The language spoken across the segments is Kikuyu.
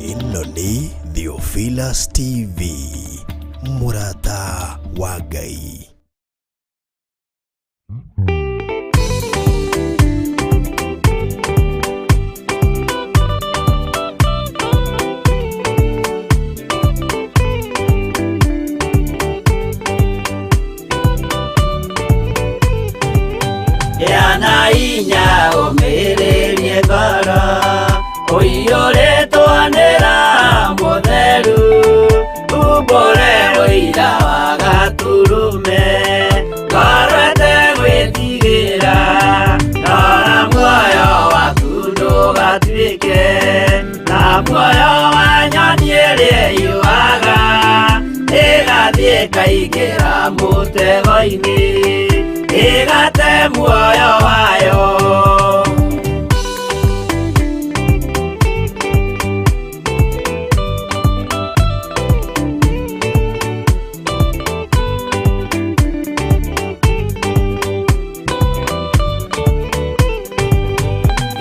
Ĩno nĩ Theophilus TV, mũrata wa Ngai. Gĩa inya ũmĩrĩrie ngoro ũiyũrĩtwo nĩ Roho Mũtheru, umbũre ũira wa Gatũrũme, ngoro ĩtegwĩtigĩra, rora muoyo waku ndũgatuĩke ta muoyo wa nyoni ĩrĩa ĩyũaga, ĩgathiĩ ĩkaingĩra mũtego-inĩ, ĩgate muoyo wayo.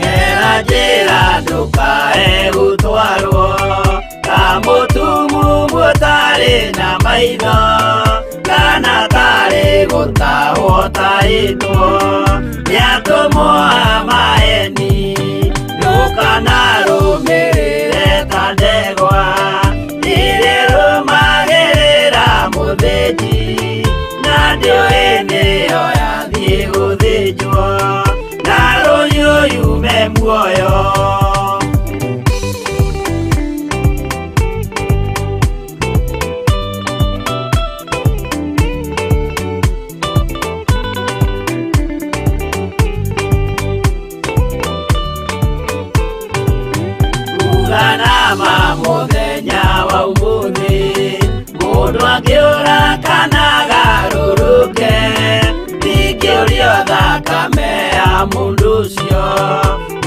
Gera njĩra ndũkae gũtwarwo ta mũtumumu ũtarĩ na maitho, kana tarĩ gũtahwo tahĩtwo nĩ atũmwo a maeni. Ndũkanarũmĩrĩre ta ndegwa ĩrĩa ĩrũmagĩrĩra mũthĩnji, na ndĩũĩ nĩyo yathiĩ gũthĩnjwo, na rũhiũ yume muoyo. Uganama mũthenya wa ũmũthĩ, mũndũ angĩũra kana agarũrũke, ndingĩũrio thakame ya mũndũ ũcio,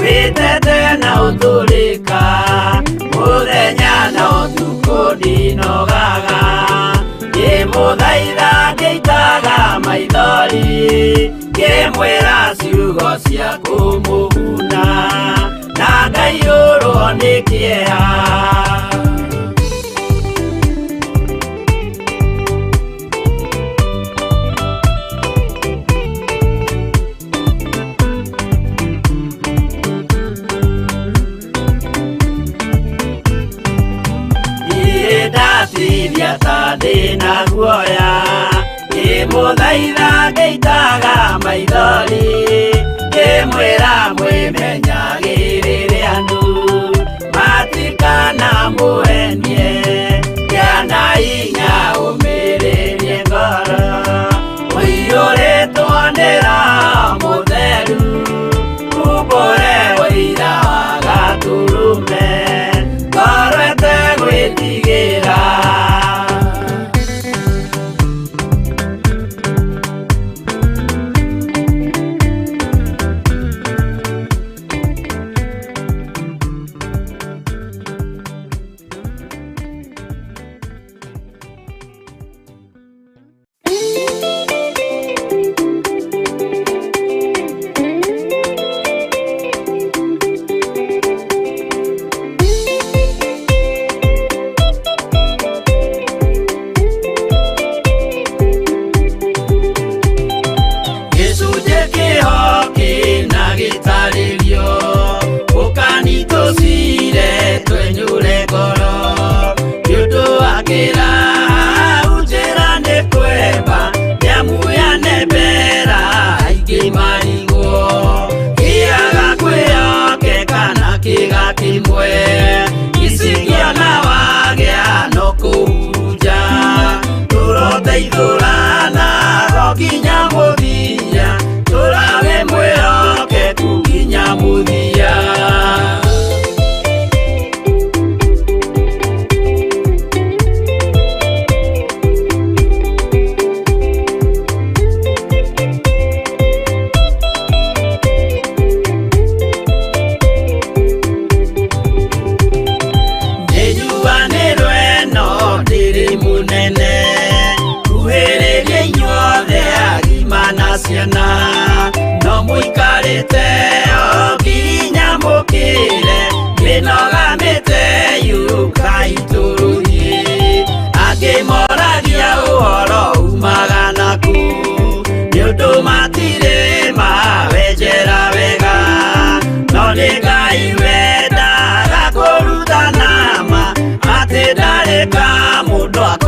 wĩtete na ũtũrĩka, mũthenya na ũtukũ ndinogaga, ngĩmũthaitha ngĩitaga maithori, ngĩmwĩra ciugo cia kũmũguna, na ngaiyũrwo nĩ kĩeha. Ndirĩ ndatithia ta ndĩna guoya, ngĩmũthaitha ngĩitaga maithori, ngĩmwĩra mwĩmenyagĩrĩre andũ matikanamũhenie, gĩa na hinya ũmĩrĩrie ngoro, ũiyũrĩtwo nĩ Roho Mũtheru, umbũre ũira wa Gatũrũme, ngoro ĩtegwĩtigĩra. Gĩcunjĩ kĩho kĩna gĩtarĩrio, ũkani tũcire twenyũre ngoro, nĩ ũndũ wa kĩraha njĩra nĩ kwemba, nĩamu yanembera aingĩ marigwo, kĩaga kwĩhokeka na kĩga kĩmwe, icingĩona wagĩa no kũhurunja, tũroteithũrana ro nginya mũthia, tũrage mwĩhokeku nginya mũthia. Nĩnjuanĩrwo ĩno ndĩrĩ mũnene, kuhĩrĩria inyuothe agima na ciana, no mũikarĩte o nginya mũkĩre, mĩnoga mĩte yu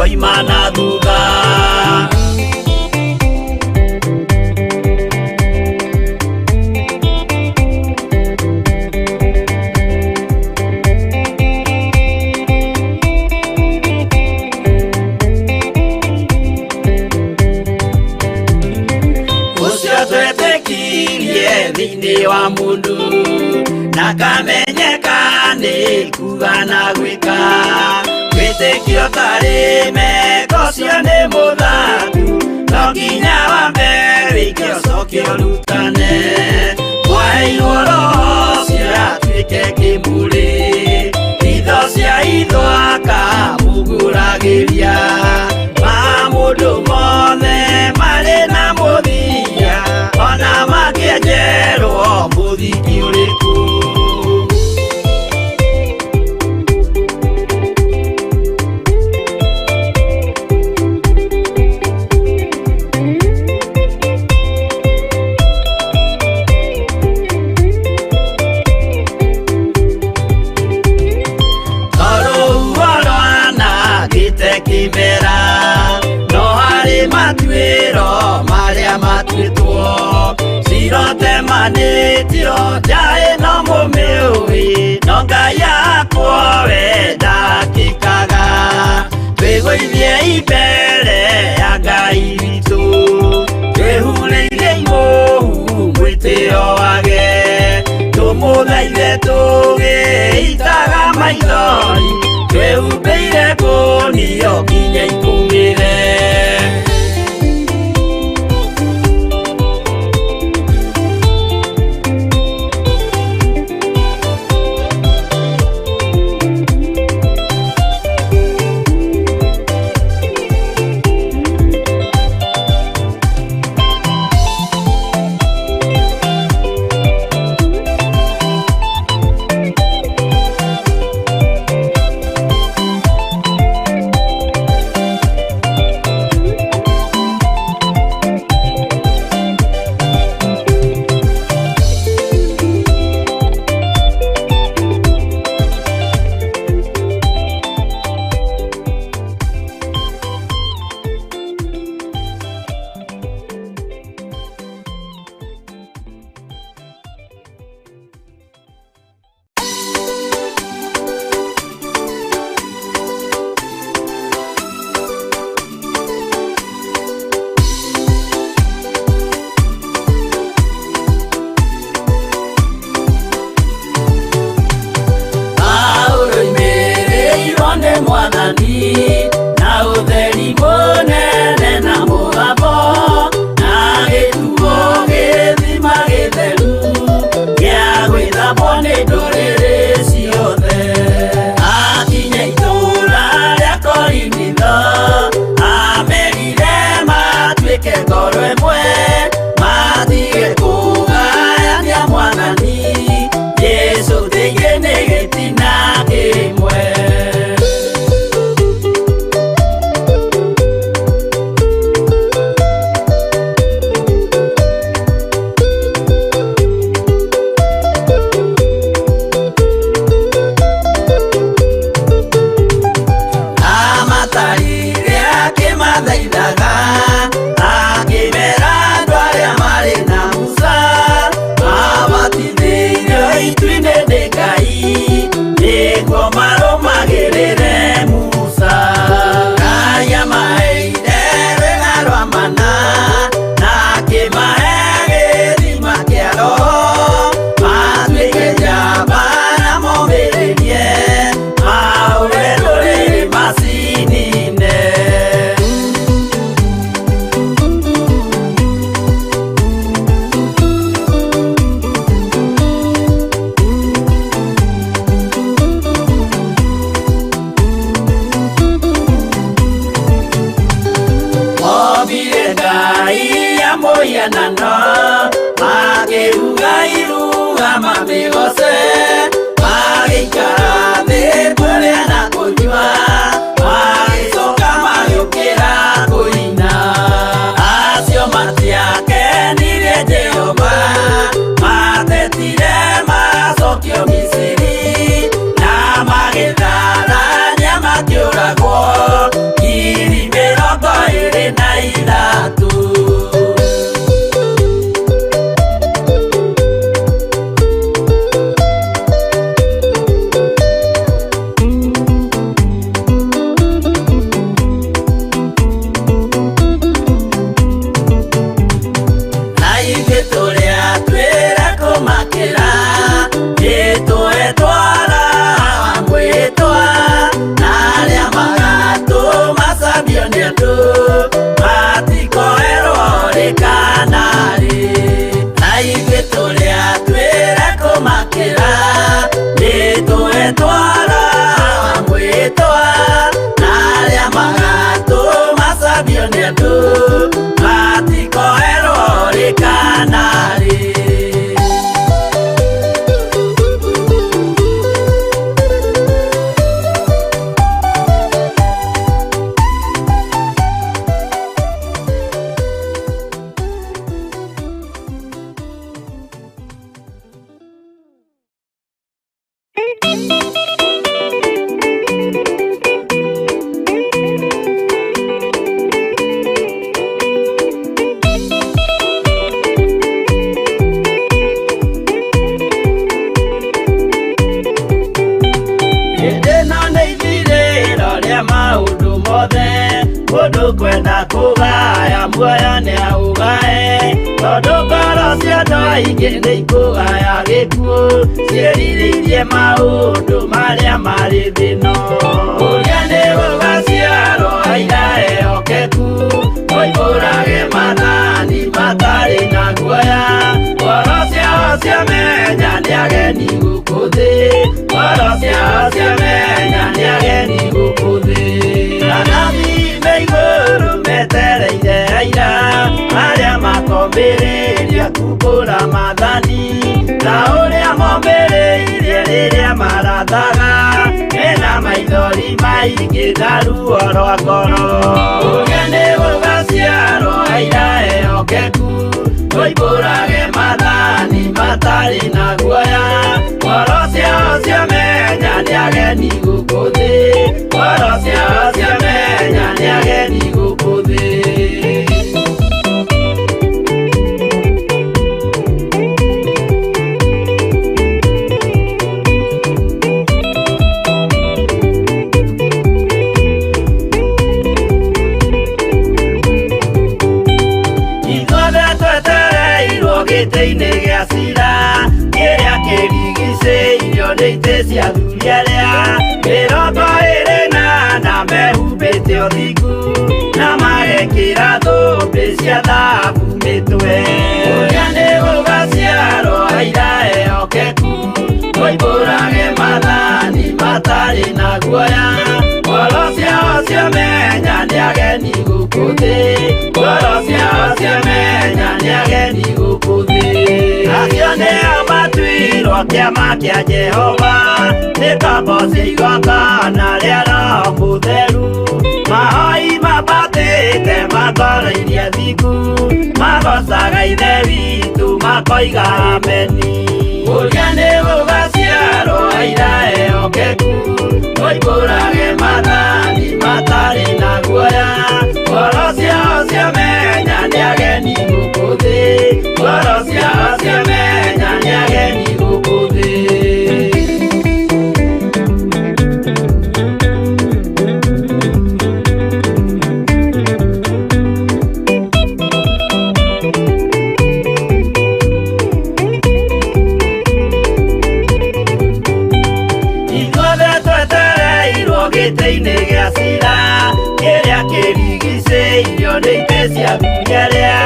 Moima na thutha. Ũcio twetĩkirie thĩinĩ wa mũndũ na kamenyeka nĩ kuga na gwĩka wĩtĩkio tarĩ meko cio nĩ mũthaku no nginya wambe wĩke ũcoke ũrutane mwaheirwo roho ũcio atuĩke kĩmũrĩ itho cia itho akamũgũragĩria ma mũndũ mothe marĩ na mũthia ona makĩenjerwo mũthingi ũrĩkũ. Tondũ rwanangĩte kĩmera no harĩ matuĩro marĩa matuĩtwo cirotemanĩtio njaĩ no mũmĩũĩ no Ngai yakwo we ndakĩkaga twĩgũithie imbere ya Ngai witũ twĩhurĩire imũhu mwĩtĩo wage tũmũthaithe tũgĩitaga maithori twĩhumbĩire ngũnio nginya ikũmĩre. Paulo imĩrĩirwo nĩ Mwathani na ũtheri mũnene na mũgambo na gĩtuo gĩthima gĩtheru gĩa gwĩthambwo nĩ ndũrĩrĩ ciothe. Akinya itũũra rĩa Korinitho amerire matuĩke ngoro ĩmwe matige kũgayania Mwathani Jesũ thĩinĩ nĩ gĩtina kĩmwe. Amatarire akĩmathaithaga akĩmera andũ arĩa marĩ na Musa mabatithĩirio itu-inĩ nĩ Ngai nĩguo marũmagĩrĩre Musa. Ngai amaheire rwĩga rwa mana na akĩmahe gĩthima kĩa roho matuĩke njamba na momĩrĩrie mahũre ndũrĩrĩ macinine. Ombire Ngai ya mũhianano makĩruga iruga mamĩgoce magĩikara thĩ kũrĩa na kũnyua magĩcoka magĩũkĩra kũina. Acio matiakenirie Jehova matetire macokio Misiri na magĩtharania makĩũragwo. Matikoerwo rĩ kana rĩ. Hĩndĩ ĩno nĩ ithirĩro rĩa maũndũ mothe, mũndũ kwenda kũgaya muoyo nĩaũgae, tondũ ngoro cia andũ aingĩ nĩikũgaya gĩkuũ, ciĩrirĩirie maũndũ marĩa marĩ thĩ ĩno. Ũrĩa nĩ gũgaciarwo aira ehokeku, moimbũrage maathani matarĩ na guoya, ngoro ciao ciamenya nĩ ageni gũkũ thĩ, ngoro ciao ciamenya nĩ ageni gũkũ thĩ. Anabii me igũrũ metereire aira, arĩa makombĩrĩria kumbũra maathani, ta ũrĩa mombĩrĩirie rĩrĩa marathaga, mena maithori maingĩ na ruo rwa ngoro. Ũrĩa nĩ gũgaciarwo aira ehokeku, moimbũrage maathani matarĩ na guoya, ngoro ciao ciamenya nĩ ageni gũkũ thĩ, ngoro ciao ciamenya nĩ ageni gũkũ thĩ. Ithuothe twetereirwo gĩtĩ-inĩ gĩa cira, kĩrĩa kĩrigicĩirio nĩ itĩ cia athuri arĩa 24 mehumbĩte ũthingu, na magekĩra thũmbĩ cia thahabu mĩtwe. Ũrĩa nĩ gũgaciarwo aira ehokeku, moimbũrage maathani matarĩ na guoya, ngoro ciao ciamenya nĩ ageni gũkũ thĩ, ngoro ciao ciamenya nĩ ageni gũkũ thĩ. Acio nĩo matuirwo kĩama kĩa Jehova, nĩ ngombo cia igongona rĩa Roho Mũtheru, mahoi mambatĩte matoroirie thingu, magocaga Ithe witũ makoiga ameni. Ũrĩa nĩ gũgaciarwo aira ehokeku, moimbũrage maathani matarĩ na guoya, ngoro ciao ciamenya nĩ ageni gũkũ thĩ, ngoro ciao ciamenya nĩ ageni gũkũ thĩ. Ithuothe twetereirwo gĩtĩ-inĩ gĩa cira, kĩrĩa kĩrigicĩirio nĩ itĩ cia athuri arĩa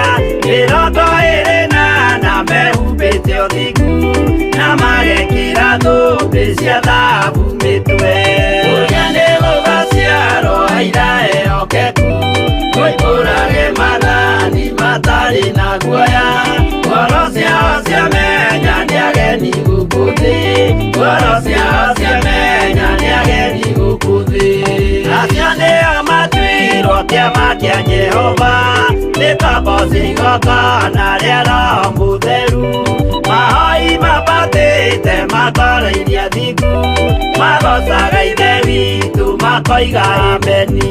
24 mehumbĩte ũthingu, na magekĩra thũmbĩ cia thahabu mĩtwe. Ũrĩa nĩ gũgaciarwo aira ehokeku, moimbũrage maathani matarĩ na guoya, ngoro ciao ciamenya nĩ ageni gũkũ thĩ, ngoro ciao ciamenya nĩ ageni gũkũ thĩ. Acio nĩo matuirwo kĩama kĩa Jehova, nĩ ngombo cia igongona rĩa Roho Mũtheru, mahoi mambatĩte matoroirie thingu, magocaga Ithe witũ makoiga ameni.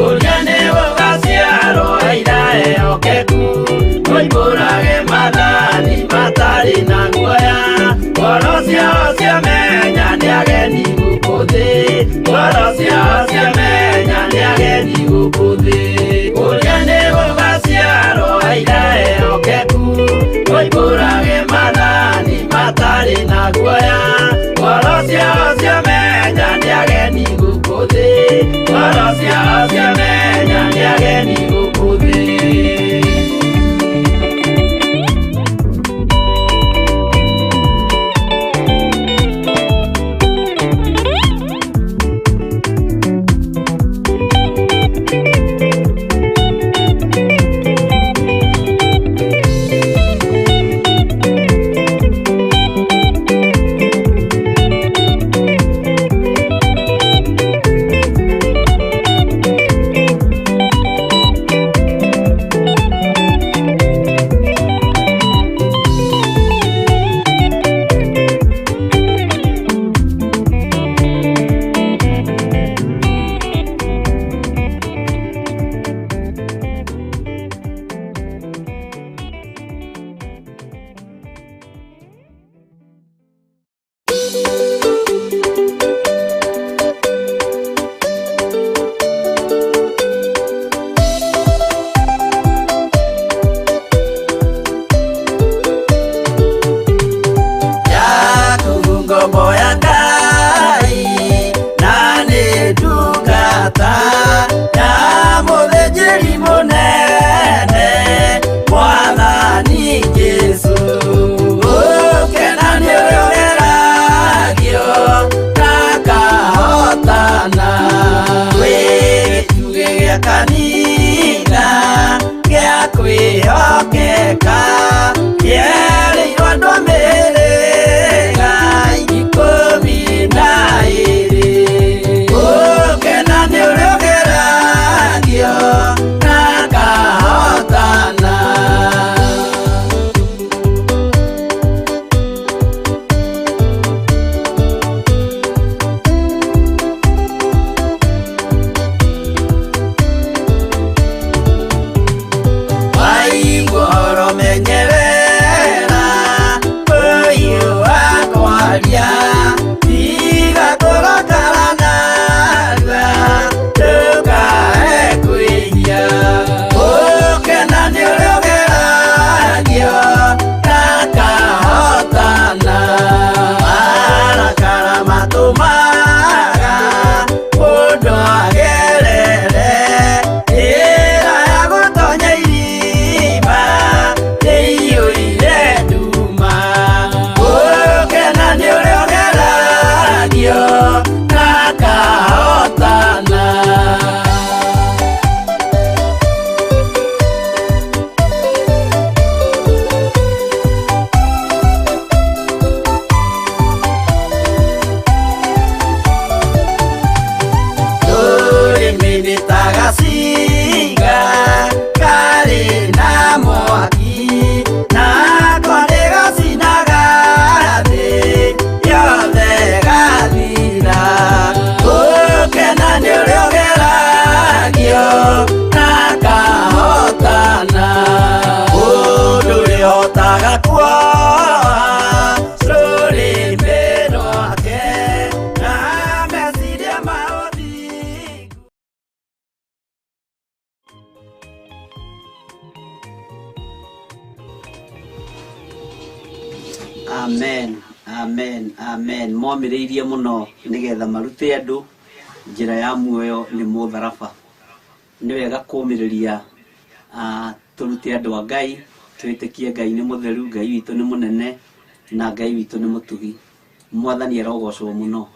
Ũrĩa nĩ gũgaciarwo aira ehokeku, moimbũrage maathani matarĩ na guoya, ngoro ciao ciamenya nĩ ageni gũkũ thĩ, ngoro ciao ciamenya nĩ ageni gũkũ thĩ. Ũrĩa nĩ gũgaciarwo aira ehokeku, moimbũrage maathani matarĩ na guoya, ngoro ciao ciamenya nĩ ageni gũkũ thĩ, ngoro ciao ciamenya nĩ ageni gũkũ thĩ. Amen, amen, amen. Momĩrĩirie mũno nĩgetha marute andũ njĩra ya muoyo nĩ mũtharaba. Nĩ wega kũmĩrĩria tũrute andũ a Ngai, twĩtĩkie Ngai nĩ mũtheru, Ngai witũ nĩ mũnene na Ngai witũ nĩ mũtugi. Mwathani arogocwo mũno.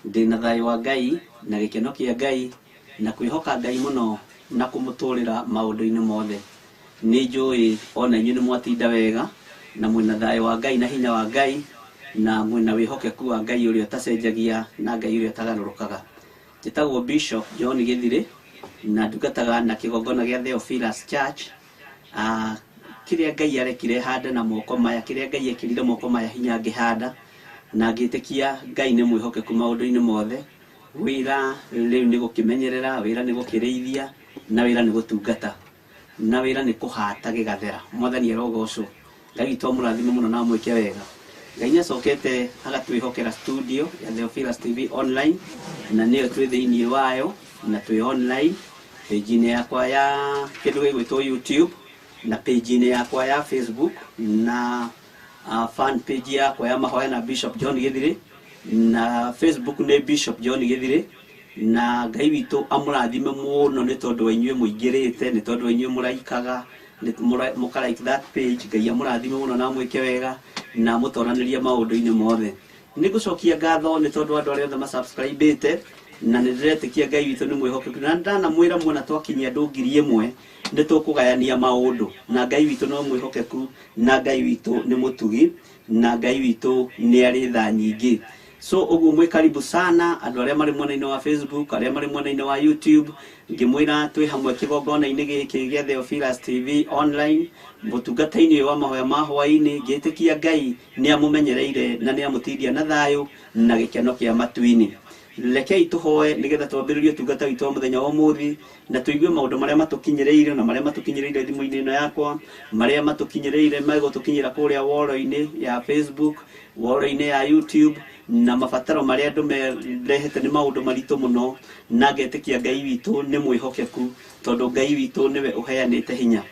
Ndĩna thayũ wa Ngai na gĩkeno kĩa Ngai na kwĩhoka Ngai mũno na kũmũtũrĩra maũndũ-inĩ mothe. Nĩ njũĩ ona inyuĩ nĩ mwatinda wega na mwĩna thayũ wa Ngai na hinya wa Ngai na mwĩna wĩhokeku wa Ngai ũrĩa ũtacenjagia na Ngai ũrĩa ũtagarũrũkaga. Njĩtagwo Bishop John Gĩthirĩ na ndungataga na kĩgongona gĩa Theophilus Church. Kĩrĩa Ngai arekire hande na moko maya, kĩrĩa Ngai ekĩrire moko maya hinya ngĩhanda na ngĩtĩkia Ngai nĩ mwĩhokeku maũndũ-inĩ mothe. Wĩra rĩu nĩ gũkĩmenyerera, wĩra nĩ gũkĩrĩithia na wĩra nĩ gũtungata na wĩra nĩ kũhata gĩgathera. Mwathani arogocwo. Ngai witũ amũrathime mũno na amwĩke wega. Ngai nĩ acokete agatwĩhokera studio ya Theophilus TV online na nĩyo twĩ thĩinĩ wayo na twĩ online page-inĩ yakwa ya kĩndũ gĩgwĩtwo YouTube na page-inĩ yakwa ya Facebook na fan page yakwa ya mahoya na Bishop John Gĩthirĩ na Facebook nĩ Bishop John Gĩthirĩ. Na Ngai witũ amũrathime mũno nĩ tondũ wa inyuĩ mũingĩrĩte, nĩ tondũ wa inyuĩ mũraikaga, mũka like that page. Ngai amũrathime mũno na amwĩke wega na amũtoranĩrie maũndũ-inĩ mothe. Nĩ ngũcokia ngatho nĩ tondũ andũ arĩa othe masubscribĩte na nĩ ndĩretĩkia Ngai witũ nĩ mwĩhokeku na ndanamwĩra muona twakinyia andũ 1000 nĩ tũkũgayania maũndũ na Ngai witũ no mwĩhokeku na Ngai witũ nĩ mũtugi na Ngai witũ nĩ arĩ tha nyingĩ. So ũguo mwĩ karibu sana andũ arĩa marĩ mwena-inĩ wa Facebook, arĩa marĩ mwena-inĩ wa YouTube, ngĩmwĩra twĩ hamwe kĩgongona-inĩ gĩkĩ gĩa Theophilus TV online mũtungata-inĩ ũyũ wa mahoya ma hwaĩ-inĩ, ngĩtĩkia Ngai nĩ amũmenyereire na nĩ amũtindia na thayũ na gĩkeno kĩa matu-inĩ. Rekei tũhoe nĩgetha twambĩrĩrie ũtungata witũ wa mũthenya wa ũmũthĩ na tũigue maũndũ marĩa matũkinyĩrĩire na marĩa matũkinyĩrĩire thimũ-inĩ ĩno yakwa, marĩa matũkinyĩrĩire megũtũkinyĩra kũrĩa wall-inĩ ya Facebook, wall-inĩ ya YouTube, na mabataro marĩa andũ merehete nĩ maũndũ maritũ mũno, na ngetĩkia Ngai witũ nĩ mwĩhokeku tondũ Ngai witũ nĩwe ũheanĩte hinya.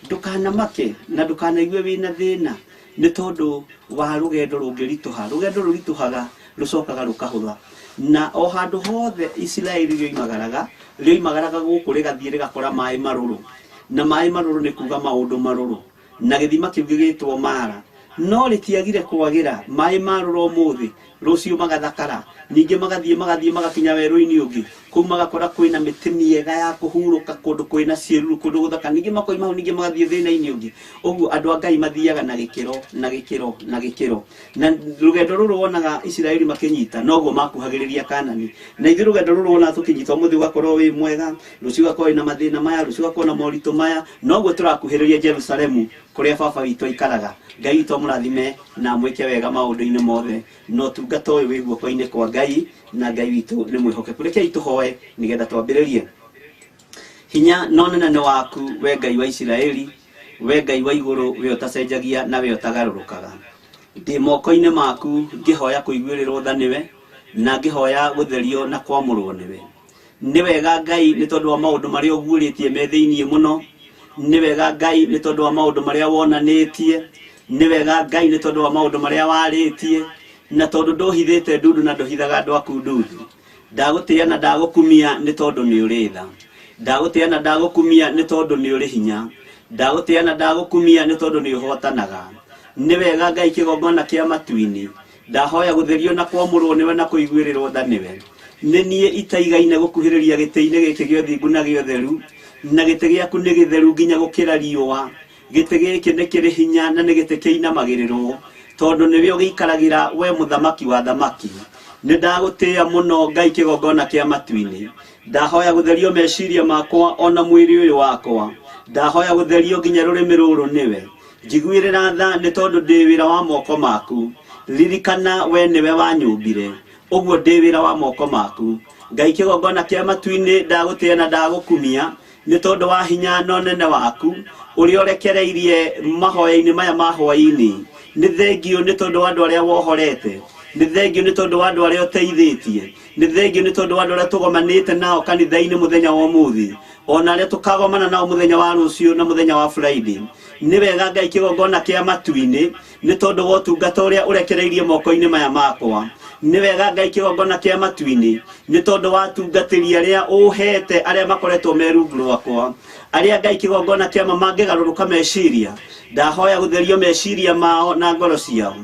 Ndũkanamake na ndũkanaigue wĩna thĩna nĩ tondũ wa rũgendo rũngĩritũha. Rũgendo rũritũhaga rũcokaga rũkahũtha. Na o handũ hothe Isiraeli rĩoimagaraga, rĩoimagaraga gũkũ rĩgathiĩ rĩgakora maĩ marũrũ. Na maĩ marũrũ nĩ kuga maũndũ marũrũ. Na gĩthima kĩu gĩgĩtwo Mara. No rĩtiagire kwagĩra, maĩ marũrũ ũmũthĩ, rũciũ magathakara, ningĩ magathiĩ magathiĩ magakinya werũ-inĩ ũngĩ, kũu magakora kwĩna mĩtĩ mĩega ya kũhurũka, kũndũ kwĩna ciĩruru, kũndũ gũthaka, ningĩ makoima hau ningĩ magathiĩ thĩna-inĩ ũngĩ. Ũguo andũ a Ngai mathiaga na gĩkĩro na gĩkĩro na gĩkĩro. Na rũgendo rũrũ wonaga Isiraeli makĩnyita noguo makuhagĩrĩria Kanani. Na ithuĩ rũgendo rũrũ wonaga tũkĩnyita ũmũthĩ ũgakorwo wĩ mwega, rũciũ ũgakorwo wĩna mathĩna maya, rũciũ ũgakorwo na moritũ maya, noguo tũrakuhĩrĩria Jerusalemu kũrĩa baba witũ aikaraga. Ngai witũ amũrathime na amwĩke wega maũndũ-inĩ mothe. Na ũtungata ũyũ wĩ guoko-inĩ kwa Ngai na Ngai witũ nĩ mwĩhokeku. Rekei tũhoe nĩgetha twambĩrĩrie. Hinya na ũnene nĩ waku we Ngai wa Isiraeli, we Ngai wa igũrũ, we ũtacenjagia na we ũtagarũrũkaga. Ndĩ moko-inĩ maku ngĩhoya kũiguĩrĩrwo tha nĩwe na ngĩhoya gũtherio na kwamũrwo nĩwe. Nĩ wega Ngai nĩ tondũ wa maũndũ marĩa ũguũrĩtie me thĩinĩ mũno. Nĩ wega Ngai nĩ tondũ wa maũndũ marĩa wonanĩtie. Nĩ wega Ngai nĩ tondũ wa maũndũ marĩa warĩtie, na tondũ ndũhithĩte ndundu na ndũhithaga andũ aku ndundu. Ndagũtĩa na ndagũkumia nĩ tondũ nĩ ũrĩ tha. Ndagũtĩa na ndagũkumia nĩ tondũ nĩ ũrĩ hinya. Ndagũtĩa na ndagũkumia nĩ tondũ nĩ ũhotanaga. Nĩ wega Ngai kĩgongona kĩa matu-inĩ. Ndahoya gũtherio na kwamũrwo nĩwe na kũiguĩrĩrwo tha nĩwe. Nĩ niĩ itaigaine gũkuhĩrĩria gĩtĩ-inĩ gĩkĩ gĩa ũthingu na gĩa ũtheru, na gĩtĩ gĩaku nĩ gĩtheru nginya gũkĩra riũa. Gĩtĩ gĩkĩ nĩ kĩrĩ hinya na nĩ gĩtĩ kĩinamagĩrĩrwo, tondũ nĩwe ũgĩikaragĩra we mũthamaki wa thamaki. Nĩ ndagũtĩĩa mũno Ngai kĩgongona kĩa matu-inĩ. Ndahoya gũtherio meciria makwa ona mwĩrĩ ũyũ wakwa. Ndahoya gũtherio nginya rũrĩmĩ rũrũ nĩwe. Njiguĩrĩra tha nĩ tondũ ndĩ wĩra wa moko maku. Ririkana we nĩwe wanyũmbire, ũguo ndĩ wĩra wa moko maku. Ngai kĩgongona kĩa matu-inĩ, ndagũtĩĩa na ndagũkumia nĩ tondũ wa hinya na ũnene waku ũrĩa ũrekereirie mahoya-inĩ maya ma hwaĩ-inĩ. Nĩ thengio nĩ tondũ wa andũ arĩa wohorete, nĩ thengio nĩ tondũ wa andũ arĩa ũteithĩtie, nĩ thengio nĩ tondũ wa andũ arĩa tũgomanĩte nao kanitha-inĩ mũthenya wa ũmũthĩ. Ona arĩa tũkagomana nao mũthenya wa rũciũ na mũthenya wa Friday. Nĩ wega Ngai kĩgongona kĩa matu-inĩ nĩ tondũ wa ũtungata ũrĩa ũrekereirie moko-inĩ maya makwa. Nĩ wega Ngai kĩgongona kĩa matu-inĩ nĩ tondũ wa atungatĩri arĩa ũhete arĩa makoretwo me rungu rwakwa. Arĩa Ngai kĩgongona kĩa ma mangĩgarũrũka meciria, ndahoya gũtherio meciria mao na ngoro ciao.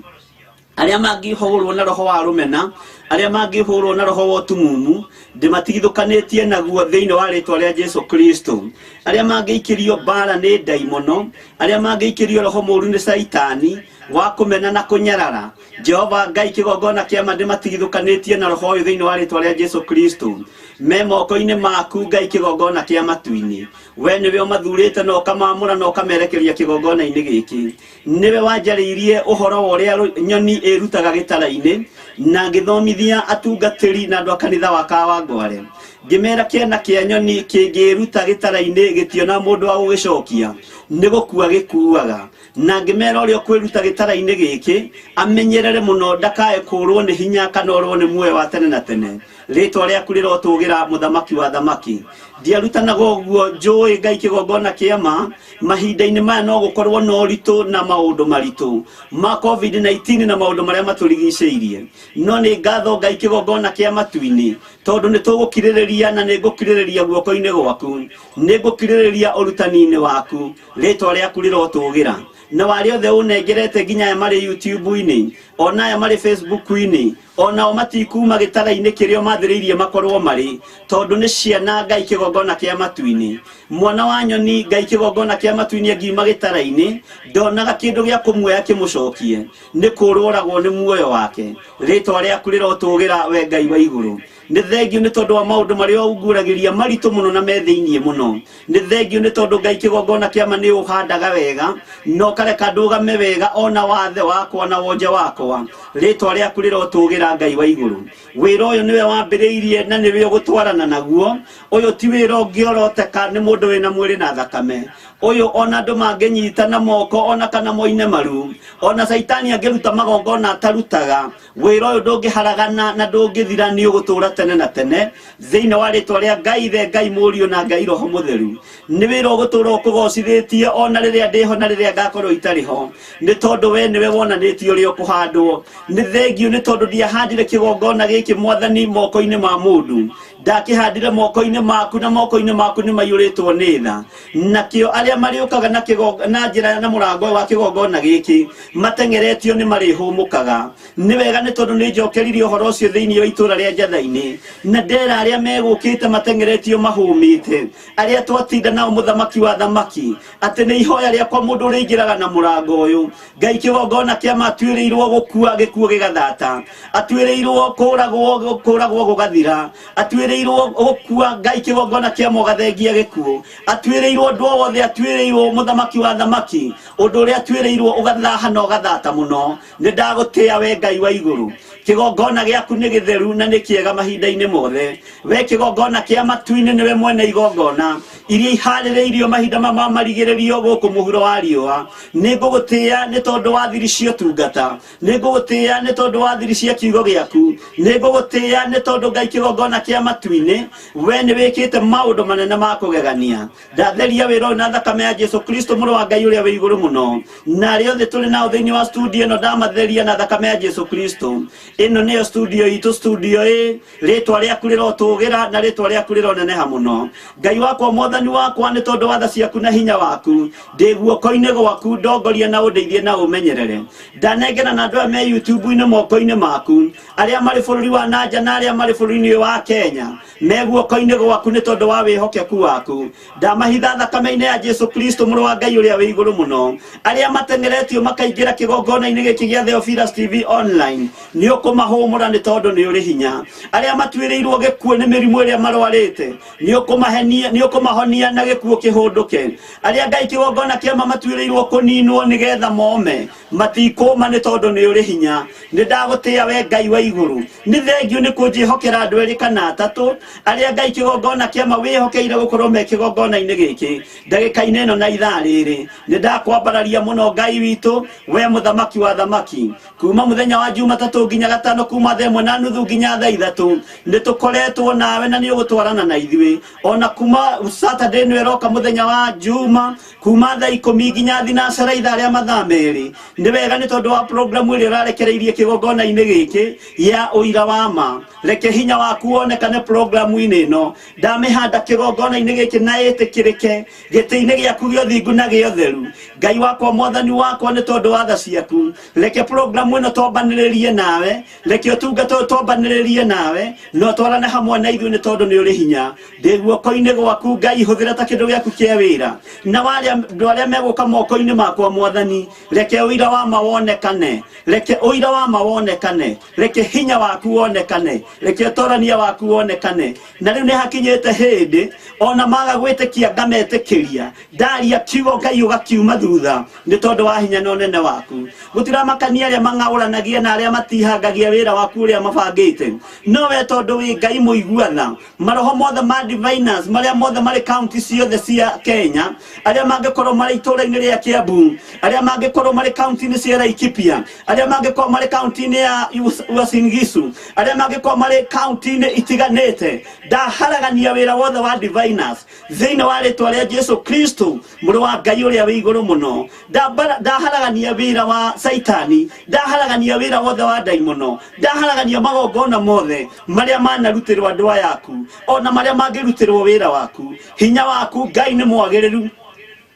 Arĩa mangĩhũrwo na roho wa rũmena, arĩa mangĩhũrwo na roho wa ũtumumu, ndĩmatigithũkanĩtie naguo thĩinĩ wa rĩtwa rĩa Jesu Kristo. Arĩa mangĩikĩrio mbara nĩ ndaimono, arĩa mangĩikĩrio roho mũũru nĩ Caitani wa kũmena na kũnyarara, Jehova Ngai kĩgongona kĩa ma ndĩmatigithũkanĩtie na roho ũyũ thĩinĩ wa rĩtwa rĩa Jesu Kristo. Me moko-inĩ maku Ngai kĩgongona kĩa matu-inĩ. We nĩwe ũmathurĩte na ũkamaamũra na ũkamerekeria kĩgongona-inĩ gĩkĩ. Nĩwe wanjarĩirie ũhoro wa ũrĩa nyoni ĩrutaga gĩtara-inĩ, na ngĩthomithia atungatĩri na andũ a kanitha wa Kawangware. Ngĩmera kĩana kĩa nyoni kĩngĩĩruta gĩtara-inĩ gĩtiona mũndũ wa gũgĩcokia, nĩ gũkua gĩkuaga. Na ngĩmera ũrĩa ũkwĩruta gĩtara-inĩ gĩkĩ amenyerere mũno ndakae kũũrwo nĩ hinya kana orwo nĩ muoyo wa tene na tene. Rĩtwa rĩaku rĩrotũgĩra, mũthamaki wa thamaki. Ndiarutanaga ũguo njũĩ Ngai kĩgongona kĩa ma, mahinda-inĩ maya no gũkorwo na ũritũ na maũndũ maritũ ma COVID-19 na maũndũ marĩa matũrigicĩirie. No nĩ ngatho Ngai kĩgongona kĩa matu-inĩ, tondũ nĩ tũgũkirĩrĩria na nĩ ngũkirĩrĩria guoko-inĩ gwaku, nĩ ngũkirĩrĩria ũrutani-inĩ waku. Rĩtwa rĩaku rĩrotũgĩra. Na arĩa othe ũnengerete nginya aya marĩ YouTube-inĩ, ona aya marĩ Facebook-inĩ, onao matikuma gĩtara-inĩ kĩrĩa mathĩrĩirie makorwo marĩ, tondũ nĩ ciana Ngai kĩgongona kĩa matu-inĩ. Mwana wa nyoni Ngai kĩgongona kĩa matu-inĩ angiuma gĩtara-inĩ, ndonaga kĩndũ gĩa kũmuoya kĩmũcokie, nĩ kũrũragwo nĩ muoyo wake. Rĩtwa rĩaku rĩrotũgĩra we Ngai wa igũrũ. Nĩ thengio nĩ tondũ wa maũndũ marĩa ũnguũragĩria maritũ mũno na me thĩinĩ mũno. Nĩ thengio nĩ tondũ Ngai kĩgongona kĩa ma nĩ ũhandaga wega na ũkareka ndũgame wega ona wathe wakwa na wonje wakwa. Rĩtwa rĩaku rĩrotũgĩra Ngai wa igũrũ. Wĩra ũyũ nĩwe wambĩrĩirie na nĩwe ũgũtwarana naguo. Ũyũ ti wĩra ũngĩoroteka nĩ mũndũ wĩna mwĩrĩ na thakame. Ũyũ ona andũ mangĩnyita na moko ona kana moine maru, ona Caitani angĩruta magongona atarutaga, wĩra ũyũ ndũngĩharagana na ndũngĩthira, nĩ ũgũtũũra tene na tene thĩinĩ wa rĩtwa rĩa Ngai Ithe, Ngai Mũriũ na Ngai Roho Mũtheru. Nĩ wĩra ũgũtũũra ũkũgocithĩtie ona rĩrĩa ndĩho na rĩrĩa ngakorwo itarĩ ho, nĩ tondũ we nĩwe wonanĩtie ũrĩa ũkũhandwo. Nĩ thengio nĩ tondũ ndiahandire kĩgongona gĩkĩ Mwathani moko-inĩ ma mũndũ, ndakĩhandire moko-inĩ maku, na moko-inĩ maku nĩ maiyũrĩtwo nĩ tha. Nakĩo arĩa marĩũkaga na na njĩra na mũrango wa kĩgongona gĩkĩ mateng'eretio nĩ marĩhũmũkaga. Nĩ wega nĩ tondũ nĩ njokeririe ũhoro ũcio thĩinĩ wa itũũra rĩa Njatha-inĩ, na ndera arĩa megũkĩte mateng'eretio mahũmĩte, arĩa twatinda nao mũthamaki wa thamaki, atĩ nĩ ihoya rĩakwa mũndũ ũrĩingĩraga na mũrango ũyũ Ngai kĩgongona kĩa ma atuĩrĩirwo gũkua gĩkuũ gĩgathata, atuĩrĩirwo kũragwo kũragwo gũgathira, atuĩrĩirwo gũkua Ngai kĩgongona kĩa ma ũgathengia gĩkuũ, atuĩrĩirwo ũndũ o wothe, atuĩrĩirwo mũthamaki wa thamaki, ũndũ ũrĩa atuĩrĩirwo ũgathaha na ũgathata mũno. Nĩ ndagũtĩa we Ngai wa igũrũ. Kĩgongona gĩaku nĩ gĩtheru na nĩ kĩega mahinda-inĩ mothe. We kĩgongona kĩa matu-inĩ nĩwe mwene igongona iria iharĩrĩirio mahinda ma marigĩrĩrio gũkũ mũhuro wa riũa. Nĩ ngũgũtĩa nĩ tondũ wa thiri cia ũtungata, nĩ ngũgũtĩa nĩ tondũ wa thiri cia kiugo gĩaku, nĩ ngũgũtĩa nĩ tondũ Ngai kĩgongona kĩa matu-inĩ we nĩ wĩkĩte maũndũ manene ma kũgegania. Ndatheria wĩra ũyũ na thakame ya Jesu Kristo mũrũ wa Ngai ũrĩa wĩ igũrũ mũno, na arĩa othe tũrĩ nao thĩinĩ wa studio ĩno ndamatheria na thakame ya Jesu Kristo. Ĩno nĩyo studio itũ, studio ĩ rĩtwa rĩaku rĩrotũgĩra na rĩtwa rĩaku rĩroneneha mũno. Ngai wakwa, Mwathani wakwa, nĩ tondũ wa tha ciaku na hinya waku, ndĩ guoko-inĩ gwaku, ndongoria na ũndeithie na ũmenyerere. Ndanengera na andũ aya me YouTube-inĩ moko-inĩ maku, arĩa marĩ bũrũri wa nanja na arĩa marĩ bũrũri-inĩ ũyũ wa Kenya, me guoko-inĩ gwaku nĩ tondũ wa wĩhokeku waku. Ndamahitha thakame-inĩ ya Jesu Kristo mũrũ wa Ngai ũrĩa wĩ igũrũ mũno. Arĩa mateng'eretio makaingĩra kĩgongona-inĩ gĩkĩ gĩa Theophilus TV online, nĩ ũkũmahũmũra nĩ tondũ nĩ ũrĩ hinya. Arĩa matuĩrĩirwo gĩkuũ nĩ mĩrimũ ĩrĩa marwarĩte, nĩ ũkũmahenia, nĩ ũkũmahonia na gĩkuũ kĩhũndũke. Arĩa Ngai kĩgongona kĩa ma matuĩrĩirwo kũninwo nĩgetha mome, Matikũma nĩ tondũ nĩ ũrĩ hinya. Nĩ ndagũtĩĩa we Ngai wa igũrũ. Nĩ thengiũ nĩ kũnjĩhokera andũ erĩ kana atatũ arĩa Ngai kĩgongona kĩama wĩhokeire gũkorwo me kĩgongona-inĩ gĩkĩ ndagĩka-inĩ ĩno na ithaa rĩrĩ. Nĩ ndakwambararia mũno Ngai witũ, we mũthamaki wa thamaki. Kuma mũthenya wa Jumatatũ nginya gatano, kuma thaa 1:30 nginya thaa 3, nĩ tũkoretwo nawe na nĩ ũgũtwarana na ithuĩ. Ona kuma Saturday nĩ ĩroka mũthenya wa Juma, kuma thaa 10 nginya thinacara ithaa rĩa mathaa 2. Nĩ wega nĩ tondũ wa programu ĩrĩa ũrarekereirie kĩgongona-inĩ gĩkĩ ya ũira wa ma. Reke hinya waku wonekane programu-inĩ ĩno. Ndamĩhanda kĩgongona-inĩ gĩkĩ na ĩtĩkĩrĩke gĩtĩ-inĩ gĩaku gĩa ũthingu na gĩa ũtheru. Ngai wakwa, mwathani wakwa, nĩ tondũ wa tha ciaku, reke programu ĩno twambanĩrĩrie nawe, reke ũtungata ũyũ twambanĩrĩrie nawe, na ũtwarane hamwe na ithuĩ nĩ tondũ nĩ ũrĩ hinya. Ndĩ guoko-inĩ gwaku Ngai, hũthĩra ta kĩndũ gĩaku kĩa wĩra, na warĩa andũ arĩa megũka moko-inĩ makwa mwathani, reke ũira wa ma wonekane, reke ũira wa ma wonekane, reke hinya waku wonekane, reke ũtorania waku wonekane. Na rĩu nĩ hakinyĩte hĩndĩ ona maga gwĩtĩkia ngametĩkĩria. Ndaria kiugo Ngai ũgakiuma thutha nĩ tondũ wa hinya na ũnene waku. Gũtiramakania arĩa mang'aũranagia na arĩa matihangagia wĩra waku ũrĩa mabangĩte, no we tondũ wĩ Ngai mũiguana, maroho mothe ma diviners marĩa mothe marĩ kaunti ciothe cia Kenya, arĩa mangĩkorwo marĩ itũũra-inĩ rĩa Kiambu, arĩa mangĩkorwo marĩ kaunti-inĩ cia Laikipia, arĩa mangĩkorwo marĩ kaunti-inĩ ya Uasin Gishu, arĩa mangĩkorwo marĩ kaunti-inĩ itiganĩte, ndaharagania wĩra wothe wa diviners thĩinĩ wa rĩtwa rĩa Jesu Kristo mũrũ wa Ngai ũrĩa wĩ igũrũ mũno. Ndaharagania wĩra wa Saitani, ndaharagania wĩra wothe wa ndaimono, ndaharagania magongona mothe marĩa manarutĩrwo andũ aya aku, ona marĩa mangĩrutĩrwo wĩra waku. Hinya waku Ngai nĩ mwagĩrĩru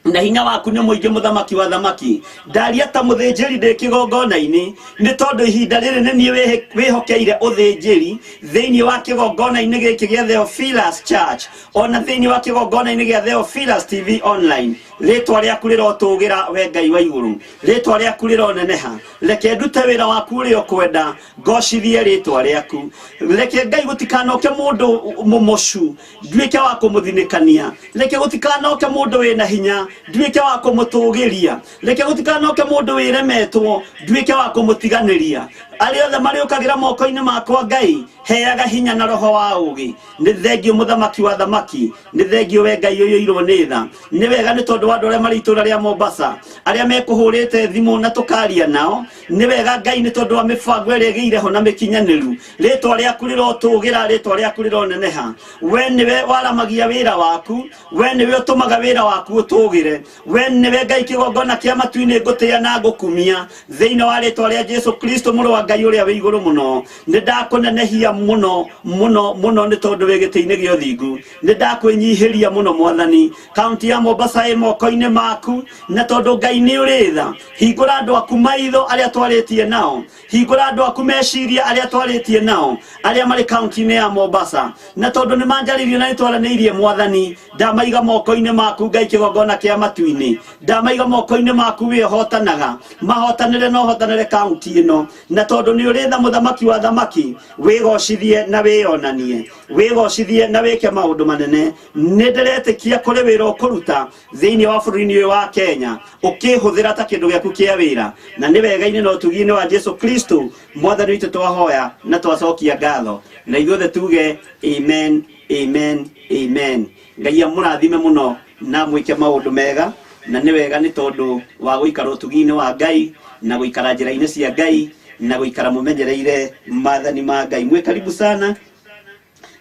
na hinya waku nĩ mũingĩ, mũthamaki wa thamaki. Ndaria ta mũthĩnjĩri ndĩ kĩgongona-inĩ, nĩ tondũ ihinda rĩrĩ nĩ niĩ wĩhokeire ũthĩnjĩri thĩinĩ wa kĩgongona-inĩ gĩkĩ gĩa Theophilus Church, ona thĩinĩ wa kĩgongona-inĩ gĩa Theophilus TV Online. Rĩtwa rĩaku rĩrotũgĩra we Ngai wa igũrũ, rĩtwa rĩaku rĩroneneha. Reke ndute wĩra waku ũrĩa ũkwenda, ngocithie rĩtwa rĩaku. Reke Ngai gũtikanoke mũndũ mũmocu nduĩke wa kũmũthinĩkania, reke gũtikanoke mũndũ wĩna hinya nduĩke wa kũmũtũgĩria, reke gũtikanoke mũndũ wĩremetwo nduĩke wa kũmũtiganĩria. Arĩa othe marĩũkagĩra moko-inĩ makwa Ngai, heaga hinya na roho wa ũũgĩ. Nĩ thengiũ mũthamaki wa thamaki, nĩ thengiũ we Ngai ũiyũirwo nĩ tha. Nĩ wega nĩ tondũ wa andũ arĩa marĩ itũũra rĩa Mombasa, arĩa mekũhũrĩte thimũ na tũkaria nao. Nĩ wega Ngai nĩ tondũ wa mĩbango ĩrĩa ĩgĩire ho na mĩkinyanĩru. Rĩtwa rĩaku rĩrotũgĩra, rĩtwa rĩaku rĩroneneha. We nĩwe waramagia wĩra waku, we nĩwe ũtũmaga wĩra waku ũtũgĩre, we nĩwe Ngai kĩgongona kĩa matu-inĩ. Ngũtĩĩa na ngũkumia thĩinĩ wa rĩtwa rĩa Jesu Kristo mũrũ wa Ngai ũrĩa wĩ igũrũ mũno. Nĩ ndakũnenehia mũno mũno mũno nĩ tondũ wĩ gĩtĩ-inĩ gĩa ũthingu. Nĩ ndakwĩnyihĩria mũno mwathani. Kaunti ya Mombasa ĩ moko-inĩ maku, na tondũ Ngai nĩ ũrĩ tha, hingũra andũ aku maitho arĩa twarĩtie nao, hingũra andũ aku meciria arĩa twarĩtie nao arĩa marĩ kaunti-inĩ ya Mombasa. Na tondũ nĩ manjarĩirie na nĩ twaranĩirie mwathani, ndamaiga moko-inĩ maku Ngai kĩgongona kĩa matu-inĩ, ndamaiga moko-inĩ maku wĩ ũhotanaga, mahotanĩre na ũhotanĩre kaunti ĩno. Na tondũ nĩ ũrĩ tha mũthamaki wa thamaki, wĩgocithie na wĩyonanie, wĩgocithie na wĩke maũndũ manene. Nĩ ndĩretĩkia kũrĩ wĩra ũkũruta thĩinĩ wa bũrũri-inĩ ũyũ wa Kenya ũkĩhũthĩra ta kĩndũ gĩaku kĩa wĩra, na nĩ wega-inĩ na ũtugi-inĩ wa Jesu Kristo mwathani witũ twahoya na twacokia ngatho, na ithuothe tuge amen, amen, amen. Ngai amũrathime mũno na mwĩke maũndũ mega, na nĩ wega nĩ tondũ wa gũikara ũtugi-inĩ wa Ngai na gũikara njĩra-inĩ cia Ngai na gũikara mũmenyereire maathani ma Ngai. Mwĩ karibu sana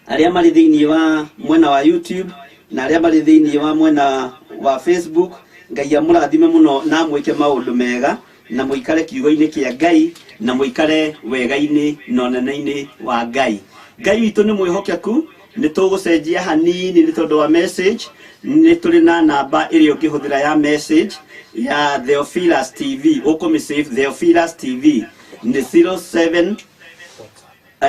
arĩa marĩ thĩinĩ wa mwena wa YouTube na arĩa marĩ thĩinĩ wa mwena wa Facebook. Ngai amũrathime mũno na amwĩke maũndũ mega, na mũikare kiugo-inĩ kĩa Ngai na mũikare wega-inĩ na ũnene-inĩ wa Ngai. Ngai witũ nĩ mwĩhokeku. Nĩ tũgũcenjia hanini nĩ tondũ wa message. Nĩ tũrĩ na namba ĩrĩa ũngĩhũthĩra ya message ya Theophilus TV, ũkũmĩ save Theophilus TV nĩ 07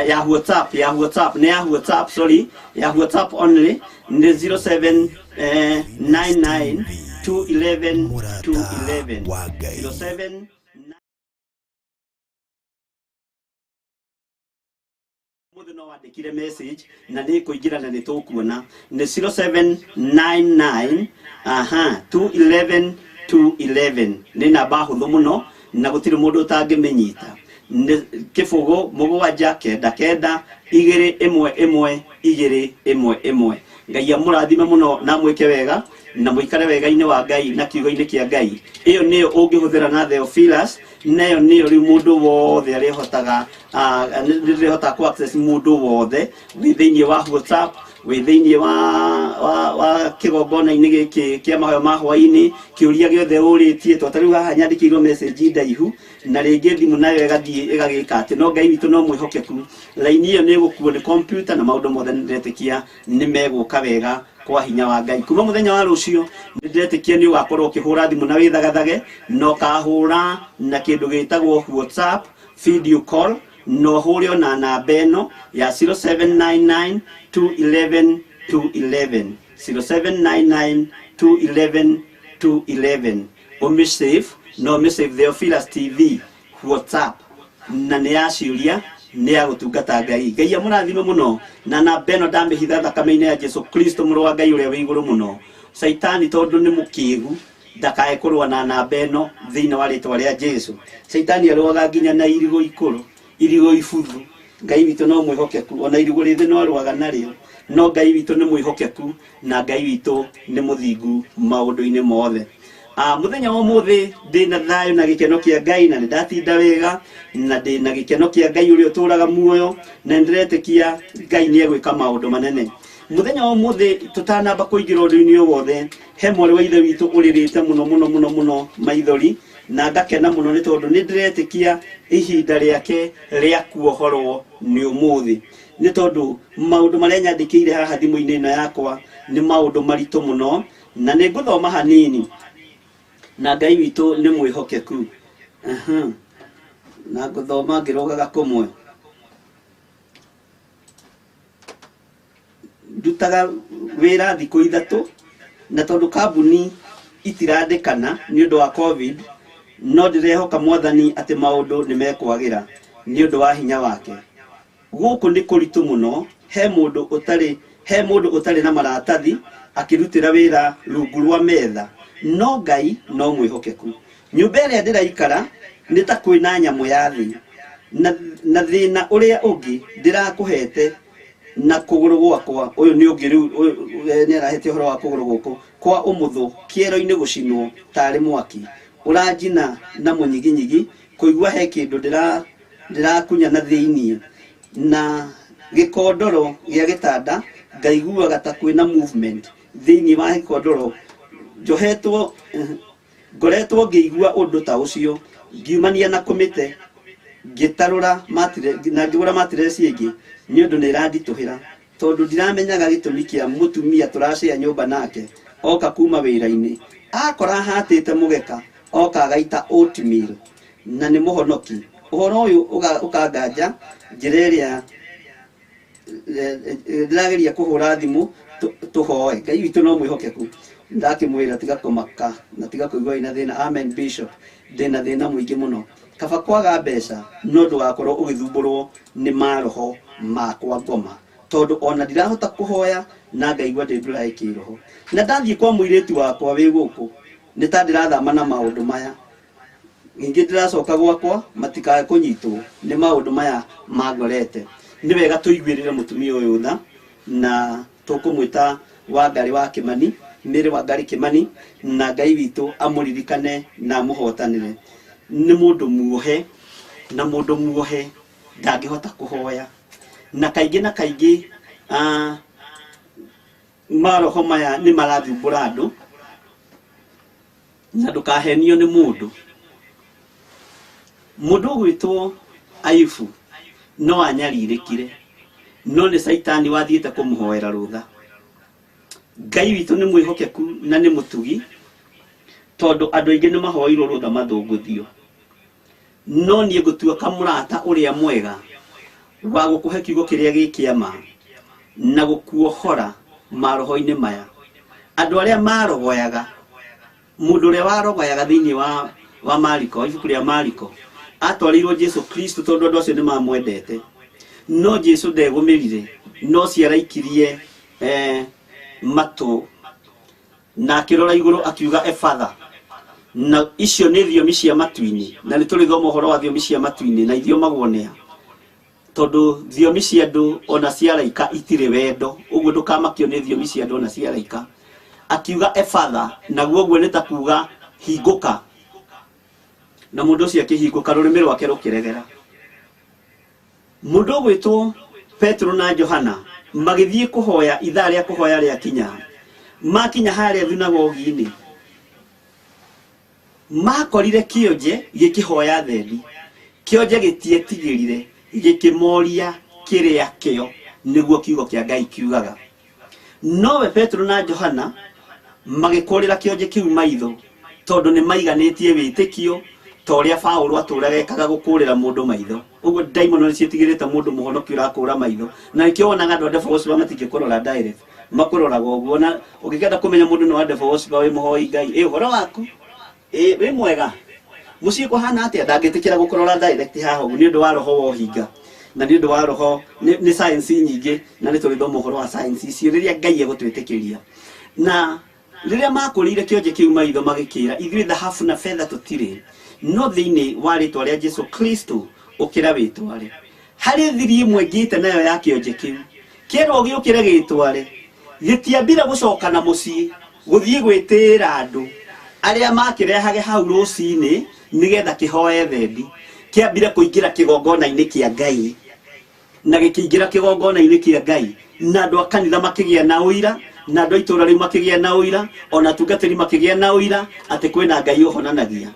ya WhatsApp, ya WhatsApp, nĩ ya WhatsApp, sorry, ya WhatsApp only nĩ 07 99 211 Mũrata 211 wa Ngai. 07 Mũthĩ no wandĩkire message na nĩ kũingĩra na nĩ tũkuona nĩ 0799 aha 211 211. Nĩ namba hũthũ mũno. Na gũtirĩ mũndũ ũtangĩmĩnyita. Nĩ 0 7 9 9 2 1 1 2 1 1. Ngai amũrathime mũno na mwĩke wega na mũikare wega-inĩ wa Ngai na kiugo-inĩ kĩa Ngai. Ĩyo nĩyo ũngĩhũthĩra na Theophilus, nayo nĩyo rĩu mũndũ wothe arĩhotaga, nĩrĩhotaga kũ access mũndũ wothe wĩ thĩinĩ wa WhatsApp, wĩ thĩinĩ wa kĩgongona-inĩ gĩkĩ kĩa mahoya ma hwaĩ-inĩ. Kĩũria gĩothe ũrĩtie, to ta rĩu haha nyandĩkĩirwo message ndaihu na rĩngĩ thimũ nayo ĩgathiĩ ĩgagĩka atĩ, no Ngai witũ no mwĩhokeku. Raini ĩyo nĩ ĩgũkuo nĩ computer na maũndũ mothe nĩndĩretĩkia nĩ megũka wega kwa hinya wa Ngai. Kuma mũthenya wa rũciũ nĩndĩretĩkia nĩ ũgakorwo ũkĩhũra thimũ na wĩthagathage, na ũkahũra na kĩndũ gĩtagwo WhatsApp video call, na ũhũre ona namba ĩno ya 0799 211 211, 0799 211 211. Ũmĩsave na ũmĩsave Theophilus TV WhatsApp, na nĩ ya ciũria, nĩ ya gũtungata Ngai. Ngai amũrathime mũno. Na namba ĩno ndamĩhitha thakame-inĩ ya Jesu Kristo mũrũ wa Ngai ũrĩa wĩ igũrũ mũno. Caitani tondũ nĩ mũkĩgu ndakae kũrũa na namba ĩno thĩinĩ wa rĩtwa rĩa Jesu. Caitani arũaga nginya na irigũ ikũrũ, irigũ ibuthu. Ngai witũ no mwĩhokeku, ona irigũ rĩthĩ no arũaga narĩo, no Ngai witũ nĩ mwĩhokeku na Ngai witũ nĩ mũthingu maũndũ-inĩ mothe. Mũthenya wa ũmũthĩ ndĩna thayũ na gĩkeno kĩa Ngai, na nĩndatinda wega na ndĩna gĩkeno kĩa Ngai ũrĩa ũtũraga muoyo, na nĩndĩretĩkia Ngai nĩegwĩka maũndũ manene. Mũthenya wa ũmũthĩ tũtanamba kũingĩra ũndũ-inĩ o wothe, he mwarĩ wa ithe witũ ũrĩrĩte mũno mũno mũno mũno maithori, na ngakena mũno nĩ tondũ nĩndĩretĩkia ihinda rĩake rĩa kuohorwo nĩ ũmũthĩ, nĩ tondũ maũndũ marĩa nyandĩkĩire haha thimũ-inĩ ĩno yakwa nĩ maũndũ maritũ mũno, na nĩ ngũthoma hanini, na Ngai witũ nĩ mwĩhokeku. Na ngũthoma ngĩrũgaga kũmwe. Ndutaga wĩra thikũ 3, na tondũ kambuni itirandĩkana nĩ ũndũ wa COVID, no ndĩrehoka Mwathani atĩ maũndũ nĩ mekwagĩra nĩ ũndũ wa hinya wake. Gũkũ nĩ kũritũ mũno, he mũndũ ũtarĩ na maratathi akĩrutĩra wĩra rungu rwa metha, no Ngai no mwĩhokeku. Nyũmba ĩrĩa ndĩraikara nĩ ta kwĩna nyamũ ya thĩ, na thĩna ũrĩa ũngĩ ndĩrakũhete na kũgũrũ gwakwa, ũyũ nĩ ũngĩ rĩu, ũyũ nĩ arahete ũhoro wa kũgũrũ gũkũ kwa ũmũthũ, kĩero-inĩ gũcinwo tarĩ mwaki ũranjina na mũnyiginyigi, kũigua he kĩndũ ndĩrakunya na thĩiniĩ, na gĩkondoro gĩa gĩtanda ngaiguaga ta kwĩna movement thĩiniĩ wa gĩkondoro. Njohetwo, ngoretwo ngĩigua ũndũ ta ũcio ngiumania na kũmĩte, ngĩtarũra matire na ngĩgũra matiresi ĩngĩ nĩ ũndũ nĩ ĩranditũhĩra, tondũ ndiramenyaga gĩtũmi kĩa mũtumia tũracĩa nyũmba nake oka kuma wĩra-inĩ akora hatĩte mũgeka oka agaita oatmeal na nĩ mũhonoki. Ũhoro ũyũ ũkanganja njĩra ĩrĩa ndĩrageria kũhũra thimũ tũhoe. Ngai witũ no mwĩhokeku. Ndakĩmwĩra tiga kũmaka na tiga kũigua wĩna thĩna. Amen Bishop, ndĩna thĩna mũingĩ mũno. Kaba kwaga mbeca no ndũgakorwo ũgĩthumbũrwo nĩ maroho makwa ngoma, tondũ ona ndirahota kũhoya na ngaigua ndĩ ndũraĩ kĩroho. Na ndathiĩ kwa mũirĩtu wakwa wĩ gũkũ nĩ ta ndĩrathama na maũndũ maya, ningĩ ndĩracoka gwakwa matikae kũnyitwo nĩ maũndũ maya mangorete. Nĩ wega tũiguĩrĩre mũtumia ũyũ tha, na tũkũmwĩta Wangari wa Kĩmani, Mary Wangari Kĩmani, na Ngai witũ amũririkane na amũhotanĩre. Nĩ mũndũ muohe, na mũndũ muohe ndangĩhota kũhoya, na kaingĩ na kaingĩ maroho maya nĩ marathumbũra andũ, na ndũkahenio nĩ mũndũ. Mũndũ ũgwĩtwo Ayubu no anyarirĩkire, no nĩ Caitani wathiĩte kũmũhoera rũtha. Ngai witũ nĩ mwĩhokeku na nĩ mũtugi, tondũ andũ aingĩ nĩ mahoirwo rũtha mathũngũthio. No niĩ ngũtuĩka mũrata ũrĩa mwega wa gũkũhe kiugo kĩrĩa gĩ kĩa ma na gũkuohora maroho-inĩ maya. Andũ arĩa marogoyaga, mũndũ ũrĩa warogoyaga thĩinĩ wa Mariko, ibuku rĩa Mariko, atwarĩirwo Jesu Kristo tondũ andũ acio nĩ mamwendete. No Jesu ndegũmĩrire, no ciaraikirie matũ na akĩrora igũrũ akiuga Efatha. Na icio nĩ thiomi cia matu-inĩ, na nĩ tũrĩthoma ũhoro wa thiomi cia matu-inĩ na ithiomagwo nĩa, tondũ thiomi cia andũ ona cia araika itirĩ wendo. Ũguo ndũkamakio nĩ thiomi cia andũ ona cia araika. Akiuga efatha, naguo ũguo nĩ ta kuga hingũka, na mũndũ ũcio akĩhingũka, rũrĩmĩ rwake rũkĩregera. Mũndũ ũgwĩtwo Petero na Johana magĩthiĩ kũhoya, ithaa rĩa kũhoya rĩakinya, makinya harĩa thunagogi-inĩ makorire kĩonje gĩkĩhoya thendi. Kĩonje gĩtietigĩrire, gĩkĩmoria kĩrĩa kĩo, nĩguo kiugo kĩa Ngai kiugaga. Nowe Petero na Johana magĩkũrĩra kĩonje kĩu maitho, tondũ nĩ maiganĩtie wĩtĩkio ta ũrĩa Paũlũ atũraga ekaga gũkũrĩra mũndũ maitho. Ũguo ndaimono nĩ ciĩtigĩrĩte mũndũ mũhonoki ũrakũra maitho, na nĩkĩo wonaga andũ a devil worshiper matingĩkũrora direct, makũroraga ũguo. Na ũngĩkenda kũmenya mũndũ nĩ wa devil worshiper wĩ mũhoi Ngai, ĩ ũhoro waku, ĩ wĩ mwega, mũciĩ kũhana atĩa, ndangĩtĩkĩra gũkũrora direct haha ũguo, nĩ ũndũ wa roho wa ũhinga na nĩ ũndũ wa roho nĩ science nyingĩ, na nĩ tũrĩthoma ũhoro wa science icio rĩrĩa Ngai egũtwĩtĩkĩria. Na rĩrĩa makũrĩire kĩonje kĩu maitho magĩkĩra, ithuĩ thahabu na betha tũtirĩ, no thĩinĩ wa rĩtwa rĩa Jesu Kristo ũkĩra wĩtware. Harĩ thiri ĩmwe ngĩte nayo ya kĩonje kĩu, kĩerwo gĩũkĩre gĩtware, gĩtiambire gũcoka na mũciĩ gũthiĩ gwĩtĩĩra andũ arĩa makĩrehage hau rũcinĩ nĩgetha kĩhoe thendi. Kĩambire kũingĩra kĩgongona-inĩ kĩa Ngai, na gĩkĩingĩra kĩgongona-inĩ kĩa Ngai, na andũ a kanitha makĩgĩa na ũira, na andũ a itũũra rĩu makĩgĩa na ũira, ona atungatĩri makĩgĩa na ũira atĩ kwĩna Ngai ũhonanagia.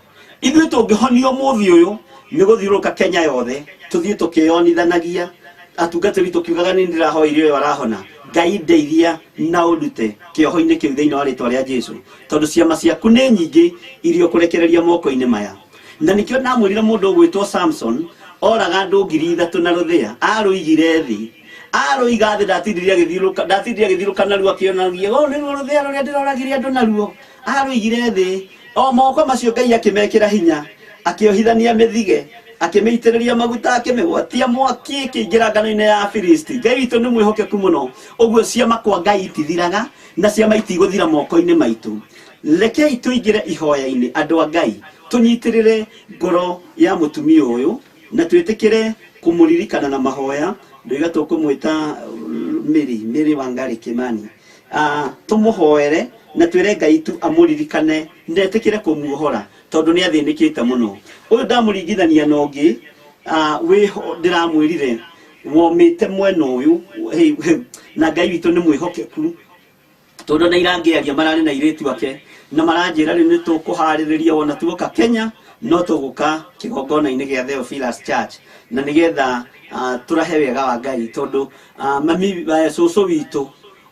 Ithuĩ tũngĩhonio ũmũthĩ ũyũ nĩ gũthiũrũrũka Kenya yothe tũthiĩ tũkĩyonithanagia, atungatĩri tũkiugaga nĩ ndĩrahoire ũyũ arahona. Ngai ndeithia na ũndute kĩoho-inĩ kĩu thĩinĩ wa rĩtwa rĩa Jesu, tondũ ciama ciaku nĩ nyingĩ iria ũkũrekereria moko-inĩ maya. Na nĩkĩo ndamwĩrire mũndũ ũgwĩtwo Samson oraga andũ 3,000 na rũthĩa, arũigire thĩ, arũiga thĩ, ndatindirie agĩthiũrũrũka, ndatindirie agĩthiũrũrũka naruo akĩonagia, ũũ nĩruo rũthĩa rũrĩa ndĩroragire andũ naruo. Arũigire thĩ, o moko macio Ngai akĩmekĩra hinya, akĩohithania mĩthige, akĩmĩitĩrĩria maguta, akĩmĩgwatia mwaki, ĩkĩingĩra ngano-inĩ ya Afilisti. Ngai witũ nĩ mwĩhokeku mũno. Ũguo ciama kwa Ngai itithiraga, na ciama itigũthira moko-inĩ maitũ. Rekei tũingĩre ihoya-inĩ, andũ a Ngai, tũnyitĩrĩre ngoro ya mũtumia ũyũ na twĩtĩkĩre kũmũririkana na mahoya. Ndoiga tũkũmwĩta Mary, Mary Wangari Kimani. Tũmũhoere na twĩre Ngai tu amũririkane na etĩkĩre kũmuohora, tondũ nĩ athĩnĩkĩte mũno. Ũyũ ndamũringithania na ũngĩ, wĩho ndĩramwĩrire womĩte mwena ũyũ, hey, hey, na Ngai witũ nĩ mwĩhokeku, tondũ na irangĩaria mararĩ na airĩtu ake na maranjĩra rĩu nĩ tũkũharĩrĩria wona tuoka Kenya no tũgũka kĩgongona-inĩ gĩa Theophilus Church, na nĩgetha tũrahe wega wa Ngai, tondũ mami, cũcũ witũ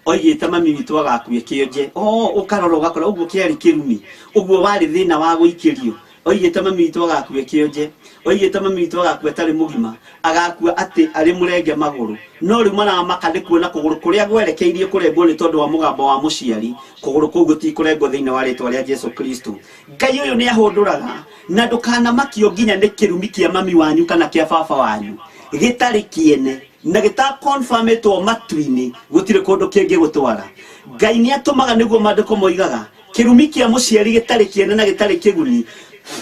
oigĩte mami witũ agakue kĩonje. O ũkarora ũgakora ũguo kĩarĩ kĩrumi, ũguo warĩ thĩna wa gũikĩrio. Oigĩte mami witũ agakue kĩonje, oigĩte mami witũ agakua atarĩ mũgima, agakua atĩ arĩ mũrenge magũrũ. No rĩu maramaka nĩ kuona kũgũrũ kũrĩa gwerekeirie kũrengwo nĩ tondũ wa mũgambo wa mũciari, kũgũrũ kũu gũtikũrengwo thĩinĩ wa rĩtwa rĩa Jesu Kristo. Ngai ũyũ nĩ ahũndũraga, na ndũkanamakio nginya nĩ kĩrumi kĩa mami wanyu kana kĩa baba wanyu gĩtarĩ kĩene na gĩtakonfirmĩtwo matu-inĩ, gũtirĩ kũndũ kĩngĩgũtwara. Ngai nĩ atũmaga, nĩguo maandĩko moigaga, kĩrumi kĩa mũciari gĩtarĩ kĩene na gĩtarĩ kĩguni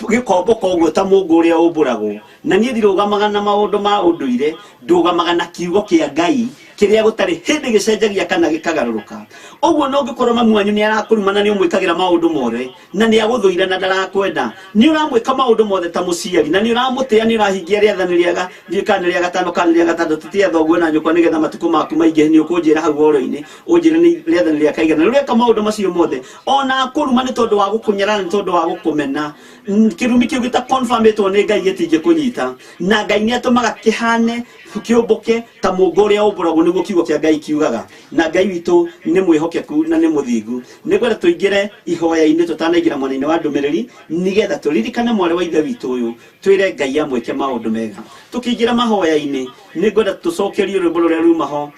gĩkomboka ũguo ta mũngũ ũrĩa ũmbũragwo. Na niĩ ndirũgamaga na maũndũ ma ũndũire, ndũgamaga na kiugo kĩa Ngai kĩrĩa gũtarĩ hĩndĩ gĩcenjagia kana gĩkagarũrũka. Ũguo no ũngĩkorwo mamu wanyu nĩ arakũruma na nĩ ũmwĩkagĩra maũndũ mothe na nĩ agũthũire na ndarakwenda, nĩ ũramwĩka maũndũ mothe ta mũciari na nĩ ũramũtĩa, nĩ ũrahingia rĩathani rĩaga ndiũĩ kana nĩ rĩa gatano kana nĩ rĩa gatandatũ, tĩa thoguo na nyũkwa nĩgetha matukũ maku maingĩhe. Nĩ ũkũnjĩra hau oro-inĩ, ũnjĩre nĩ rĩathani rĩa kaigana. Rĩu ũreka maũndũ macio mothe ona akũruma nĩ tondũ wa gũkũnyarara, nĩ tondũ wa gũkũmena, kĩrumi kĩu gĩtakonfirmĩtwo nĩ Ngai gĩtingĩkũnyita. Na Ngai nĩ atũmaga kĩhane kĩũmbũke ta mũngũ ũrĩa ũmbũragwo, nĩguo kiugo kĩa Ngai kiugaga. Na Ngai witũ nĩ mwĩhokeku na nĩ mũthingu. Nĩ ngwenda tũingĩre ihoya-inĩ tũtanaingĩra mwena-inĩ wa ndũmĩrĩri, nĩgetha tũririkane mwarĩ wa ithe witũ ũyũ, twĩre Ngai amwĩke maũndũ mega. Tũkĩingĩra mahoya-inĩ, nĩ ngwenda tũcokerie rwĩmbo rũrĩa ruma ho,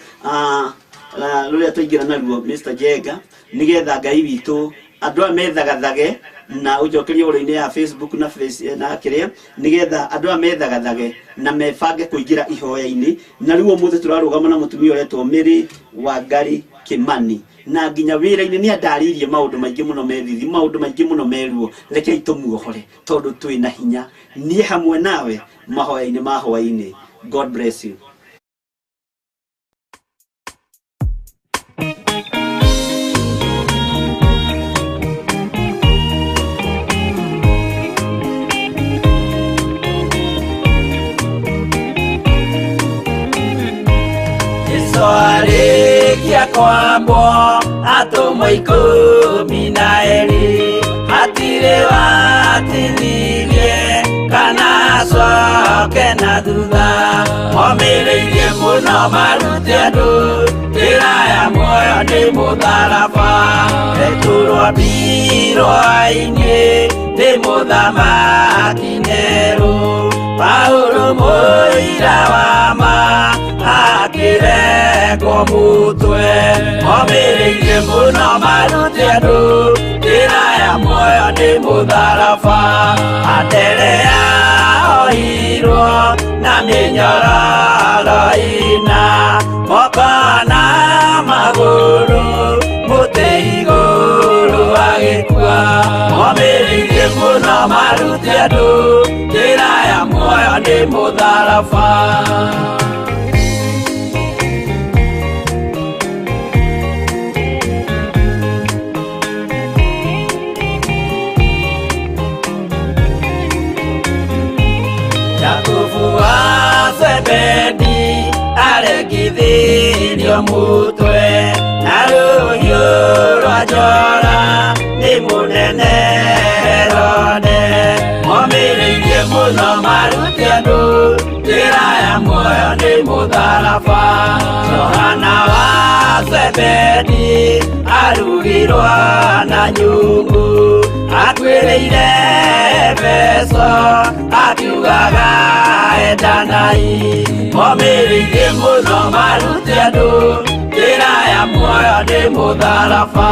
rũrĩa twaingĩra naruo Mr. Jenga, nĩgetha Ngai witũ andũ aya methagathage, na ũnjokerie ũhoro-inĩ ya Facebook na face, na kĩrĩa, nĩgetha andũ aya methagathage na mebange kũingĩra ihoya-inĩ. Na rĩu ũmũthĩ tũrarũgama na mũtumia ũretwo Mary Wangari Kimani na nginya wĩra-inĩ nĩ andarĩirie maũndũ maingĩ mũno me thithi, maũndũ maingĩ mũno me ruo. Rekei tũmuohore tondũ twĩ na hinya. Niĩ hamwe nawe mahoya-inĩ ma hwaĩ-inĩ. God bless you. Jesu arĩkia kwambwo atũmwo 12 hatirĩ watithirie kana acoke na thutha. Momĩrĩirie mũno marute andũ njĩra ya muoyo nĩ mũtharaba. Petero ambirwo-inĩ nĩ mũthamaki Nero. Paulo mũira wa ma akĩrekwo mũtwe. Momĩrĩirie mũno marute andũ njĩra ya muoyo nĩ mũtharaba. Anderea ohirwo na mĩnyororo ĩna moko na magũrũ mũtĩ igũrũ agĩkua. Momĩrĩirie mũno marute andũ njĩra ya muoyo nĩ mũtharaba. Jakubu wa Zebedi aregithirio mutwe na rũhiũ rwa njora nĩ mũnene Herode. Momĩrĩirie mũno marute andũ njĩra ya muoyo nĩ mũtharaba. Johana wa Zebedi arugirwo na nyungu akuĩrĩire Efeso akiugaga endanai. Momĩrĩirie mũno marute andũ njĩra ya muoyo nĩ mũtharaba.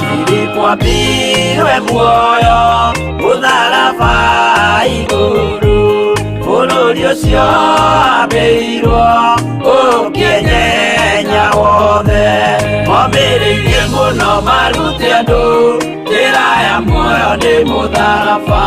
Filipo ambirwe muoyo mũtharaba igũrũ bũrũri ũcio ambĩirwo ũkĩenyenya wothe. Momĩrĩirie mũno marute andũ njĩra ya muoyo nĩ mũtharaba.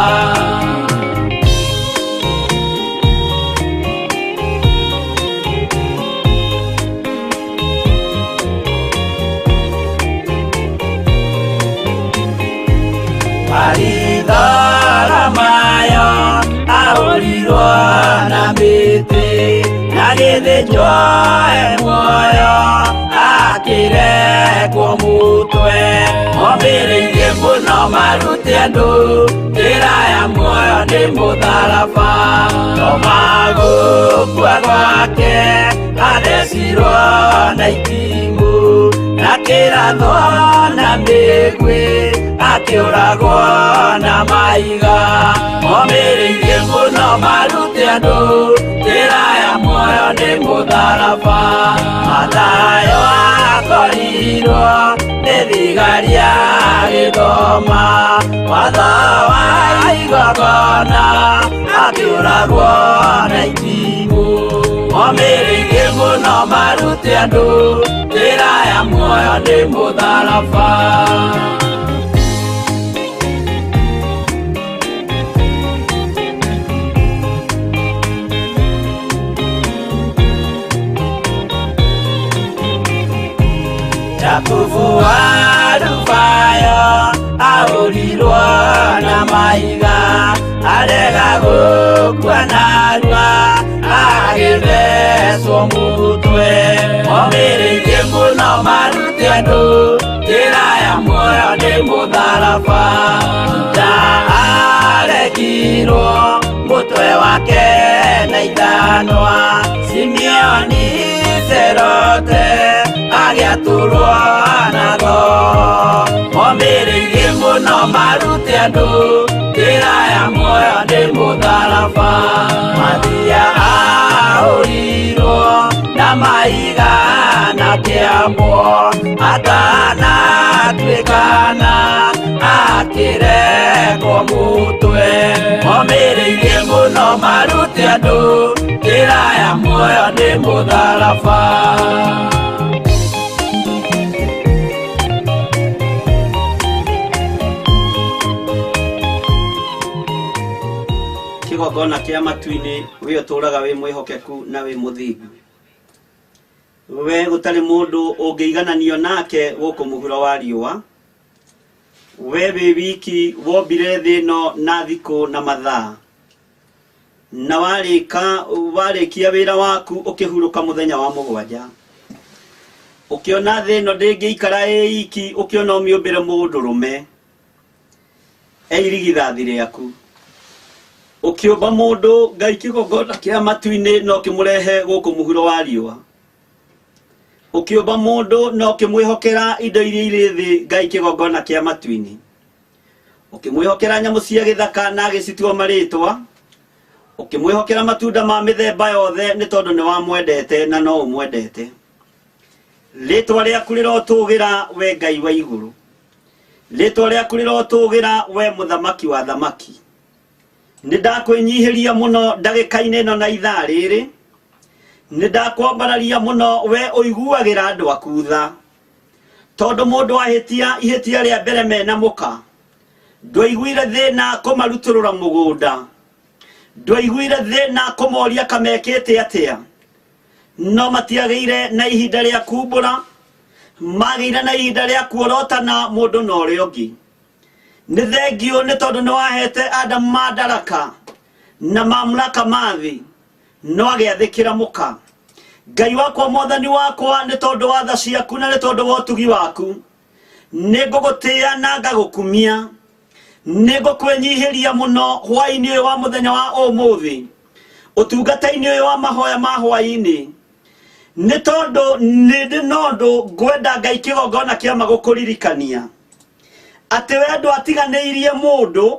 Baritholomayo ahũrirwo na mĩtĩ na gĩthĩnjwo e muoyo akĩrekwo mũtwe. Momĩrĩirie mũno marute andũ njĩra ya muoyo nĩ mũtharaba. Toma gũkua gwake athecirwo na itimũ na kĩrathwo na mĩguĩ akĩũragwo na mahiga. Momĩrĩirie mũno marute andũ njĩra ya muoyo nĩ mũtharaba. Mathayo akorirwo nĩ thigari agĩthoma watho wa igongona akĩũragwo na itimũ. Momĩrĩirie mũno marute andũ njĩra ya muoyo nĩ mũtharaba. Jakubu wa Alufayo ahũrirwo na mahiga arega gũkua narua agĩthecwo mũtwe. Momĩrĩirie mũno marute andũ njĩra ya muoyo nĩ mũtharaba. Juda aregirwo mũtwe wake na ithanwa. Simeoni Serote agĩatũrwo na thoo. Momĩrĩirie mũno marute andũ njĩra ya muoyo nĩ mũtharaba. Mathia ahũrirwo na mahiga na kĩambwo atanatuĩkana akĩrekwo mũtwe. Momĩrĩirie mũno marute andũ njĩra ya muoyo nĩ mũtharaba. Kĩgongona kĩa matu-inĩ, we ũtũũraga wĩ mwĩhokeku na wĩ mũthingu, we gũtarĩ mũndũ ũngĩigananio nake gũkũ mũhuro wa riũa, we wĩ wiki wombire thĩ ĩno na thikũ na mathaa, na warĩkia wĩra waku ũkĩhurũka mũthenya wa mũgwanja. Ũkĩona thĩ ĩno ndĩngĩikara ĩ iki, ũkĩona ũmĩũmbĩre mũndũrũme eirigithathi rĩaku. Ũkĩũmba mũndũ Ngai kĩgongona kĩa matu-inĩ na ũkĩmũrehe gũkũ mũhuro wa riũa. Ũkĩũmba mũndũ na ũkĩmwĩhokera indo iria irĩ thĩ Ngai kĩgongona kĩa matu-inĩ. Ũkĩmwĩhokera nyamũ cia gĩthaka na agĩcitua marĩtwa. Ũkĩmwĩhokera matunda ma mĩthemba yothe nĩ tondũ nĩ wamwendete na no ũmwendete. Rĩtwa rĩaku rĩrotũgĩra we Ngai wa igũrũ. Rĩtwa rĩaku rĩrotũgĩra we mũthamaki wa thamaki. Nĩ ndakwĩnyihĩria mũno ndagĩka-inĩ ĩno na ithaa rĩrĩ. Nĩ ndakwambararia mũno we ũiguagĩra andũ aku tha. Tondũ mũndũ ahĩtia ihĩtia rĩa mbere mena mũka, ndwaiguire thĩna kũmarutũrũra mũgũnda, ndwaiguire thĩna kũmoria kamekĩte atĩa, no matiagĩire na ihinda rĩa kumbũra, magĩire na ihinda rĩa kuorotana mũndũ na ũrĩa ũngĩ. Nĩ thengiũ nĩ tondũ nĩ wahete Adamu mandaraka na mamlaka ma thĩ, no agĩathĩkĩra mũka. Ngai wakwa mwathani wakwa, nĩ tondũ wa tha ciaku na nĩ tondũ wa ũtugi waku, nĩ ngũgũtĩĩa na ngagũkumia. Nĩ ngũkwĩnyihĩria mũno hwaĩ-inĩ ũyũ wa mũthenya wa ũmũthĩ, ũtungata-inĩ ũyũ wa mahoya ma hwaĩ-inĩ, nĩ tondũ nĩ ndĩ na ũndũ ngwenda Ngai kĩgongona kĩama gũkũririkania atĩ we ndwatiganĩirie mũndũ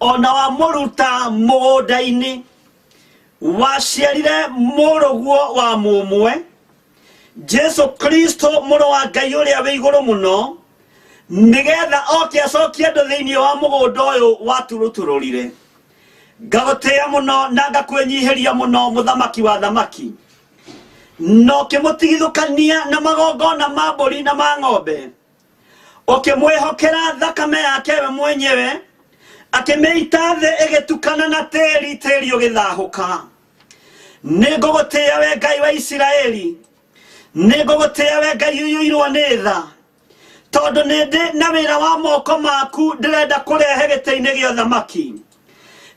ona wamũruta mũgũnda-inĩ, waciarire mũrũguo wa mũmwe Jesu Kristo mũrũ wa Ngai ũrĩa wĩ igũrũ mũno, nĩgetha oke acokie andũ thĩinĩ wa mũgũnda ũyũ waturũtũrũrire. Ngagũtĩĩa mũno na ngakwĩnyihĩria mũno mũthamaki wa thamaki, na ũkĩmũtigithũkania na magongona ma mbũri na ma ng'ombe, ũkĩmwĩhokera thakame yake we mwenyewe, akĩmĩita thĩ ĩgĩtukana na tĩri, tĩri ũgĩthahũka. Nĩ ngũgũtĩĩa we Ngai wa Isiraeli, nĩ ngũgũtĩĩa we Ngai ũiyũirwo nĩ tha, tondũ nĩ ndĩ na wĩra wa moko maku ndĩrenda kũrehe gĩtĩ-inĩ gĩa ũthamaki.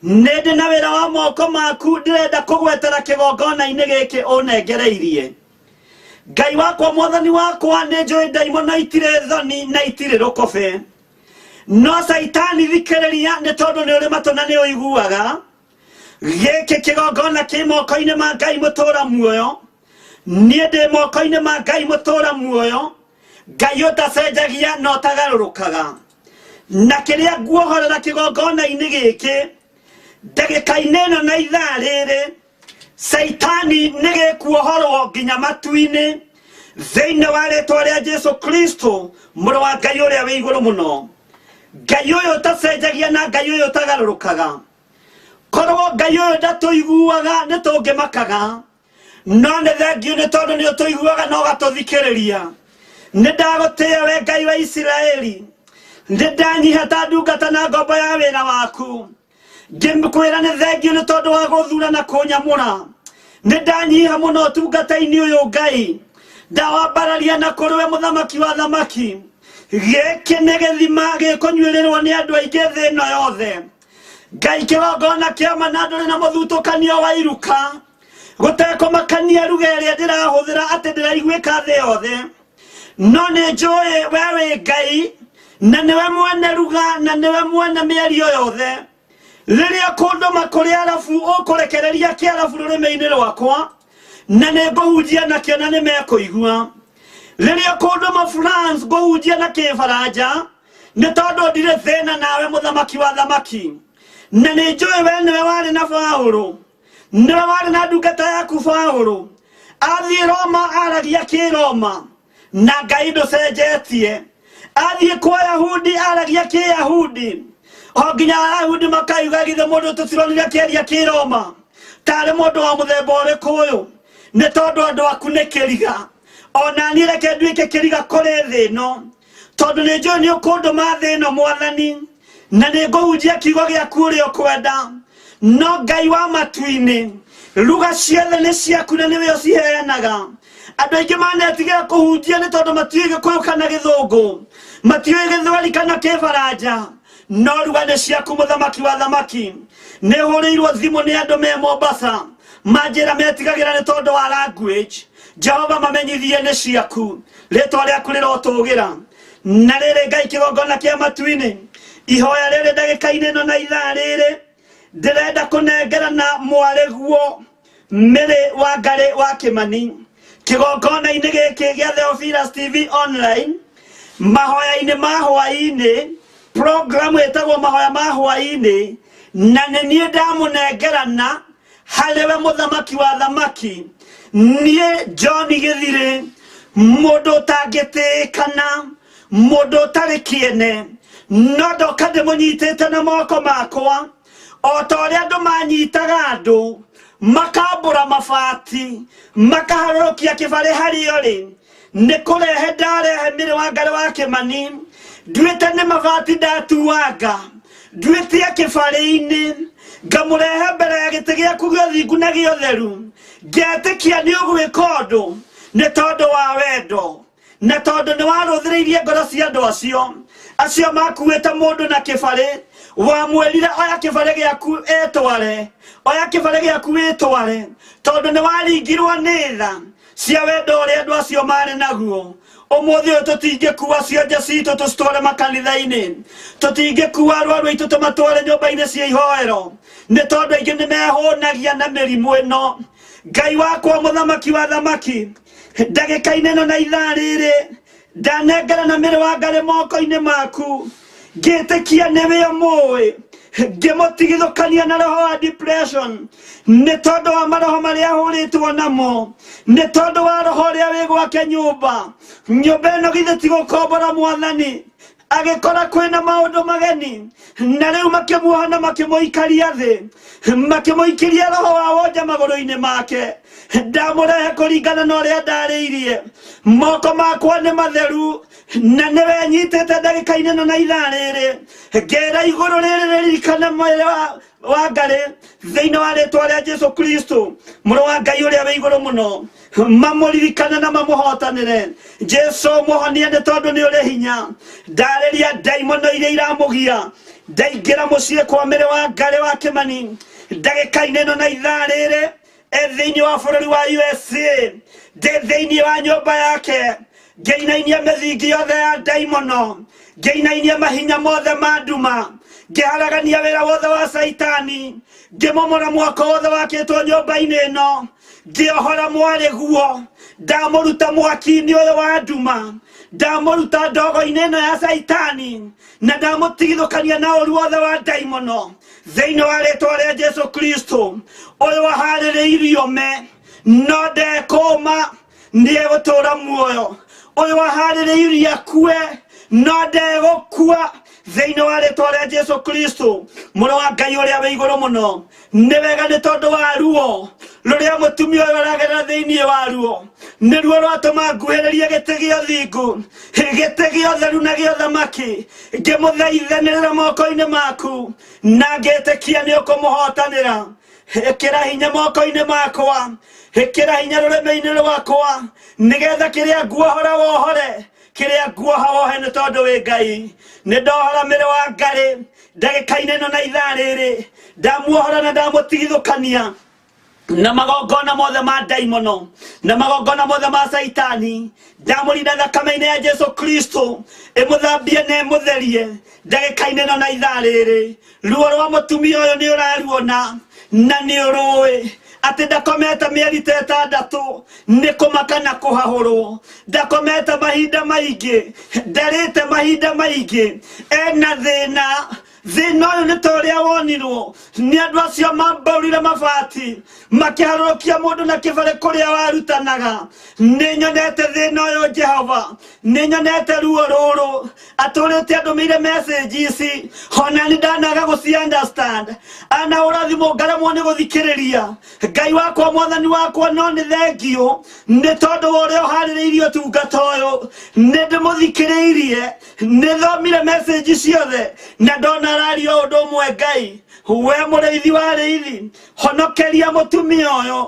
Nĩ ndĩ na wĩra wa moko maku ndĩrenda kũgwetera kĩgongona-inĩ gĩkĩ ũnengereirie. Ngai wakwa mwathani wakwa, nĩ njũĩ ndaimono itirĩ thoni na itirĩ rũkobe, no Caitani thikĩrĩria, nĩ tondũ nĩ ũrĩ matũ na nĩ ũiguaga. Gĩkĩ kĩgongona kĩ moko-inĩ ma Ngai mũtũra muoyo, niĩ ndĩ moko-inĩ ma Ngai mũtũra muoyo, Ngai ũtacenjagia na ũtagarũrũkaga. Na kĩrĩa nguohorera kĩgongona-inĩ gĩkĩ ndagĩka-inĩ ĩno na ithaa rĩrĩ, Caitani nĩ gĩkuohorwo nginya matu-inĩ thĩinĩ wa rĩtwa rĩa Jesu Kristo mũrũ wa Ngai ũrĩa wĩ igũrũ mũno. Ngai ũyũ ũtacenjagia na Ngai ũyũ ũtagarũrũkaga. Korwo Ngai ũyũ ndatũiguaga nĩ tũngĩmakaga, no nĩ thengiũ nĩ tondũ nĩ ũtũiguaga na ũgatũthikĩrĩria. Nĩ ndagũtĩĩa we Ngai wa Isiraeli, nĩ ndanyiha ta ndungata na ngombo ya wĩra waku, ngĩkwĩra nĩ thengiũ nĩ tondũ wa gũthura na kũnyamũra. Nĩ ndanyiha mũno ũtungata-inĩ ũyũ Ngai, ndawambararia na kũrĩ we mũthamaki wa thamaki. Gĩkĩ nĩ gĩthima gĩkũnyuĩrĩrwo nĩ andũ aingĩ thĩ ĩno yothe. Ngai kĩgongona kĩama na ndũrĩ na mũthutũkanio wa iruka, gũtekũmakania ruga ĩrĩa ndĩrahũthĩra atĩ ndĩraiguĩka thĩ yothe, no nĩ njũĩ we wĩ Ngai na nĩwe mwene ruga na nĩwe mwene mĩario yothe. Rĩrĩa kũndũma kũrĩ arabu, ũkũrekereria kĩarabu rũrĩmĩ-inĩ rwakwa na nĩ ngũhunjia nakĩo na nĩ mekũigua. Rĩrĩa kũndũma France, ngũhunjia na kĩbaranja nĩ tondũ ndirĩ thĩna nawe mũthamaki wa thamaki, na nĩ njũĩ we nĩwe warĩ na Paũlũ, nĩwe warĩ na ndungata yaku Paũlũ. Athiĩ Roma aragia kĩroma na Ngai ndũcenjetie, athiĩ kwa Yahudi aragia kĩyahudi, o nginya Ayahudi makaiga githĩ mũndũ tũtironire kĩaria kĩroma tarĩ mũndũ wa mũthemba ũrĩkũ ũyũ? Nĩ tondũ andũ aku nĩ kĩriga, ona niĩ reke nduĩke kĩriga kũrĩ thĩ ĩno, tondũ nĩ njũĩ nĩ ũkũndũma thĩ ĩno mwathani, na nĩ ngũhunjia kiugo gĩaku ũrĩa ũkwenda. No Ngai wa matu-inĩ, ruga ciothe nĩ ciaku na nĩwe ũciheanaga. Andũ aingĩ manetigĩra kũhunjia nĩ tondũ matiũĩ Gĩkũyũ kana Gĩthũngũ, matiũĩ Gĩthweri kana Kĩbaranja, no ruga nĩ ciaku, mũthamaki wa thamaki. Nĩ hũrĩirwo thimũ nĩ andũ me Mombasa, manjĩra metigagĩra nĩ tondũ wa language. Jehova, mamenyithie nĩ ciaku, rĩtwa rĩaku rĩrotũgĩra. Na rĩrĩ, Ngai kĩgongona kĩa matu-inĩ, ihoya rĩrĩ ndagĩka-inĩ ĩno na ithaa rĩrĩ, ndĩrenda kũnengerana mwarĩguo Mĩrĩ wa Ngarĩ wa Kĩmani kĩgongona-inĩ gĩkĩ gĩa Theophilus TV online, mahoya-inĩ ma hwaĩ-inĩ, programu ĩtagwo mahoya ma hwaĩ-inĩ, na nĩ niĩ ndamũnengerana harĩ we, mũthamaki wa thamaki. Niĩ John Gĩthirĩ, mũndũ ũtangĩtĩĩkana, mũndũ ũtarĩ kĩene, no ndoka ndĩmũnyitĩte na moko makwa o ta ũrĩa andũ manyitaga andũ makambũra mabati makaharũrũkia kĩbarĩ harĩa ũrĩ. Nĩ kũrehe ndarehe Mĩrĩ wa Ngarĩ wa Kĩmani, nduĩte nĩ mabati ndatuanga, nduĩtie kĩbarĩ-inĩ, ngamũrehe mbere ya gĩtĩ gĩaku gĩa ũthingu na gĩa ũtheru, ngetĩkia nĩ ũgwĩka ũndũ nĩ tondũ wa wendo na tondũ nĩ warũthĩrĩirie ngoro cia andũ acio makuĩte mũndũ na kĩbarĩ. Wamwĩrire, "Oya kĩbarĩ gĩaku ĩtware, oya kĩbarĩ gĩaku wĩtware," tondũ nĩ waringirwo nĩ tha cia wendo ũrĩa andũ acio marĩ naguo. Ũmũthĩ ũyũ tũtingĩkua cionje citũ tũcitware makanitha-inĩ, tũtingĩkua arwaru aitũ tũmatware nyũmba-inĩ cia ihoero, nĩ tondũ aingĩ nĩ mehũnagia na mĩrimũ ĩno. Ngai wakwa, mũthamaki wa thamaki, ndagĩka-inĩ ĩno na ithaa rĩrĩ, ndanengera na Mĩrĩ wa Ngarĩ moko-inĩ maku, ngĩtĩkia nĩwe ũmũĩ, ngĩmũtigithũkania na roho wa depression nĩ tondũ wa maroho marĩa ahũrĩtwo namo, nĩ tondũ wa roho ũrĩa wĩ gwake nyũmba. Nyũmba ĩno githĩ ti gũkombora, Mwathani? Agĩkora kwĩna maũndũ mageni, na rĩu makĩmuoha na makĩmũikaria thĩ, makĩmũikĩria roho wa wonja magũrũ-inĩ make. Ndamũrehe kũringana na ũrĩa ndarĩirie. Moko makwa nĩ matheru na nĩwe nyitĩte ndagĩka-inĩ ĩno na ithaa rĩrĩ, ngera igũrũ rĩrĩ rĩririkane mwĩrĩ wa Ngarĩ thĩinĩ wa rĩtwa rĩa Jesu Kristo, mũrũ wa Ngai ũrĩa wĩ igũrũ mũno. Mamũririkane na mamũhotanĩre. Jesu, mũhonie nĩ tondũ nĩ ũrĩ hinya. Ndarĩria ndaimono iria iramũgia. Ndaingĩra mũciĩ kwa Mĩrĩ wa Ngarĩ wa Kĩmani ndagĩka-inĩ ĩno na ithaa rĩrĩ, e thĩinĩ wa bũrũri wa USA, ndĩ thĩinĩ wa nyũmba yake, ngĩinainia mĩthingi yothe ya ndaimono, ngĩinainia mahinya mothe ma nduma, ngĩharagania wĩra wothe wa Caitani, ngĩmomora mwako wothe wakĩtwo nyũmba-inĩ ĩno, ngĩohora mwarĩ guo. Ndamũruta mwaki-inĩ ũyũ wa nduma, ndamũruta ndogo-inĩ ĩno ya Caitani, na ndamũtigithũkania na ũru wothe wa ndaimono thĩinĩ wa rĩtwa rĩa Jesu Kristo. Ũyũ aharĩrĩirio me no ndekũma, nĩ egũtũũra muoyo. Ũyũ aharĩrĩirie akue no ndegũkua thĩinĩ wa rĩtwa rĩa Jesu Kristo, mũrũ wa Ngai ũrĩa wĩ igũrũ mũno. Nĩ wega, nĩ tondũ wa ruo rũrĩa mũtumia ũyũ aragerera thĩinĩ wa ruo, nĩ ruo rwatũma nguhĩrĩrie gĩtĩ gĩa ũthingu, gĩtĩ gĩa ũtheru na gĩa ũthamaki, ngĩmũthaithanĩrĩra moko-inĩ maku na ngĩtĩkia nĩ ũkũmũhotanĩra. Ĩkĩra hinya moko-inĩ makwa, ĩkĩra hinya rũrĩmĩ-inĩ rwakwa, nĩgetha kĩrĩa nguohora wohore, kĩrĩa nguoha wohe, nĩ tondũ wĩ Ngai. Nĩ ndohora Mĩrĩ wa Ngarĩ ndagĩka-inĩ ĩno na ithaa rĩrĩ. Ndamuohora na ndamũtigithũkania na magongona mothe ma ndaimono na magongona mothe ma Caitani. Ndamũrinda thakame-inĩ ya Jesu Kristo, ĩmũthambie na ĩmũtherie ndagĩka-inĩ ĩno na ithaa rĩrĩ. Ruo rwa mũtumia ũyũ nĩ ũraruona na nĩ ũrũĩ atĩ ndakomete mĩeri ta 6 nĩ kũmaka na kũhahũrwo. Ndakomete mahinda maingĩ, ndarĩte mahinda maingĩ, ena thĩna. Thĩna ũyũ nĩ ta ũrĩa wonirwo nĩ andũ acio mambaurire mabati makĩharũrũkia mũndũ na kĩbarĩ kũrĩa warutanaga. Nĩ nyonete thĩna ũyũ, Jehova, nĩ nyonete ruo rũrũ atũrĩte andũmĩire message ici, ona nĩ ndanaga gũci understand. Anahũra thimũ ngaremwo nĩ gũthikĩrĩria. Ngai wakwa, Mwathani wakwa, no nĩ thengio nĩ tondũ wa ũrĩa ũharĩrĩirie ũtungata ũyũ. Nĩ ndĩmũthikĩrĩirie, nĩ thomire message ciothe na ndona Araria o ũndũ ũmwe. Ngai, we mũrĩithi wa arĩithi, honokeria mũtumia ũyũ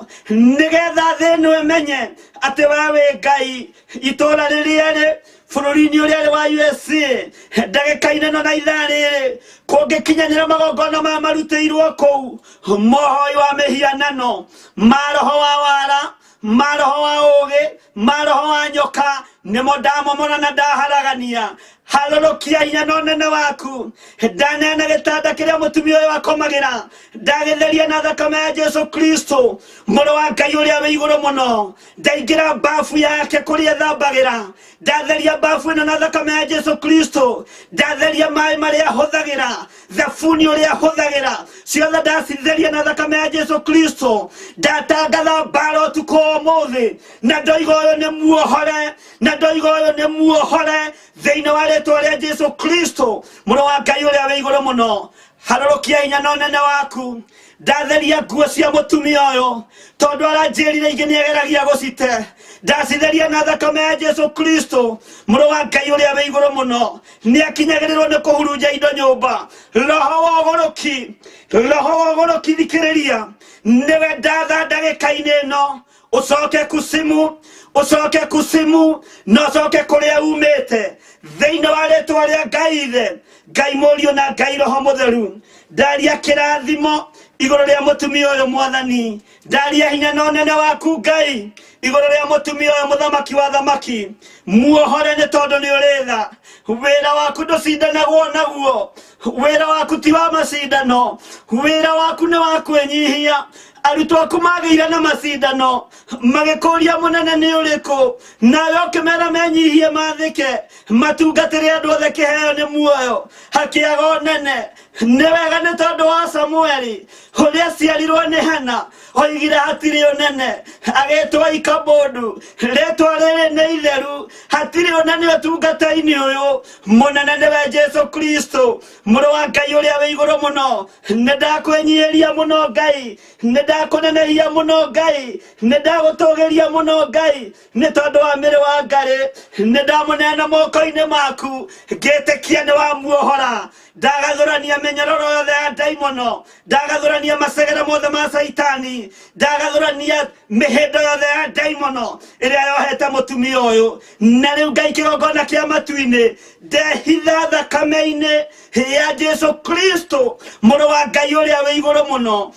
nĩgetha thĩ ĩno ĩmenye atĩ we wĩ Ngai. Itũũra rĩrĩa rĩ bũrũri-inĩ ũrĩa rĩ wa USA, ndagĩka-inĩ ĩno na ithaa rĩrĩ, kũngĩkinyanĩra magongona maya marutĩirwo kũu, mohoi wa mĩhianano, ma roho wa wara, ma roho wa ũũgĩ, ma roho wa nyoka, nĩmo ndamomora na ndaharagania. Harũrũkia hinya na ũnene waku. Ndaneana gĩtanda kĩrĩa mũtumia ũyũ akomagĩra, ndagĩtheria na thakame ya Jesu Kristo, mũrũ wa Ngai ũrĩa wĩ igũrũ mũno. Ndaingĩra bafu yake kũrĩa ethambagĩra, ndatheria bafu ĩno na thakame ya Jesu Kristo. Ndatheria maĩ marĩa ahũthagĩra, thabuni ũrĩa ahũthagĩra, ciothe ndacitheria na thakame ya Jesu Kristo. Ndatangatha mbara ũtukũ wa ũmũthĩ, na ndoiga ũyũ nĩ muohore, na ndoiga ũyũ nĩ muohore thĩinĩ wa rĩtwa rĩa Jesu Kristo, mũrũ wa Ngai ũrĩa wĩ igũrũ mũno. Harũrũkia hinya na ũnene waku. Ndatheria nguo cia mũtumia ũyũ, tondũ aranjĩrire ingĩ nĩageragia gũcite. Ndacitheria na thakame ya Jesu Kristo, mũrũ wa Ngai ũrĩa wĩ igũrũ mũno. Nĩakinyagĩrĩrwo nĩ kũhurunja indo nyũmba. Roho wa ũgũrũki, roho wa ũgũrũki, thikĩrĩria, nĩwe ndatha ndagĩka-inĩ ĩno, ũcoke kusimu, ũcoke kusimu, na ũcoke kũrĩa umĩte, thĩinĩ wa rĩtwa rĩa Ngai Ithe, Ngai Mũriũ na Ngai Roho Mũtheru. Ndaria kĩrathimo igũrũ rĩa mũtumia ũyũ, Mwathani. Ndaria hinya na ũnene waku, Ngai, igũrũ rĩa mũtumia ũyũ, mũthamaki wa thamaki. Muohore, nĩ tondũ nĩ ũrĩ tha. Wĩra waku ndũcindanagwo naguo. Wĩra waku ti wa macindano. Wĩra waku nĩ wa kwĩnyihia. Arutwo aku magĩire na macindano, magĩkũria mũnene nĩ ũrĩkũ, nawe ũkĩmera menyihie, mathĩke, matungatĩre andũ othe. Kĩheo nĩ muoyo, hakĩaga ũnene. Nĩ wega, nĩ tondũ wa Samueli ũrĩa aciarirwo nĩ Hana, oigire hatirĩ ũnene, agĩtwo Ikabodu. Rĩtwa rĩrĩ nĩ itheru, hatirĩ ũnene ũtungata-inĩ ũyũ. Mũnene nĩwe Jesu Kristo, mũrũ wa Ngai ũrĩa wĩ igũrũ mũno. Nĩ ndakwĩnyihĩria mũno, Ngai. Nĩ ndakũnenehia mũno, Ngai. Nĩ ndagũtũgĩria mũno, Ngai, nĩ tondũ wa mĩrĩ wa Ngarĩ. Nĩ ndamũneana moko-inĩ maku, ngĩtĩkia nĩ wamuohora. Ndagathũrania mĩnyororo yothe ya ndaimono, ndagathũrania macegera mothe ma Caitani, ndagathũrania mĩhĩndo yothe ya ndaimono ĩrĩa yohete mũtumia ũyũ. Na rĩu, Ngai, kĩgongona kĩa matu-inĩ, ndehitha thakame-inĩ ya Jesu Kristo, mũrũ wa Ngai ũrĩa wĩ igũrũ mũno.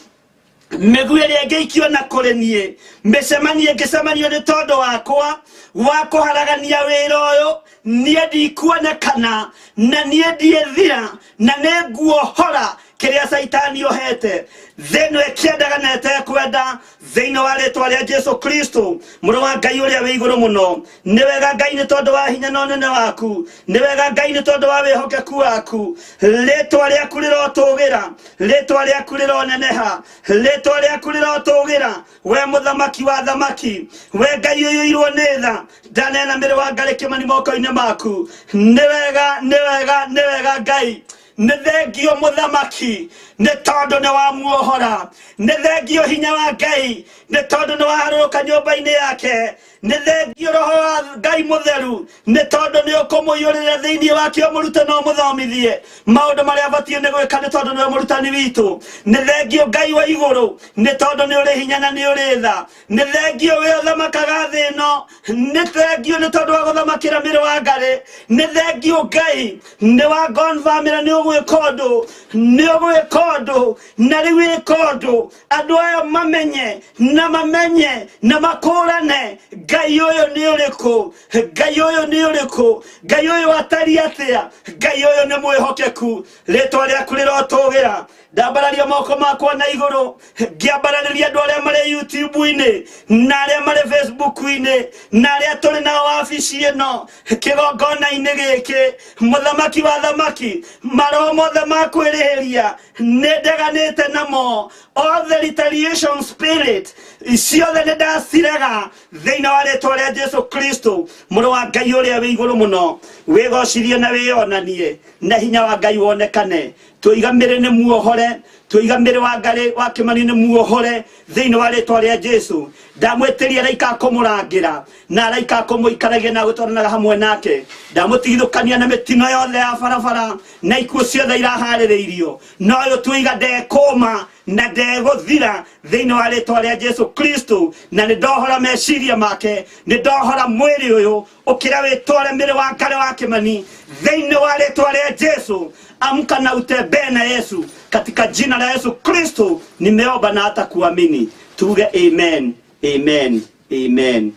Mĩguĩ ĩrĩa ĩngĩikio na kũrĩ niĩ, mĩcemanio ĩngĩcemanio nĩ tondũ wakwa wa kũharagania wĩra ũyũ, niĩ ndikuonekana na niĩ ndiĩthira, na nĩ nguohora kĩrĩa Caitani ohete thĩ ĩno ĩkĩendaga na ĩtekwenda, thĩinĩ wa rĩtwa rĩa Jesu Kristo, mũrũ wa Ngai ũrĩa wĩ igũrũ mũno. Nĩ wega, Ngai, nĩ tondũ wa hinya na ũnene waku. Nĩ wega, Ngai, nĩ tondũ wa wĩhokeku waku. Rĩtwa rĩaku rĩrotũgĩra, rĩtwa rĩaku rĩroneneha, rĩtwa rĩaku rĩrotũgĩra, we mũthamaki wa thamaki, we Ngai ũiyũirwo nĩ tha. Ndanena mĩrĩ wa Ngarĩ Kĩmani moko-inĩ maku. Nĩ wega, nĩ wega, nĩ wega, Ngai. Nĩ thengio, mũthamaki, nĩ tondũ nĩ wamuohora. Nĩ thengio, hinya wa Ngai, nĩ tondũ nĩ waharũrũka nyũmba-inĩ yake. Nĩ thengio, roho wa Ngai mũtheru, nĩ tondũ nĩ ũkũmũiyũrĩrĩra thĩinĩ wake, ũmũrute na ũmũthomithie maũndũ marĩa abatiĩ nĩ gwĩka, nĩ tondũ nĩwe mũrutani witũ. Nĩ thengio, Ngai wa igũrũ, nĩ tondũ nĩ ũrĩ hinya na nĩ ũrĩ tha. Nĩ thengio, wĩ ũthamakaga thĩ ĩno. Nĩ thengio nĩ tondũ wa gũthamakĩra mĩrĩ wa Ngarĩ. Nĩ thengio, Ngai, nĩ wa ngonbamĩra. Nĩ ũgwĩka ũndũ, nĩ ũgwĩka ũndũ, na rĩu ĩka ũndũ andũ aya mamenye na mamenye na makũrane Ngai ũyũ nĩ ũrĩkũ, Ngai ũyũ nĩ ũrĩkũ, Ngai ũyũ atariĩ atĩa. Ngai ũyũ nĩ mwĩhokeku. Rĩtwa rĩaku rĩrotũgĩra. Ndambararia moko makwa na igũrũ, ngĩambararĩria andũ arĩa marĩ YouTube-inĩ na arĩa marĩ Facebook-inĩ na arĩa tũrĩ nao wabici ĩno kĩgongona-inĩ gĩkĩ. Mũthamaki wa thamaki, maroho mothe ma kwĩrĩhĩria nĩ ndeganĩte namo. All the retaliation spirit, Ciothe nĩ ndacirega thĩinĩ wa rĩtwa rĩa Jesu Kristo, mũrũ wa Ngai ũrĩa wĩ igũrũ mũno. Wĩgocirie na wĩyonanie na hinya wa Ngai wonekane. Tũiga mĩrĩ nĩ muohore, tũiga mĩrĩ wa Ngai wa Kĩmani nĩ muohore thĩinĩ wa rĩtwa rĩa Jesu. Ndamwĩtĩria araika kũmũrangĩra na araika kũmũikaragia na gũtwaranaga hamwe nake. Ndamũtigithũkania na mĩtino yothe ya barabara na ikuũ ciothe iraharĩrĩirio, na ũyũ tũiga ndekũma na ndegũthira thĩinĩ wa rĩtwa rĩa Jesu Kristo. Na nĩ ndohora meciria make, nĩ ndohora mwĩrĩ ũyũ ũkĩra wĩtware mĩrĩ wa Ngai wa Kĩmani thĩinĩ wa rĩtwa rĩa Jesu. Amka na utembee na Yesu katika jina la Yesu Kristo nimeomba na hata kuamini. Tuge amen, amen, amen.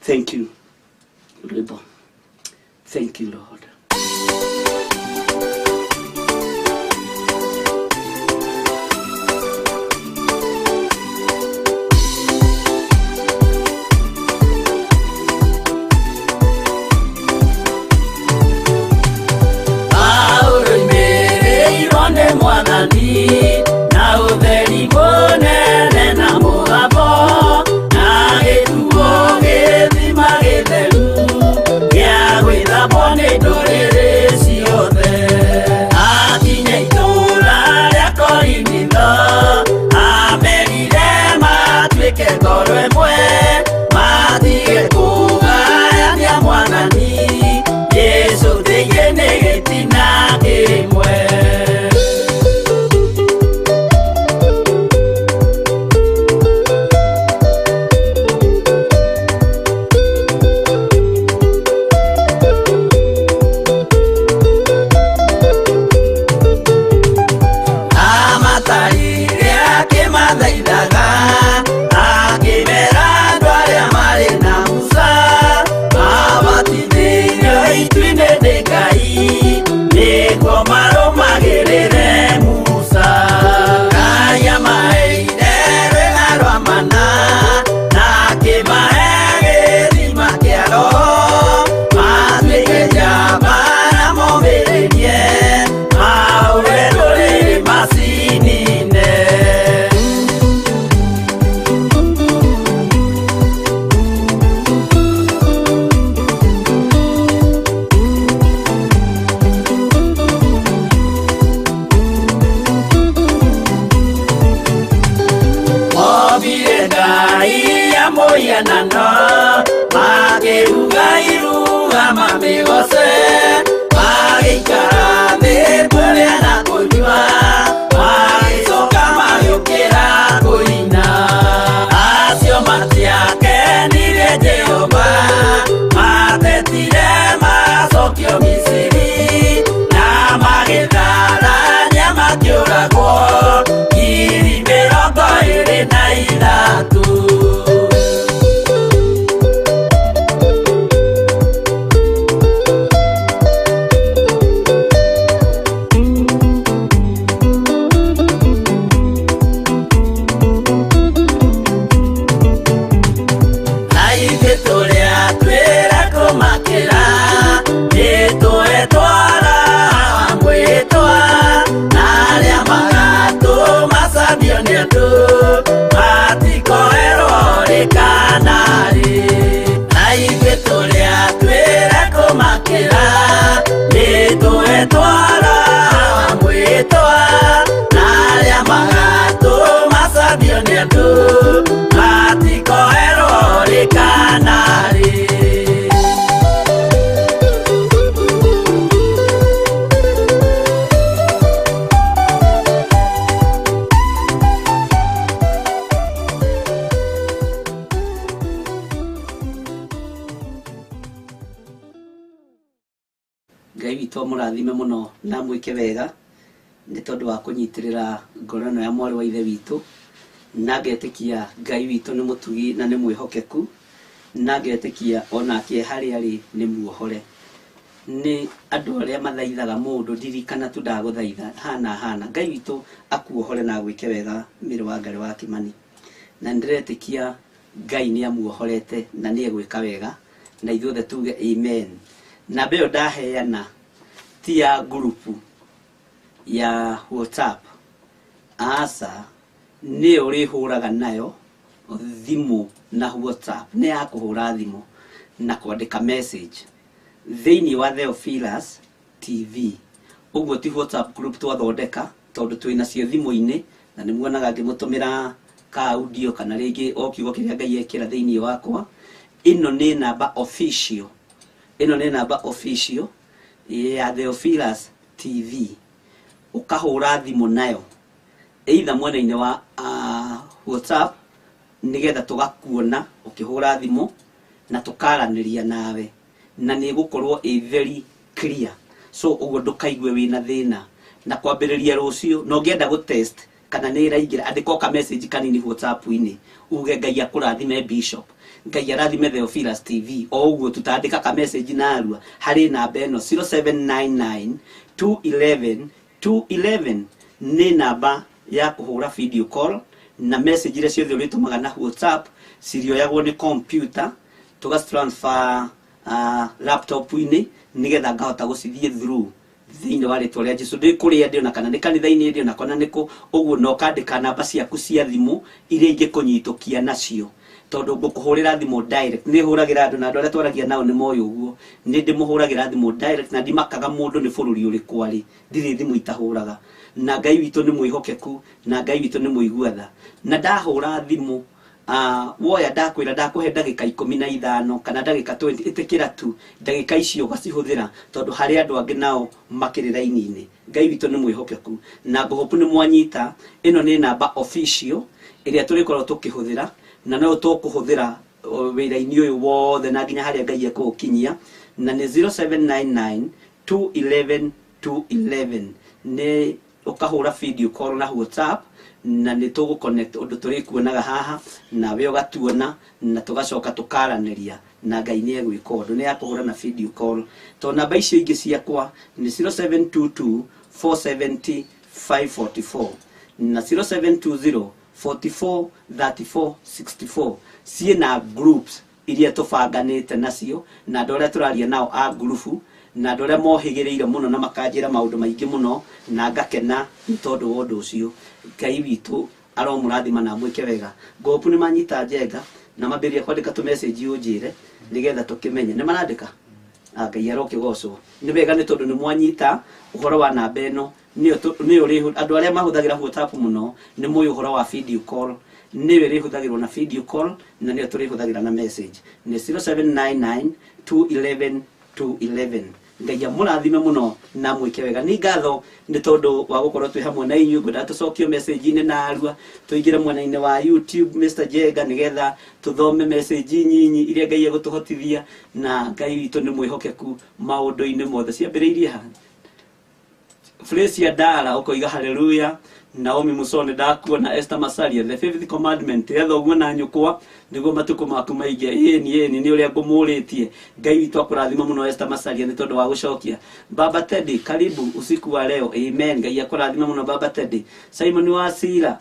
Thank you. Rwĩmbo. Thank you, Lord. Paulo imĩrĩirwo nĩ Mwathani na ũtheri mũnene na mũgambo na gĩtuo gĩthima gĩtheru gĩa gwĩthambwo nĩ ndũrĩrĩ ciothe. Akinya itũũra rĩa Korinitho amerire matuĩke ngoro ĩmwe matige kũgayania Mwathani Jesu thĩinĩ nĩ gĩtina kĩmwe. Amatarire akĩmathaithaga akĩmera andũ arĩa marĩ na Musa mabatithĩirio itu-inĩ nĩ Ngai nĩguo marũmagĩrĩre Musa. Ngai amaheire rwĩga rwa mana na akĩmahe gĩthima kĩa Roho matuĩke njamba na momĩrĩrie maũre ndũrĩrĩ macinine. Mobire Ngai ya mũhianano makĩruga iruga mamĩgoce magĩikara thĩ kũrĩa na kũnyua magĩcoka magĩũkĩra kũina. Acio matiakenirie Jehova matetire macokio Misiri na magĩtharania makĩũragwo 23,000. Na ithuĩ tũrĩa twĩra kũmakĩra nĩtũetwara mwĩtwa na arĩa magatũmacambio nĩ andũ matikoerwo rĩ kana rĩ. Na ithuĩ tũrĩa twĩra kũmakĩra nĩtũetwara mwĩtwa na arĩa magatũmacambio nĩ andũ matikoerwo rĩ kana rĩ. Ngai witũ amũrathime mũno na amwĩke wega nĩ tondũ wa kũnyitĩrĩra ngoro ĩno ya mwarĩ wa ithe witũ, na ngetĩkia Ngai witũ nĩ mũtugi na nĩ mwĩhokeku, na ngetĩkia onake harĩa arĩ nĩ muohore. Nĩ andũ arĩa mathaithaga mũndũ ndirikana tu ndagũthaitha hana hana. Ngai witũ akuohore na agwĩke wega mĩrĩ wa Ngai wa Kĩmani, na nĩndĩretĩkia Ngai nĩ amuohorete na nĩ egwĩka wega, na ithuothe tuge amen. Namba ĩyo ndaheana ti ya ngurubu ya WhatsApp, aca, nĩyo ũrĩhũraga nayo Thimũ na WhatsApp nĩ ya kũhũra thimũ na kwandĩka message thĩinĩ wa Theophilus TV. Ũguo ti WhatsApp group twathondeka, tondũ twĩ nacio thimũ-inĩ, na nĩ muonaga ngĩmũtũmĩra ka audio kana rĩngĩ o kiugo kĩrĩa Ngai ekĩra thĩinĩ wakwa. Ĩno nĩ namba official, ĩno nĩ namba official ya Theophilus TV. Ũkahũra thimũ nayo either mwena-inĩ wa WhatsApp, nĩgetha tũgakuona ũkĩhũra thimũ na tũkaranĩria nawe, na nĩ ĩgũkorwo ĩ very clear. So ũguo ndũkaigue wĩna thĩna. Na kwambĩrĩria rũciũ, na ũngĩenda gũ test kana nĩ ĩraingĩra, andĩka o ka message kanini WhatsApp-inĩ, uge Ngai akũrathime Bishop, Ngai arathime Theophilus TV. O ũguo tutandĩka ka message narua harĩ namba ĩno 0799 211 211. Nĩ namba ya kũhũra video call, na message iria ciothe ũrĩtũmaga na WhatsApp cirĩoyagwo nĩ computer, tũga transfer laptop-inĩ, nĩgetha ngahota gũcithiĩ through thĩinĩ wa rĩtwa rĩa Jesu, ndĩ kũrĩa ndĩ, ona kana nĩ kanitha-inĩ ndĩ, ona kana nĩ kũ. Ũguo na ũkandĩka namba ciaku cia thimũ iria ingĩkũnyitũkia nacio, tondũ ngũkũhũrĩra thimũ direct. Nĩ hũragĩra andũ, na andũ arĩa twaragia nao nĩ moĩ ũguo, nĩ ndĩmũhũragĩra thimũ direct, na ndimakaga mũndũ nĩ bũrũri ũrĩkũ arĩ. Ndirĩ thimũ itahũraga, na Ngai witũ nĩ mwĩhokeku, na Ngai witũ nĩ mũigua tha. Na ndahũra thimũ, woya ndakwĩra ndakũhe ndagĩka 15 kana ndagĩka 20, ĩtĩkĩra tu ndagĩka icio ũgacihũthĩra, tondũ harĩ andũ angĩ nao makĩrĩ raini-inĩ. Ngai witũ nĩ mwĩhokeku, na ngũhopu nĩ mwanyita. Ĩno nĩ namba official ĩrĩa tũrĩkorwo tũkĩhũthĩra, na no tũkũhũthĩra wĩra-inĩ ũyũ wothe na nginya harĩa Ngai ekũũkinyia, na nĩ 0799 211 211. Nĩ ũkahũra video call na WhatsApp, na nĩ tũgũ connect ũndũ tũrĩkuonaga haha, nawe ũgatuona, na tũgacoka tũkaranĩria, na Ngai nĩ egwĩka ũndũ. Nĩ ya kũhũra na video call, tondũ namba icio ingĩ ciakwa nĩ 0722 470 544 na 0720 44 34 64. Ciĩna groups iria tũbanganĩte nacio, na andũ arĩa tũraria nao a ngurubu, na andũ arĩa mohĩgĩrĩire mũno na makanjĩra maũndũ maingĩ mũno, na ngakena nĩ tondũ wa ũndũ ũcio. Ngai witũ aromũrathima na amwĩke wega. Ngopu nĩ manyita njenga na mambĩrĩria kwandĩka tũ message, ũnjĩre nĩgetha tũkĩmenye nĩ marandĩka. Ngai arokĩgocwo. Nĩ wega, nĩ tondũ nĩ mwanyita ũhoro wa namba ĩno, nĩyo nĩyo andũ arĩa mahũthagĩra WhatsApp mũno nĩ moĩ ũhoro wa video call. Nĩyo ĩrĩhũthagĩrwo na video call, na nĩyo tũrĩhũthagĩra na message, nĩ 0799 211 211. Ngai amũrathime mũno na mwĩke wega. Nĩ ngatho nĩ tondũ wa gũkorwo twĩ hamwe na inyuĩ. Ngwendaga tũcokio message-inĩ narua, tũingĩre mwena-inĩ wa YouTube, Mr Jenga, nĩgetha tũthome message nyinyi iria Ngai egũtũhotithia. Na Ngai witũ nĩ mwĩhokeku maũndũ-inĩ mothe. Ciambĩrĩirie ha? Fresia Dara ũkoiga haleluya. Naomi Musone, ndakuona. Esther Masaria, the fifth commandment, ya thoguo na nyũkwa nĩguo matukũ maku maingĩ. Ĩni ĩni nĩ ũrĩa ngũmũrĩtie. Ngai witũ akũrathima mũno, Esther Masaria, nĩ tondũ wa gũcokia. Baba Teddy, karibu usiku wa leo. Amen. Ngai akũrathime mũno, Baba Teddy. Simon Wasira,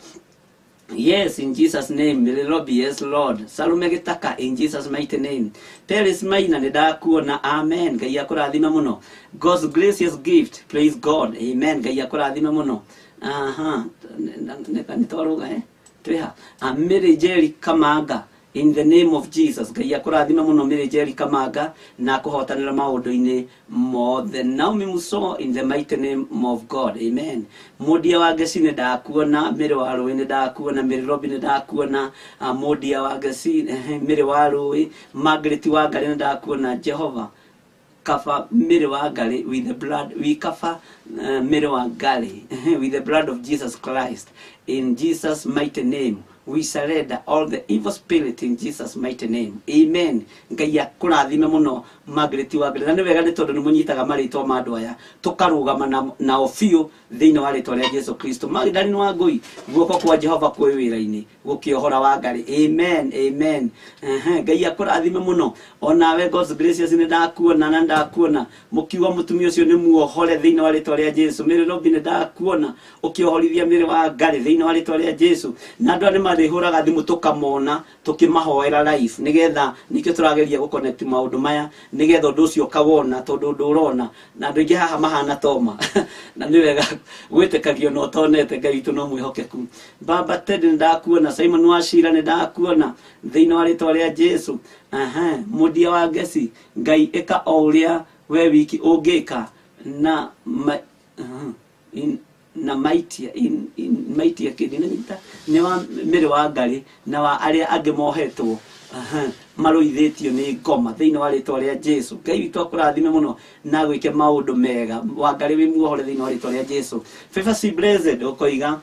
yes, in Jesus' name. Mililobi, yes, Lord. Salome Gitaka, in Jesus' mighty name. Peris Maina, nĩ ndakuona. Amen. Ngai akũrathime mũno. God's gracious gift, praise God. Amen. Ngai akũrathime mũno. Aha, nĩ twarũga eh? Twĩha. Mary Jerry Kamanga, in the name of Jesus. Ngai akũrathime mũno, Mary Jerry Kamanga, na akũhotanĩra maũndũ-inĩ mothe. Naomi Muso, in the mighty name of God. Amen. Mũndia wa Ngeci, nĩ ndakuona. Mĩrĩ wa Rũĩ, nĩ ndakuona. Mĩrĩ Robi, nĩ ndakuona. Mũndia wa Ngeci, Mĩrĩ wa Rũĩ. Margaret wa Ngarĩ, nĩ ndakuona. Jehova cover Mary Wangari with the blood. We cover Mary Wangari with the blood of Jesus Christ. In Jesus' mighty name, we surrender all the evil spirit in Jesus' mighty name. Amen. Ngai akũrathime mũno, Margaret Wangari. Na nĩ wega, nĩ tondũ nĩ mũnyitaga marĩtwa ma andũ aya, tũkarũgama nao biũ thĩinĩ wa rĩtwa rĩa Jesu Kristo. Magdalene Wangũi, guoko kwa Jehova kwĩ wĩra-inĩ gũkĩohora Wangari. Amen, amen. Ehe, Ngai akũrathime mũno onawe. God's gracious, nĩ ndakuona, na ndakuona mũkiuga mũtumia ũcio nĩ muohore thĩinĩ wa rĩtwa rĩa Jesu. Mary Robi, nĩ ndakuona ũkĩohorithia Mary Wangari thĩinĩ wa rĩtwa rĩa Jesu. Na andũ aya nĩ marĩhũraga thimũ tũkamona tũkĩmahoera live, nĩgetha nĩkĩo tũrageria gũconnect maũndũ maya, nĩgetha ũndũ ũcio ũkawona, tondũ ũndũ ũrona na andũ aingĩ haha mahana toma na nĩ wega gwĩtĩkagio na ũtonete. Ngai witũ no mwĩhokeku. Baba Ted nĩ ndakuona, Simon Wachira nĩ ndakuona thĩinĩ wa rĩtwa rĩa Jesu. Aha, Mũndia wa Ngeci, Ngai ĩka o ũrĩa we wiki ũngĩka na ma, in, na maitia in maitia kĩndĩ nanyita nĩ wa mĩrĩ wa ngarĩ na wa arĩa angĩ mohetwo, aha, marũithĩtio nĩ ngoma thĩinĩ wa rĩtwa rĩa Jesu. Ngai witũ akũrathime mũno na gwĩke maũndũ mega. Wangarĩ wĩ muohore thĩinĩ wa rĩtwa rĩa Jesu. Favor C Blessed ũkoiga,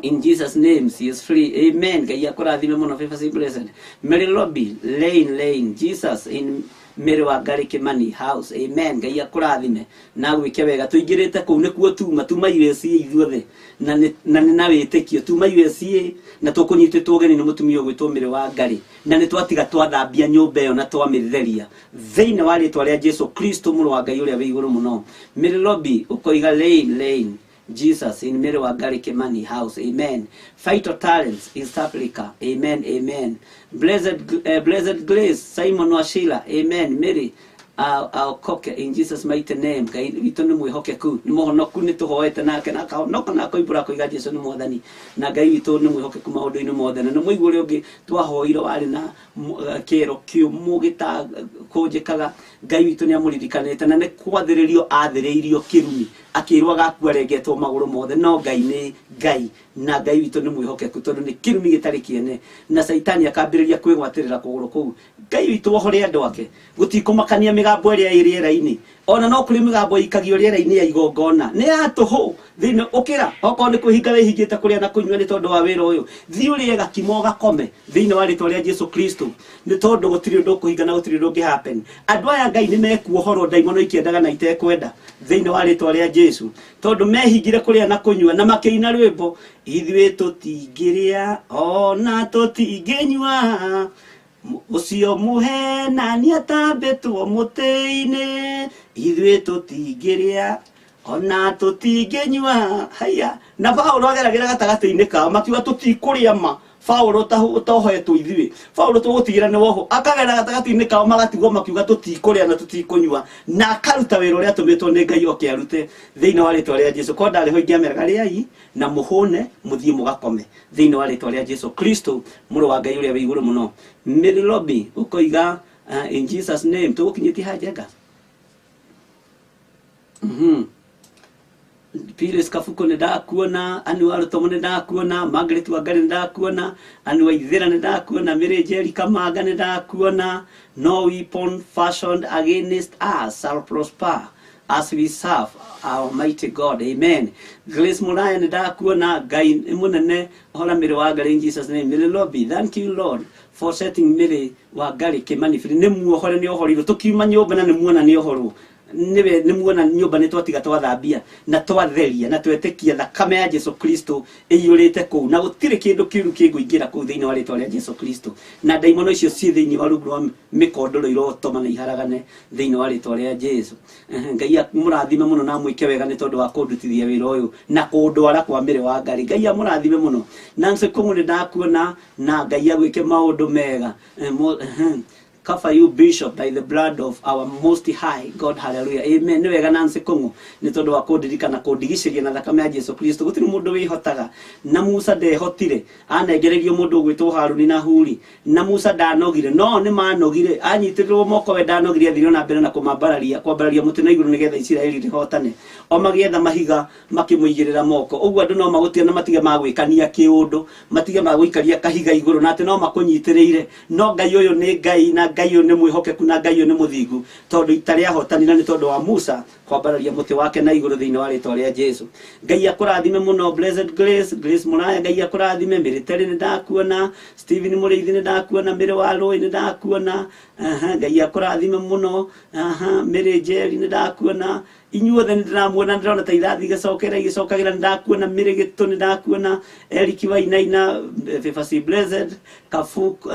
In Jesus' name, she is free. Amen. Ngai akũrathime mũno, Favor C Blessed. Mary Lobby, Lane Lane, Jesus in Mary Wangari Kimani house. Amen. Ngai akũrathime na gwĩke wega. Tũingĩrĩte kũu nĩkuo tuma USA ithuothe na nĩ na nĩ na wĩtĩkio tuma USA, na tũkũnyitĩtwo ũgeni nĩ mũtumia ũgwĩtwo Mary Wangari, na nĩ twatiga twathambia nyũmba ĩyo na twamĩtheria thĩinĩ wa rĩtwa rĩa Jesu Kristo, mũrũ wa Ngai ũrĩa wĩ igũrũ mũno. Mary Lobby ũkoiga, Lane Lane, Jesus in Mary Wangari Kimani house. Amen. Vital Talents, East Africa. Amen. Amen. Blessed Grace, Simon Wachira. Amen. Mary Aokoke in Jesus' mighty name. Ngai witũ nĩ mwĩhokeku, nĩ mũhonoku, nĩ tũhoete nake na akahonoka na akoimbũra akoiga Jesu nĩ Mwathani, na Ngai witũ nĩ mwĩhokeku maũndũ-inĩ mothe. Na nĩ mũigua ũrĩa ũngĩ twahoire warĩ na kĩero kĩũmũ gĩtakũnjĩkaga. Ngai witũ nĩ amũririkanĩte, na nĩ kwathĩrĩrio athĩrĩirio kĩrumi, akĩrwo agakua arengetwo magũrũ mothe, no Ngai nĩ Ngai na Ngai witũ nĩ mwĩhokeku, tondũ nĩ kĩrumi gĩtarĩ kĩene na Caitani akambĩrĩria kwĩgwatĩrĩra kũgũrũ kũu. Ngai witũ ohore andũ ake, gũtikũmakania mĩgambo ĩrĩa ĩ rĩera-inĩ. Ona no kũrĩ mĩgambo ĩikagio rĩera-inĩ ya igongona, nĩ ya tũhũ. Thĩinĩ ũkĩra, okorwo nĩ kwĩhinga wĩhingĩte kũrĩa na kũnyua nĩ tondũ wa wĩra ũyũ, thiĩ ũrĩe gakima ũgakome thĩinĩ wa rĩtwa rĩa Jesu Kristo, nĩ tondũ gũtirĩ ũndũ ũkũhinga na gũtirĩ ũndũ ũngĩ happen. Andũ aya Ngai nĩ mekuohorwo ndaimono ikĩendaga na itekwenda thĩinĩ wa rĩtwa rĩa Jesu, tondũ mehingire kũrĩa na kũnyua na makĩina rwĩmbo, ithuĩ tũtingĩrĩa ona tũtingĩnyua, ũcio mũhenani atambĩtwo mũtĩ-inĩ, ithuĩ tũtingĩrĩa ona tũtingĩnyua. Haya, na Paulo ageragĩra gatagatĩ-inĩ kao makiuga tũtikũrĩa ma Paulo ũtohetwo, ithuĩ Paulo tũgũtigĩra nĩ woho, akagera gatagatĩ-inĩ kao magatigwo makiuga tũtikũrĩa na tũtikũnyua, na akaruta wĩra ũrĩa atũmĩtwo nĩ Ngai oke arute thĩinĩ wa rĩtwa rĩa Jesu. Ko ndarĩ ho ingĩameraga, rĩai na mũhũne mũthiĩ mũgakome thĩinĩ wa rĩtwa rĩa Jesu Kristo, mũrũ wa Ngai ũrĩa wĩ igũrũ mũno. Mary Lobby ũkoiga, in Jesus' name, tũgũkinyĩtie hajenga. Phyllis Kabuko nĩ ndakuona, Anu wa Rũtomo nĩ ndakuona, Margaret Wangari nĩ ndakuona, Anu wa Ithĩra nĩ ndakuona, Mary Njeri Kamanga nĩ ndakuona. No weapon fashioned against us shall prosper as we serve our mighty God. Amen. Grace Muraya nĩ ndakuona, Ngai nĩ mũnene, hora Mary Wangari in Jesus' name. Mary Lobby, thank you, Lord, for setting Mary Wangari Kimani free. Nĩ muohore, nĩ ohorirwo, tũkiuma nyũmba na nĩ muona nĩ ohorwo, nĩwe nĩ muona nyũmba nĩ twatiga twathambia na twatheria na twetĩkia thakame ya Jesu Kristo ĩiyũrĩte kũu, na gũtirĩ kĩndũ kĩũru kĩngũingĩra kũu thĩinĩ wa rĩtwa rĩa Jesu Kristo, na ndaimono icio ciĩ thĩinĩ wa rungu rwa mĩkondoro irotoma na iharagane thĩinĩ wa rĩtwa rĩa Jesu. Ehe, Ngai amũrathime mũno na amwĩke wega nĩ tondũ wa kũndutithia wĩra ũyũ na kũndwara kwa Mĩrĩ wa Ngai. Ngai amũrathime mũno. Nancy Kũng'ũ nĩ ndakuona, na Ngai agwĩke maũndũ mega. Ehe. Cover you, Bishop, by the blood of our Most High God. Hallelujah. Amen. Nĩ wega, Nancy Kũng'ũ, nĩ tondũ wa kũndirikana kũndigicĩria na thakame ya Jesu Kristo. Gũtirĩ mũndũ wĩhotaga, na Musa ndehotire, anengererio mũndũ ũgwĩtwo Haruni na Huri, na Musa ndanogire, no nĩ manogire anyitĩrĩrwo moko, we ndanogire, athire na mbere na kũmambararia, kwambararia mũtĩ na igũrũ nĩgetha Isiraeli rĩhotane, o magĩetha mahiga makĩmũigĩrĩra moko. Ũguo andũ no magũtige na matige magwĩkania kĩũndũ, matige magũikaria kahiga igũrũ na atĩ no makũnyitĩrĩire, no Ngai ũyũ nĩ Ngai, na Ngai ũyũ nĩ mwĩhokeku, na Ngai ũyũ nĩ mũthingu, tondũ ita rĩahotanire nĩ tondũ wa Musa kwambararia mũtĩ wake na igũrũ thĩinĩ wa rĩtwa rĩa Jesu. Ngai akũrathime mũno. Blessed Grace, Grace Muraya, Ngai akũrathime. Mĩrĩterĩ nĩ ndakuona, Stephen Mũrĩithi nĩ ndakuona, Mĩrĩ wa Rũĩ nĩ ndakuona. Aha, Ngai akũrathime mũno. Aha, Mĩrĩ Njeri nĩ ndakuona. Inyuothe nĩ ndĩramuona, ndĩrona ta ithathi igĩcokera igĩcokagĩra. Nĩ ndakuona Mĩrĩ Gĩtũ, nĩ ndakuona Eric Wainaina, Favor C Blessed Kafuku,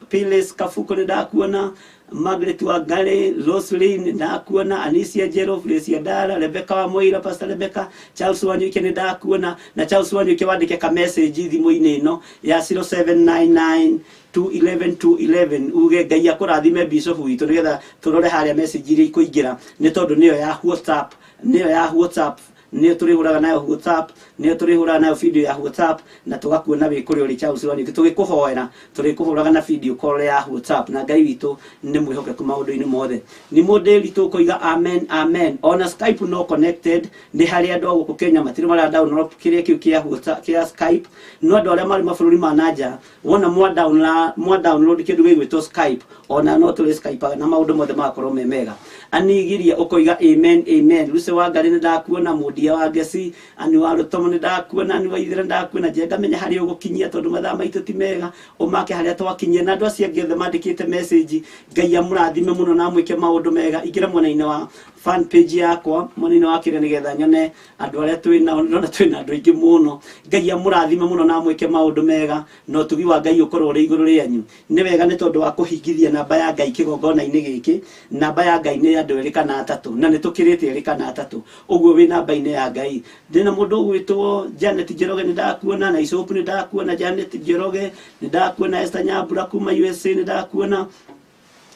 Phyllis Kafuku nĩ ndakuona. Margaret Wangari, Roslyn ndakuona, Anisia Jero, Felicia Dara, Rebecca wa Moira, Pastor Rebecca, Charles Wanyuike nĩ ndakuona, na Charles Wanyuike wandĩke ka message thimũ-inĩ ĩno ya 0799 211 211 uge Ngai akũrathime bishop witũ, nĩgetha tũrore harĩa message iria ikũingĩra, nĩ tondũ nĩyo ya WhatsApp, nĩyo ya WhatsApp, nĩyo tũrĩhũraga nayo WhatsApp, nĩyo tũrĩhũraga nayo video ya WhatsApp, na tũgakuona wĩ kũrĩa ũrĩ Charles Wanyuike, tũgĩkũhoera tũrĩkũhũraga na video call ya WhatsApp, na Ngai witũ nĩ mwĩhokeku maũndũ-inĩ mothe. Nĩ mũndĩri tũkoiga amen amen. Ona Skype no connected, nĩ harĩ andũ a gũkũ Kenya matirĩ mara download kĩrĩa kĩu kĩa WhatsApp, kĩa Skype, no andũ arĩa marĩ mabũrũri ma nanja wona mwa download, mwa download kĩndũ gĩgwĩtwo Skype, ona no tũrĩ Skype na maũndũ mothe magakorwo me mega. Anigiria ũkoiga amen amen. Lucy Wangari nĩ ndakuona, Mũndia wa Ngeci, Ani wa Rũtomo nĩ ndakuona, Ani wa Ithira nĩ ndakuona. Njenga menya harĩa ũgũkinyia tondũ mathaa maitũ ti mega, ũmake harĩa twakinyia. Na andũ acio angĩ othe mandĩkĩte message, Ngai amũrathime mũno na amwĩke maũndũ mega. Ingĩra mwena-inĩ wa fan page yakwa, mwena-inĩ wa kĩrĩa, nĩgetha nyone andũ arĩa twĩ nao. Ndĩrona twĩ na andũ aingĩ mũno. Ngai amũrathime mũno na amwĩke maũndũ mega, na ũtugi wa Ngai ũkorwo ũrĩ igũrũ rĩanyu. Nĩ wega nĩ tondũ wa kũhingithia namba ya Ngai kĩgongona-inĩ gĩkĩ. Namba ya Ngai nĩ andũ erĩ kana atatũ, na nĩ tũkĩrĩte erĩ kana atatũ, ũguo wĩ namba-inĩ ya Ngai. Ndĩna mũndũ ũgwĩtwo Janet Njoroge, nĩ ndakuona, na Icopu nĩ ndakuona, Janet Njoroge nĩ ndakuona, Esther Nyambura kuma USA nĩ ndakuona.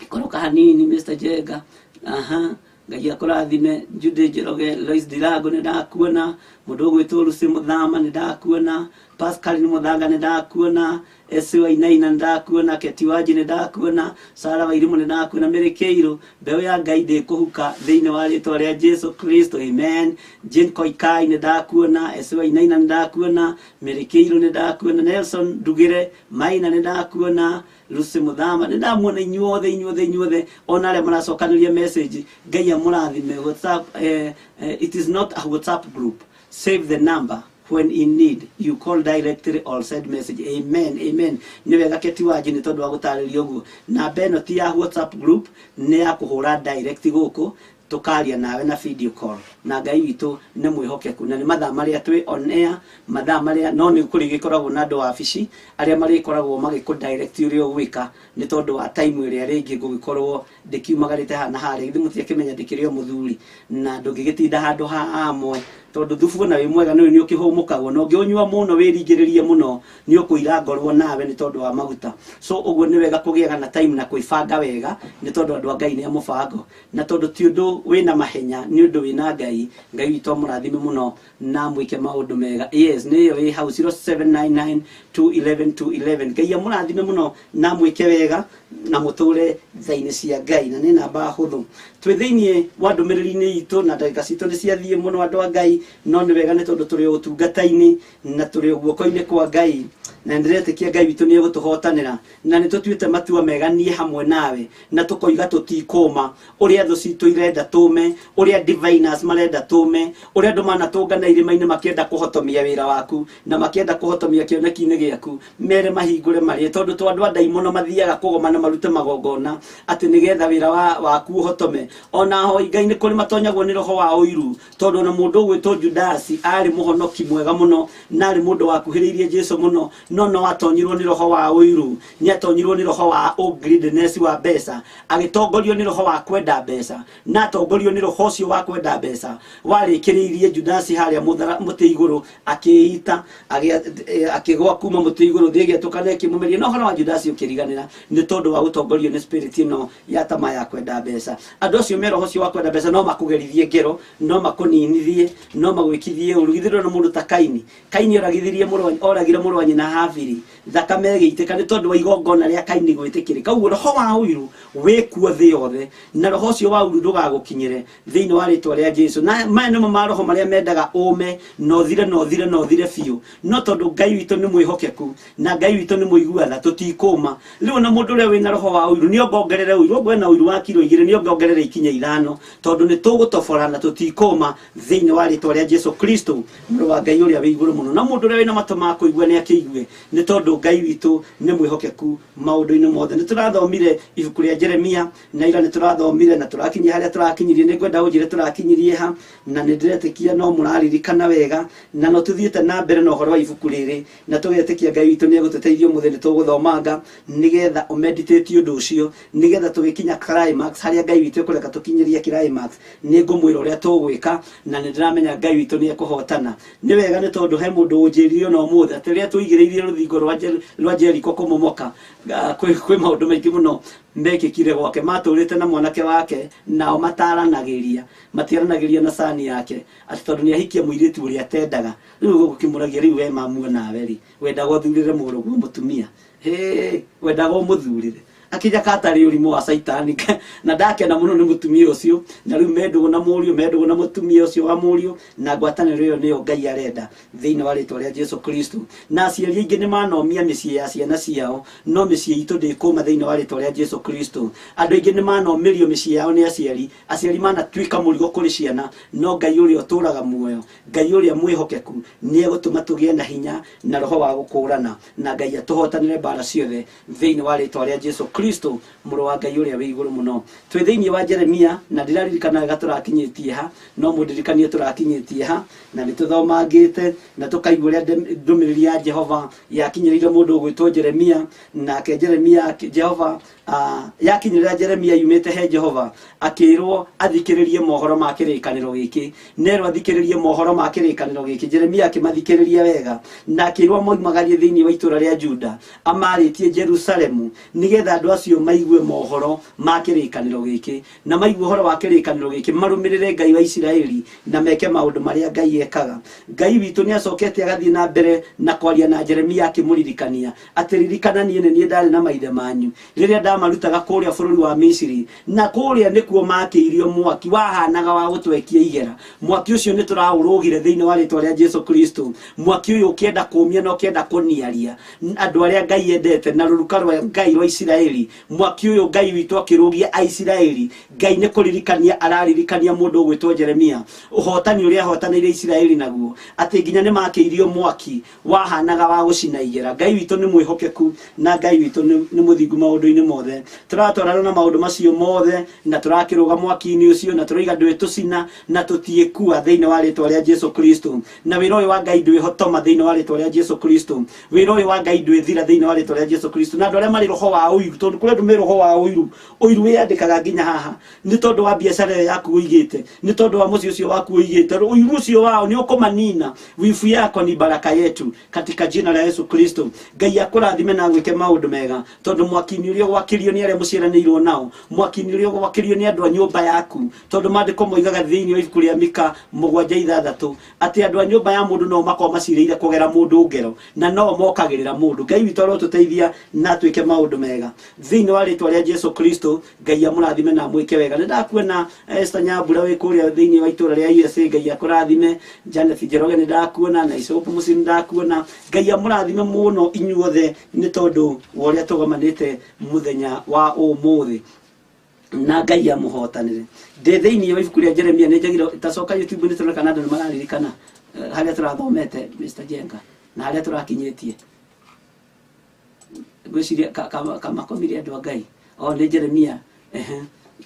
Ikoroka hanini Mr Jenga, aha, Ngai akũrathime. Jude Njoroge, Lois Dirango nĩ ndakuona, mũndũ ũgwĩtwo Lucy Mũthama nĩ ndakuona, Pascal nĩ Mũthanga nĩ ndakuona, Esi Wainaina nĩ ndakuona, Keti Wanji nĩ ndakuona, Sara Wairimũ nĩ ndakuona, Mary Kĩirũ, mbeũ ya Ngai ndĩkũhuka thĩinĩ wa rĩtwa rĩa Jesu Kristo, amen. Jane Koikai nĩ ndakuona, Esi Wainaina nĩ ndakuona, Mary Kĩirũ nĩ ndakuona, Nelson Ndugĩre Maina nĩ ndakuona, Lucy Muthama nĩ ndamuona. Inyuothe, inyuothe, inyuothe, ona arĩa maracokanĩria message, Ngai amũrathime. WhatsApp, it is not a WhatsApp group. Save the number, when in need you call directly or send message. Amen amen. Nĩ wega Keti Wanji nĩ tondũ wa gũtarĩria ũguo. Namba ĩno ti ya WhatsApp group, nĩ ya kũhũra direct gũkũ, tũkaria nawe na video call, na Ngai witũ nĩ mwĩhokeku. Na nĩ mathaa marĩa twĩ on air, mathaa marĩa no nĩ kũrĩ gĩkoragwo na andũ wabici arĩa marĩkoragwo magĩkũ direct ũrĩa ũgwĩka, nĩ tondũ wa time ĩrĩa rĩngĩ ngũgĩkorwo ndĩkiumagarĩte haha na harĩa. Githĩ mũtiakĩmenya ndĩkĩrĩ o mũthuri na ndũngĩgĩtinda handũ ha hamwe, tondũ thubu ona wĩ mwega nĩ nĩ ũkĩhũmũkagwo, na ũngĩũnyua mũno wĩringĩrĩrie mũno nĩ ũkũira ngorwo nawe nĩ tondũ wa maguta. So ũguo nĩ wega kũgĩaga na time na kwĩbanga wega, nĩ tondũ andũ a Ngai nĩ a mũbango, na tondũ ti ũndũ wĩna mahenya, nĩ ũndũ wĩna Ngai. Ngai witũ amũrathime mũno na mwĩke maũndũ mega. Yes, nĩyo ĩ hau 0799 211 211. Ngai amũrathime mũno na mwĩke wega na mũtũre tha-inĩ cia Ngai, na nĩ namba hũthũ. Twĩ thĩiniĩ wa ndũmĩrĩri-inĩ itũ na ndagĩka citũ nĩ ciathiĩ mũno, andũ a Ngai, no nĩ wega nĩ tondũ tũrĩ o ũtungata-inĩ na tũrĩ o guoko-inĩ kwa Ngai, na ndĩretĩkia Ngai witũ nĩ egũtũhotanĩra, na nĩ tũtuĩte matua mega niĩ hamwe nawe, na tũkoiga tũtikũma ũrĩa thũ citũ irenda tũme, ũrĩa diviners marenda tũme, ũrĩa andũ manatũngana irĩma-inĩ makĩenda kũhotomia wĩra waku na makĩenda kũhotomia kĩoneki-inĩ gĩaku, mere mahingũre marĩe, tondũ to andũ a ndaimono mathiaga kũgomana marute magongona atĩ nĩgetha wĩra waku ũhotome. Ona hoi Ngai nĩ kũrĩ matonyagwo nĩ roho wa ũiru, tondũ ona mũndũ ũgwĩtwo Judasi arĩ mũhonoki mwega mũno na arĩ mũndũ wakuhĩrĩirie Jesu mũno, no atonyirwo nĩ roho wa ũiru, nĩ atonyirwo nĩ roho wa greediness wa mbeca, agĩtongorio nĩ roho wa kwenda mbeca, na atongorio nĩ roho ũcio wa kwenda mbeca warĩkĩrĩirie Judasi harĩa mũtĩ igũrũ akĩita, akĩgwa kuma mũtĩ igũrũ, thĩ ĩgĩatũkana ĩkĩmũmeria, no ũhoro wa Judasi ũkĩriganĩra nĩ tondũ wa gũtongorio nĩ spirit ĩno ya tamaa ya kwenda mbeca. Andũ acio me roho ũcio wa kwenda mbeca no makũgerithie ngero, no makũninithie, no magwĩkithie ũru. Githĩ ndũrona mũndũ ta Kaini? Kaini oragithirie mũrũ, oragire mũrũ wa nyina Habili, thakame ĩgĩitĩka nĩ tondũ wa igongona rĩa Kaini gwĩtĩkĩrĩka. Ũguo roho wa ũiru wĩkuo thĩ yothe, na roho ũcio wa ũiru ndũgagũkinyĩre thĩinĩ wa rĩtwa rĩa Jesu. Na maya nĩmo maroho marĩa mendaga ũme na ũthire na ũthire na ũthire biũ, no tondũ Ngai witũ nĩ mwĩhokeku na Ngai witũ nĩ mũigua tha, tũtikũma. Rĩu ona mũndũ ũrĩa wĩna roho wa ũiru nĩ ongongerere ũiru, okorwo ena ũiru wa kiro 2 nĩ ongongerere ikinya 5, tondũ nĩ tũgũtobora na tũtikũma thĩinĩ wa rĩtwa rĩa Jesu Kristo, mũrũ wa Ngai ũrĩa wĩ igũrũ mũno. Na mũndũ ũrĩa wĩna matũ ma kũigua nĩ akĩigue. Nĩ tondũ Ngai witũ nĩ mwĩhokeku maũndũ-inĩ mothe. Nĩ tũrathomire ibuku rĩa Jeremia na ira nĩ tũrathomire na tũrakinyia harĩa tũrakinyirie. Nĩ ngwenda ũnjĩre tũrakinyirie ha, na nĩ ndĩretĩkia no mũraririkana wega, na no tũthiĩte na mbere na ũhoro wa ibuku rĩrĩ, na tũgetĩkia Ngai witũ nĩ egũtũteithia ũmũthĩ. Nĩ tũgũthomanga nĩgetha ũmeditate ũndũ ũcio, nĩgetha tũgĩkinya climax harĩa Ngai witũ ekũreka tũkinyĩrie climax. Nĩ ngũmwĩra ũrĩa tũgwĩka, na nĩ ndĩramenya Ngai witũ nĩ ekũhotana. Nĩ wega, nĩ tondũ he mũndũ ũnjĩrire ona ũmũthĩ atĩ rĩrĩa tũigĩrĩirie rũthingo rwa Jericho kũmomoka, kwĩ maũndũ maingĩ mũno mekĩkire gwake. Matũrĩte na mwanake wake, nao mataranagĩria, matiaranagĩria na cani yake, atĩ tondũ nĩ ahikia mũirĩtu ũrĩa atendaga. Rĩu gũkĩmũragia, rĩu we mamuo nawe rĩ, wendaga ũthurĩre mũrũguo mũtumia, hĩ, wendaga ũmũthurĩre akija katarĩ ũrimũ wa caitani. Na ndakena mũno nĩ mũtumia ũcio, na rĩu mendũgũ na mũriũ, mendũgũ na mũtumia ũcio wa mũriũ, na ngwatanĩro ĩyo nĩyo Ngai arenda thĩinĩ wa rĩtwa rĩa Jesu Kristo. Na aciari aingĩ nĩ manomia mĩciĩ ya ciana ciao, no mĩciĩ itũ ndĩkũma thĩinĩ wa rĩtwa rĩa Jesu Kristo. Andũ aingĩ nĩ manomĩrio mĩciĩ yao nĩ aciari, aciari manatuĩka mũrigo kũrĩ ciana, no Ngai ũrĩa ũtũraga muoyo, Ngai ũrĩa mwĩhokeku, nĩ egũtũma tũgĩe na hinya na roho wa gũkũrana, na Ngai atũhotanĩre mbara ciothe thĩinĩ wa rĩtwa rĩa Jesu Kristo, mũrũ wa Ngai ũrĩa wĩ igũrũ mũno. Twĩ thĩinĩ wa Jeremia, na ndĩraririkana wega tũrakinyĩtie ha, no mũndirikanie tũrakinyĩtie ha, na nĩ tũthomangĩte na tũkaigua ũrĩa ndũmĩrĩri ya Jehova yakinyĩrĩire mũndũ ũgwĩtwo Jeremia. Nake Jeremia, Jehova yakinyĩrĩra Jeremia yumĩte he Jehova, akĩrwo athikĩrĩrie mohoro ma kĩrĩkanĩro gĩkĩ. Nerwo athikĩrĩrie mohoro ma kĩrĩkanĩro gĩkĩ, Jeremia akĩmathikĩrĩria wega, na akĩrwo moimagarie thĩinĩ wa itũũra rĩa Juda amarĩtie Jerusalemu, nĩgetha andũ acio maigue mohoro ma kĩrĩkanĩro gĩkĩ, na maigue ũhoro wa kĩrĩkanĩro gĩkĩ marũmĩrĩre Ngai wa Isiraeli na meke maũndũ marĩa Ngai ekaga. Ngai witũ nĩ acokete agathiĩ na mbere na kwaria na Jeremia akĩmũririkania atĩ ririkana niĩ nĩ niĩ ndarĩ na maithe manyu rĩrĩa ndamarutaga kũrĩa bũrũri wa Misiri, na kũrĩa nĩkuo makĩirio mwaki wahanaga wa gũtwekia igera. Mwaki ũcio nĩ tũraũrũgire thĩinĩ wa rĩtwa rĩa Jesu Kristo. Mwaki ũyũ ũkĩenda kũmia na ũkĩenda kũniaria andũ arĩa Ngai endete na rũruka rwa Ngai rwa Isiraeli. Mwaki ũyũ Ngai witũ akĩrũgia Aisiraeli. Ngai nĩ kũririkania araririkania mũndũ ũgwĩtwo Jeremia ũhotani ũrĩa ahotanĩire Isiraeli naguo, atĩ nginya nĩ makĩirio mwaki wahanaga wa gũcina igera. Ngai witũ nĩ mwĩhokeku na Ngai witũ nĩ mũthingu maũndũ-inĩ mothe. Tũratwarana na maũndũ macio mothe na tũrakĩrũga mwaki-inĩ ũcio, na tũroiga ndwĩtũcina na tũtiĩkua thĩinĩ wa rĩtwa rĩa Jesu Kristo. Na wĩra ũyũ wa Ngai ndwĩhotoma thĩinĩ wa rĩtwa rĩa Jesu Kristo. Wĩra ũyũ wa Ngai ndwĩthira thĩinĩ wa rĩtwa rĩa Jesu Kristo. Na andũ arĩa marĩ roho wa ũiru, tondũ kũrĩ andũ me roho wa ũiru, ũiru wĩyandĩkaga nginya haha nĩ tondũ wa biacara ĩyo yaku ũigĩte, nĩ tondũ wa mũciĩ ũcio waku ũigĩte, ũiru ũcio wao nĩ ũkũmanina. Wibu yako ni baraka yetu katika jina la Yesu Kristo. Ngai akũrathime na agwĩke maũndũ mega, tondũ mwaki-inĩ ũrĩa ũgwakĩrio nĩ arĩa mũciaranĩirwo nao, mwaki-inĩ ũrĩa ũgwakĩrio nĩ andũ a nyũmba yaku, tondũ maandĩko moigaga thĩinĩ wa ibuku rĩa Mika 7:6 atĩ andũ a nyũmba ya mũndũ no makorwo macirĩire kũgera mũndũ ngero, na no mokagĩrĩra mũndũ. Ngai witũ arotũteithia na atwĩke maũndũ mega thĩinĩ wa rĩtwa rĩa Jesu Kristo. Ngai amũrathime na amwĩke wega. Nĩ ndakuona Esther Nyambura wĩ kũrĩa thĩinĩ wa itũũra rĩa USA, Ngai akũrathime. Janet Njoroge nĩ ndakuona, na Icopu Mũciĩ nĩ ndakuona. Ngai amũrathime mũno inyuothe nĩ tondũ wa ũrĩa tũgomanĩte mũthenya wa ũmũthĩ, na Ngai amũhotanĩre. Ndĩ thĩinĩ wa ibuku rĩa Jeremia. Nĩ njagire tacoka YouTube nĩ tũrona kana andũ nĩ mararirikana harĩa tũrathomete, Mr Jenga, na harĩa tũrakinyĩtie. Ngwĩciria kamakomire andũ a Ngai o nĩ Jeremia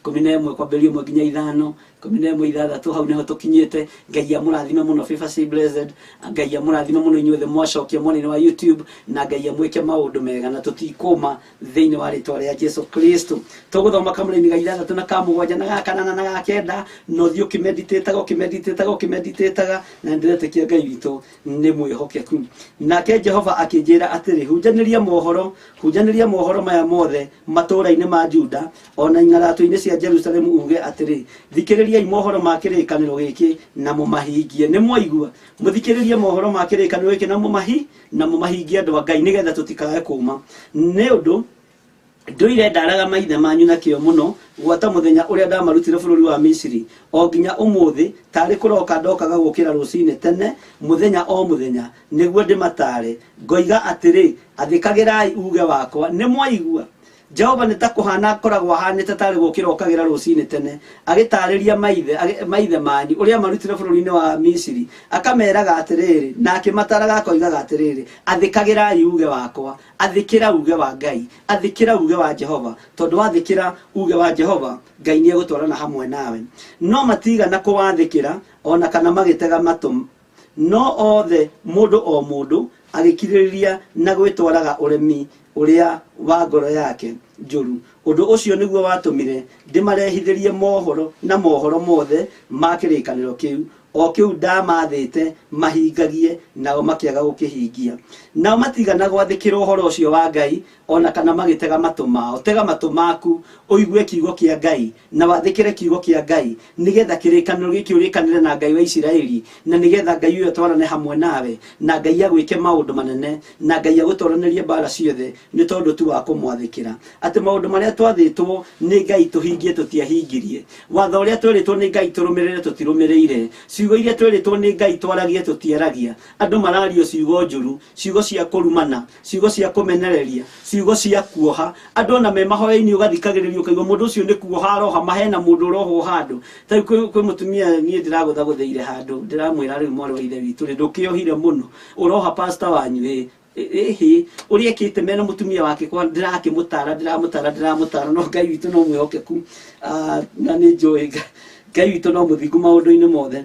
11 kwambĩrĩria 1 nginya 5, 11 6, hau nĩho tũkinyĩte. Ngai amũrathime mũno. Favor say blessed. Ngai amũrathime mũno inyuothe mwacokia mwena-inĩ wa YouTube, na Ngai amwĩke maũndũ mega, na tũtikũma thĩinĩ wa rĩtwa rĩa Jesu Kristo. Tũgũthoma kamũraini ga 6 na ka 7 na ga 8 na ga 9, na ũthiĩ ũkĩmeditĩtaga ũkĩmeditĩtaga ũkĩmeditĩtaga, na ndĩretĩkia Ngai witũ nĩ mwĩhokeku. Nake Jehova akĩnjĩra atĩrĩ, hunjanĩria mohoro, hunjanĩria mohoro maya mothe matũũra-inĩ ma Juda ona ing'aratũ-inĩ cia Jerusalemu, uge atĩrĩ, thikĩrĩriai mohoro ma kĩrĩkanĩro gĩkĩ na mũmahingie. Nĩ mwaigua? Mũthikĩrĩrie mohoro ma kĩrĩkanĩro gĩkĩ na mũmahingie, andũ a Ngai, nĩgetha tũtikage kũma. Nĩ ũndũ ndũire ndaraga maithe manyu na kĩo mũno gwata mũthenya ũrĩa ndamarutire bũrũri wa Misiri o nginya ũmũthĩ, tarĩ kũroka ndokaga gũkĩra rũcinĩ tene mũthenya o mũthenya nĩguo ndĩmataare, ngoiga atĩrĩ, athĩkagĩrai uge wakwa. Nĩ mwaigua? Jehova nĩ ta kũhana akoragwo ahanĩte tarĩ gũkĩra okagĩra rũcinĩ tene agĩtarĩria maithe maithe manyu ũrĩa marutire bũrũri-inĩ wa Misiri, akameraga atĩrĩrĩ, na akĩmataraga akoigaga atĩrĩrĩ, athĩkagĩrai uge wakwa, athĩkĩra uge wa Ngai, athĩkĩra uge wa Jehova, tondũ wathĩkĩra uge wa Jehova Ngai nĩ egũtwarana hamwe nawe. No matigana kũwathĩkĩra ona kana magĩtega matũ, no othe mũndũ o mũndũ agĩkirĩrĩria na gwĩtwaraga ũremi ũrĩa wa ngoro yake njũru. Ũndũ ũcio nĩguo watũmire ndĩmarehithĩrie mohoro na mohoro mothe ma kĩrĩkanĩro kĩu, o kĩu ndamathĩte mahingagie, nao makĩaga gũkĩhingia. Nao matigana gwathĩkĩra ũhoro ũcio wa Ngai, ona kana magĩtega matũ mao. Tega matũ maku ũigue kiugo kĩa Ngai na wathĩkĩre kiugo kĩa Ngai, nĩgetha kĩrĩkanĩro gĩkĩ ũrĩkanĩre na Ngai wa Isiraeli, na nĩgetha Ngai ũyũ atwarane hamwe nawe, na Ngai agwĩke maũndũ manene, na Ngai agũtwaranĩrie mbara ciothe nĩ tondũ tu wa kũmwathĩkĩra. Atĩ maũndũ marĩa twathĩtwo nĩ Ngai tũhingie tũtiahingirie, watho ũrĩa twerĩtwo nĩ Ngai tũrũmĩrĩre tũtirũmĩrĩire, ciugo iria twerĩtwo nĩ Ngai twaragie tũtiaragia. Andũ marario ciugo njũru, ciugo cia kũrumana, ciugo cia kũmenereria, ciugo cia kuoha. Andũ ona me mahoya-inĩ ũgathikagĩrĩria ũkaigua mũndũ ũcio nĩ kuoha aroha, mahena mũndũ ũrohwo handũ. Ta rĩu kwĩ mũtumia niĩ ndĩragũthagũthĩire handũ, ndĩramwĩra rĩu mwarĩ wa ithe witũ rĩ, ndũkĩohire mũno, ũroha pastor wanyu ĩ ĩhĩ ũrĩa ekĩte mena mũtumia wake kwa ndĩrakĩmũtara, ndĩramũtara, ndĩramũtara, no Ngai witũ no mwĩhokeku, na nĩ njũĩ Ngai witũ no mũthingu maũndũ-inĩ mothe,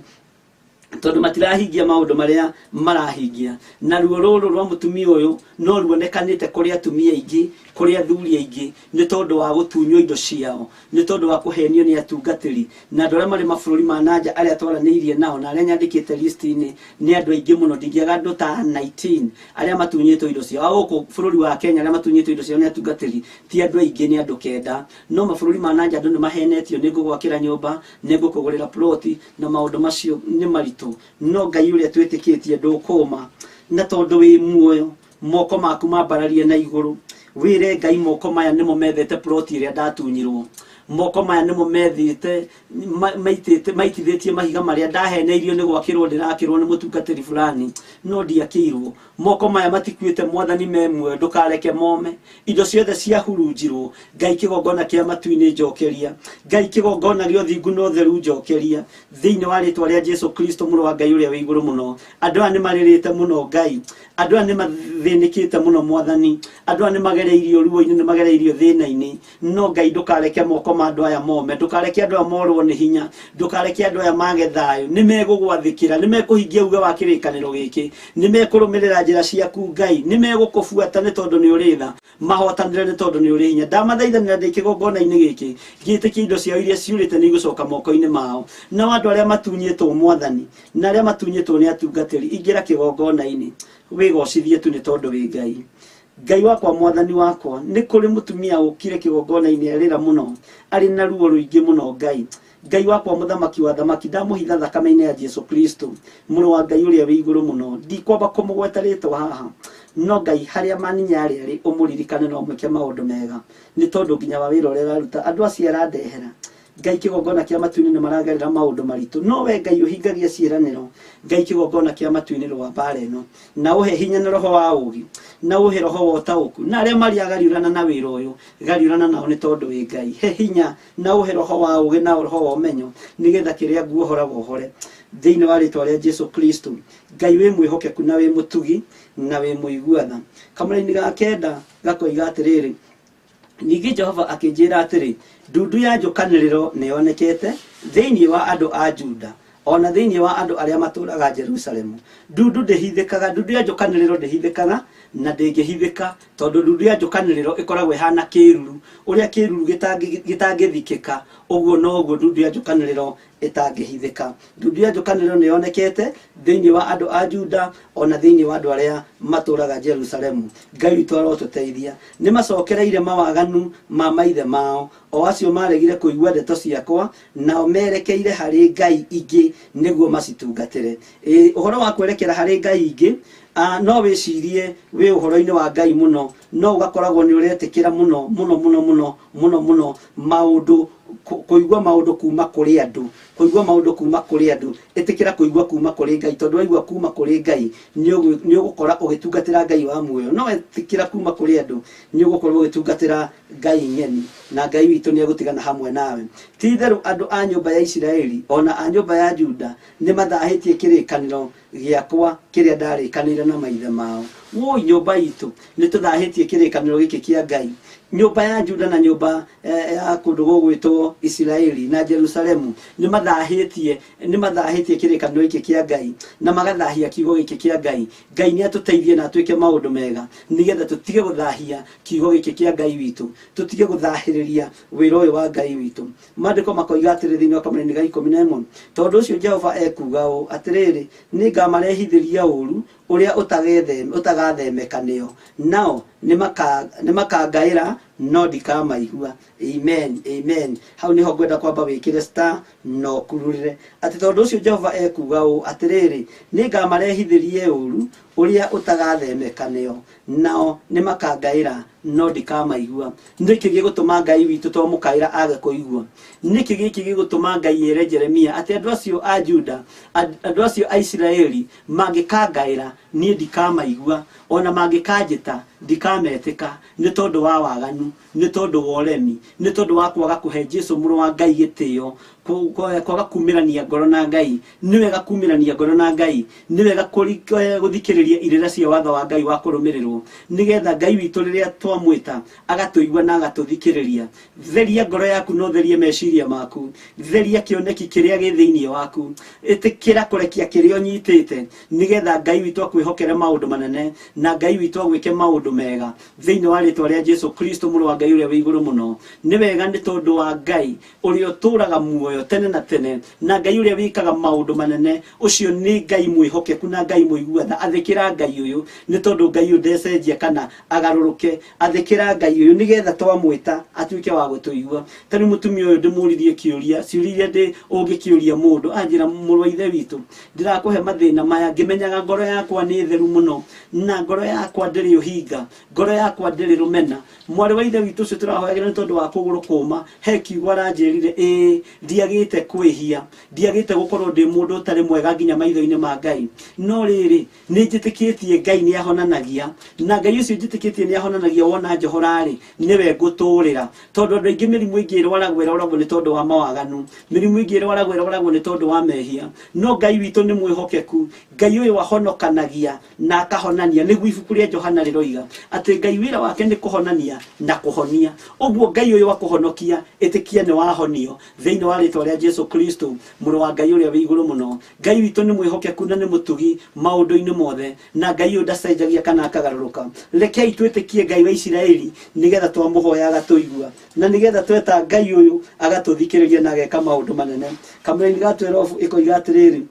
tondũ matirahingia maũndũ marĩa marahingia. Na ruo rũrũ rwa mũtumia ũyũ no ruonekanĩte kũrĩ atumia aingĩ, kũrĩ athuri aingĩ, nĩ tondũ wa gũtunywo indo ciao, nĩ tondũ wa kũhenio nĩ atungatĩri na andũ arĩa marĩ mabũrũri ma nanja arĩa twaranĩirie nao na arĩa nyandĩkĩte list-inĩ nĩ andũ aingĩ mũno. Ndingĩaga andũ ta 19 arĩa matunyĩtwo indo ciao. A gũkũ bũrũri wa Kenya arĩa matunyĩtwo indo ciao nĩ atungatĩri ti andũ aingĩ, nĩ andũ 9. No mabũrũri ma nanja andũ nĩ mahenetio, nĩ ngũgwakĩra nyũmba, nĩ ngũkũgũrĩra ploti, na maũndũ macio nĩ maritũ. No Ngai ũrĩa twĩtĩkĩtie ndũkũma, na tondũ wĩ muoyo, moko maku mambararie na igũrũ, wĩre Ngai moko maya nĩmo methete ploti ĩrĩa ndatunyirwo, moko maya nĩmo methĩte maitĩte maitithĩtie mahiga marĩa ndaheneirio nĩ gwakĩrwo ndĩrakĩrwo nĩ mũtungatĩri fulani, no ndiakĩirwo. Moko maya matikuĩte, Mwathani, me muoyo, ndũkareke mome. Indo ciothe ciahurunjirwo, Ngai kĩgongona kĩa matu-inĩ njokeria, Ngai kĩgongona gĩa ũthingu na ũtheru njokeria, thĩinĩ wa rĩtwa rĩa Jesu Kristo mũrũ wa Ngai ũrĩa wĩ igũrũ mũno. Andũ aya nĩ marĩrĩte mũno Ngai, andũ aya nĩ mathĩnĩkĩte mũno Mwathani, andũ aya nĩ magereirio ruo-inĩ, nĩ magereirio thĩna-inĩ, no Ngai ndũkareke moko ma andũ aya mome, ndũkareke andũ aya morwo nĩ hinya, ndũkareke andũ aya mage thayũ. Nĩ megũgwathĩkĩra, nĩ mekũhingia uge wa kĩrĩkanĩro gĩkĩ, nĩ mekũrũmĩrĩra njĩra ciaku Ngai, nĩ megũkũbuata nĩ tondũ nĩ ũrĩ tha, mahotanĩre nĩ tondũ nĩ ũrĩ hinya. Ndamathaithanĩra ndĩ kĩgongona-inĩ gĩkĩ, ngĩtĩkia indo ciao iria ciũrĩte nĩ igũcoka moko-inĩ mao. Nao andũ arĩa matunyĩtwo Mwathani, na arĩa matunyĩtwo nĩ atungatĩri, ingĩra kĩgongona-inĩ wĩgocithie tu nĩ tondũ wĩ Ngai. Ngai wakwa, Mwathani wakwa, nĩ kũrĩ mũtumia ũkire kĩgongona-inĩ arĩra mũno, arĩ na ruo rũingĩ mũno Ngai. Ngai wakwa, mũthamaki wa thamaki, ndamũhitha thakame-inĩ ya Jesu Kristo mũrũ wa Ngai ũrĩa wĩ igũrũ mũno. Ndikwamba kũmũgweta rĩtwa haha, no Ngai harĩa maninya arĩa arĩ ũmũririkane na ũmwĩke maũndũ mega, nĩ tondũ nginya wa wĩra ũrĩa araruta andũ acio arandehera Ngai kĩgongona kĩa matu-inĩ nĩ maragerera maũndũ maritũ, no we Ngai ũhingagia ciĩranĩro. Ngai kĩgongona kĩa matu-inĩ rũa mbara ĩno, na ũhe hinya na roho wa ũũgĩ, na ũhe roho wa ũtaũku, na arĩa marĩ agariũrana na wĩra ũyũ, gariũrana nao nĩ tondũ wĩ Ngai. He hinya na ũhe roho wa ũũgĩ na roho wa ũmenyo, nĩgetha kĩrĩa nguohora wohore, thĩinĩ wa rĩtwa rĩa Jesu Kristo. Ngai wĩ mwĩhokeku na wĩ mũtugi na wĩ mũigua tha. Kamũraini ga 9 gakoiga atĩrĩrĩ, ningĩ Jehova akĩnjĩra atĩrĩ, ndundu ya njũkanĩrĩro nĩyonekete thĩinĩ wa andũ a Juda, ona thĩinĩ wa andũ arĩa matũũraga Jerusalemu. Ndundu ndĩhithĩkaga, ndundu ya njũkanĩrĩro ndĩhithĩkaga na ndĩngĩhithĩka, tondũ ndundu ya njũkanĩrĩro ĩkoragwo ĩhana kĩruru. Ũrĩa kĩruru gĩtangĩthikĩka, ũguo noguo ndundu ya njũkanĩrĩro ĩtangĩhithĩka. Ndundu ya njũkanĩrĩro nĩyonekete thĩinĩ wa andũ a Juda, ona thĩinĩ wa andũ arĩa matũũraga Jerusalemu. Ngai witũ arotũteithia. Nĩ macokereire mawaganu ma maithe mao, o acio maregire kũigua ndeto ciakwa, nao merekeire harĩ ngai ingĩ nĩguo macitungatĩre. Ũhoro wa kwerekera harĩ ngai ingĩ, no wĩcirie wĩ ũhoro-inĩ wa Ngai mũno, no ũgakoragwo nĩ ũretĩkĩra mũno mũno mũno mũno mũno mũno maũndũ Kũigua maũndũ kuma kũrĩ andũ, kũigua maũndũ kuma kũrĩ andũ. Ĩtĩkĩra kũigua kuma kũrĩ Ngai, tondũ waigua kuma kũrĩ Ngai nĩ ũgũkora ũgĩtungatĩra Ngai wa muoyo. No wetĩkĩra kuma kũrĩ andũ nĩ ũgũkorwo ũgĩtungatĩra Ngai ng'eni, na Ngai witũ nĩ egũtigana hamwe nawe. Ti itherũ andũ a nyũmba ya Isiraeli ona a nyũmba ya Juda nĩ mathahĩtie kĩrĩkanĩro gĩakwa kĩrĩa ndarĩkanĩire na maithe mao. Woi nyũmba itũ, nĩ tũthahĩtie kĩrĩkanĩro gĩkĩ kĩa Ngai. Nyũmba ya Juda na nyũmba ya kũndũ gũgwĩtwo Isiraeli na Jerusalemu nĩ mathahĩtie, nĩ mathahĩtie kĩrĩkanĩro gĩkĩ kĩa Ngai na magathahia kiugo gĩkĩ kĩa Ngai. Ngai nĩ atũteithie na atwĩke maũndũ mega nĩgetha tũtige gũthahia kiugo gĩkĩ kĩa Ngai witũ, tũtige gũthahĩrĩria wĩra ũyũ wa Ngai witũ. Maandĩko makoiga atĩrĩ thĩinĩ wa kamũraini ga 11, tondũ ũcio Jehova ekuuga ũũ, atĩrĩrĩ, nĩngamarehithĩria ũũru ũrĩa ũtagathemeka nĩo, nao nĩmakangaĩra no ndikamaigua. Amen, amen. Hau nĩho ngwenda kwamba wĩkĩre star na ũkururĩre atĩ tondũ ũcio Jehova ekuuga ũũ, atĩrĩrĩ, nĩngamarehithĩrie ũũru ũrĩa ũtagathemeka nĩo, nao nĩmakangaĩra no ndikamaigua. Nĩkĩ gĩgũtũma Ngai witũ twamũkaĩra age kũigua? Nĩkĩ gĩkĩ gĩgũtũma Ngai ere Jeremia atĩ andũ acio a Juda, andũ acio a Isiraeli mangĩkangaĩra niĩ ndikamaigua, ona mangĩkanjĩta ndikametĩka, nĩ tondũ wa waganu, nĩ tondũ wa ũremi, nĩ tondũ wa kwaga kũhe Jesu mũrũ wa Ngai gĩtĩo, kwaga kumĩrania ngoro na Ngai. Nĩ wega kumĩrania ngoro na Ngai, nĩ wega gũthikĩrĩria irĩra cia watho wa Ngai wa kũrũmĩrĩrwo, nĩgetha Ngai witũ rĩrĩa twamwĩta agatũigua na agatũthikĩrĩria. Theria ngoro yaku na ũtherie meciria maku, theria kĩoneki kĩrĩa gĩ thĩinĩ waku, ĩtĩkĩra kũrekia kĩrĩa ũnyitĩte, nĩgetha Ngai witũ akwĩhokere maũndũ manene na Ngai witũ agwĩke maũndũ mega thĩinĩ wa rĩtwa rĩa Jesu Kristo mũrũ wa Ngai ũrĩa wĩ igũrũ mũno. Nĩ wega nĩ tondũ wa Ngai ũrĩa ũtũũraga muoyo tene na tene, na Ngai ũrĩa wĩkaga maũndũ manene, ũcio nĩ Ngai mwĩhokeku na Ngai mũigua tha. Athĩkĩra Ngai ũyũ, nĩ tondũ Ngai ũyũ ndecenjia kana agarũrũke. Athĩkĩra Ngai ũyũ nĩgetha twamwĩta atuĩke wa gũtũigua. Ta rĩu mũtumia ũyũ ndĩmũririe kĩũria, ciũria iria ũngĩkĩũria mũndũ, anjĩra mũrũ wa ithe witũ, ndĩrakũhe mathĩna maya ngĩmenyaga ngoro yakwa nĩ theru mũno, na ngoro yakwa ndĩrĩ ũhinga, ngoro yakwa ndĩrĩ rũmena. Mwarĩ wa ithe witũ ũcio tũrahoyagĩra nĩ tondũ wa kũgũrũ kũma, he kiugo aranjĩrire, ĩĩ ndiagĩte kwĩhia, ndiagĩte gũkorwo ndĩ mũndũ ũtarĩ mwega nginya maitho-inĩ ma Ngai, no rĩrĩ nĩ njĩtĩkĩtie Ngai nĩ ahonanagia, na Ngai ũcio njĩtĩkĩtie nĩ ahonanagia wona njohora-rĩ, nĩwe ngũtũrĩra. Tondũ andũ aingĩ mĩrimũ ĩngĩ ĩrwaragwo ĩrwaragwo nĩ tondũ wa mawaganu, mĩrimũ ĩngĩ ĩrwaragwo ĩrwaragwo nĩ tondũ wa mehia, no Ngai witũ nĩ mwĩhokeku. Ngai ũyũ ahonokanagia na akahonania, nĩguo ibuku rĩa Johana rĩroiga atĩ Ngai wĩra wake nĩ kũhonania na kũhonia. Ũguo Ngai ũyũ akũhonokia, ĩtĩkia nĩ wahonio thĩinĩ wa rĩtwa rĩa Jesu Kristo mũrũ wa Ngai ũrĩa wĩ igũrũ mũno. Ngai witũ nĩ mwĩhokeku na nĩ mũtugi maũndũ-inĩ mothe, na Ngai ũyũ ndacenjagia kana akagarũrũka. Rekei twĩtĩkie Ngai wa Isiraeli nĩgetha twamũhoya agatũigua, na nĩgetha tweta Ngai ũyũ agatũthikĩrĩria na ageka maũndũ manene. Kamũraini ga 12 ĩkoiga atĩrĩrĩ,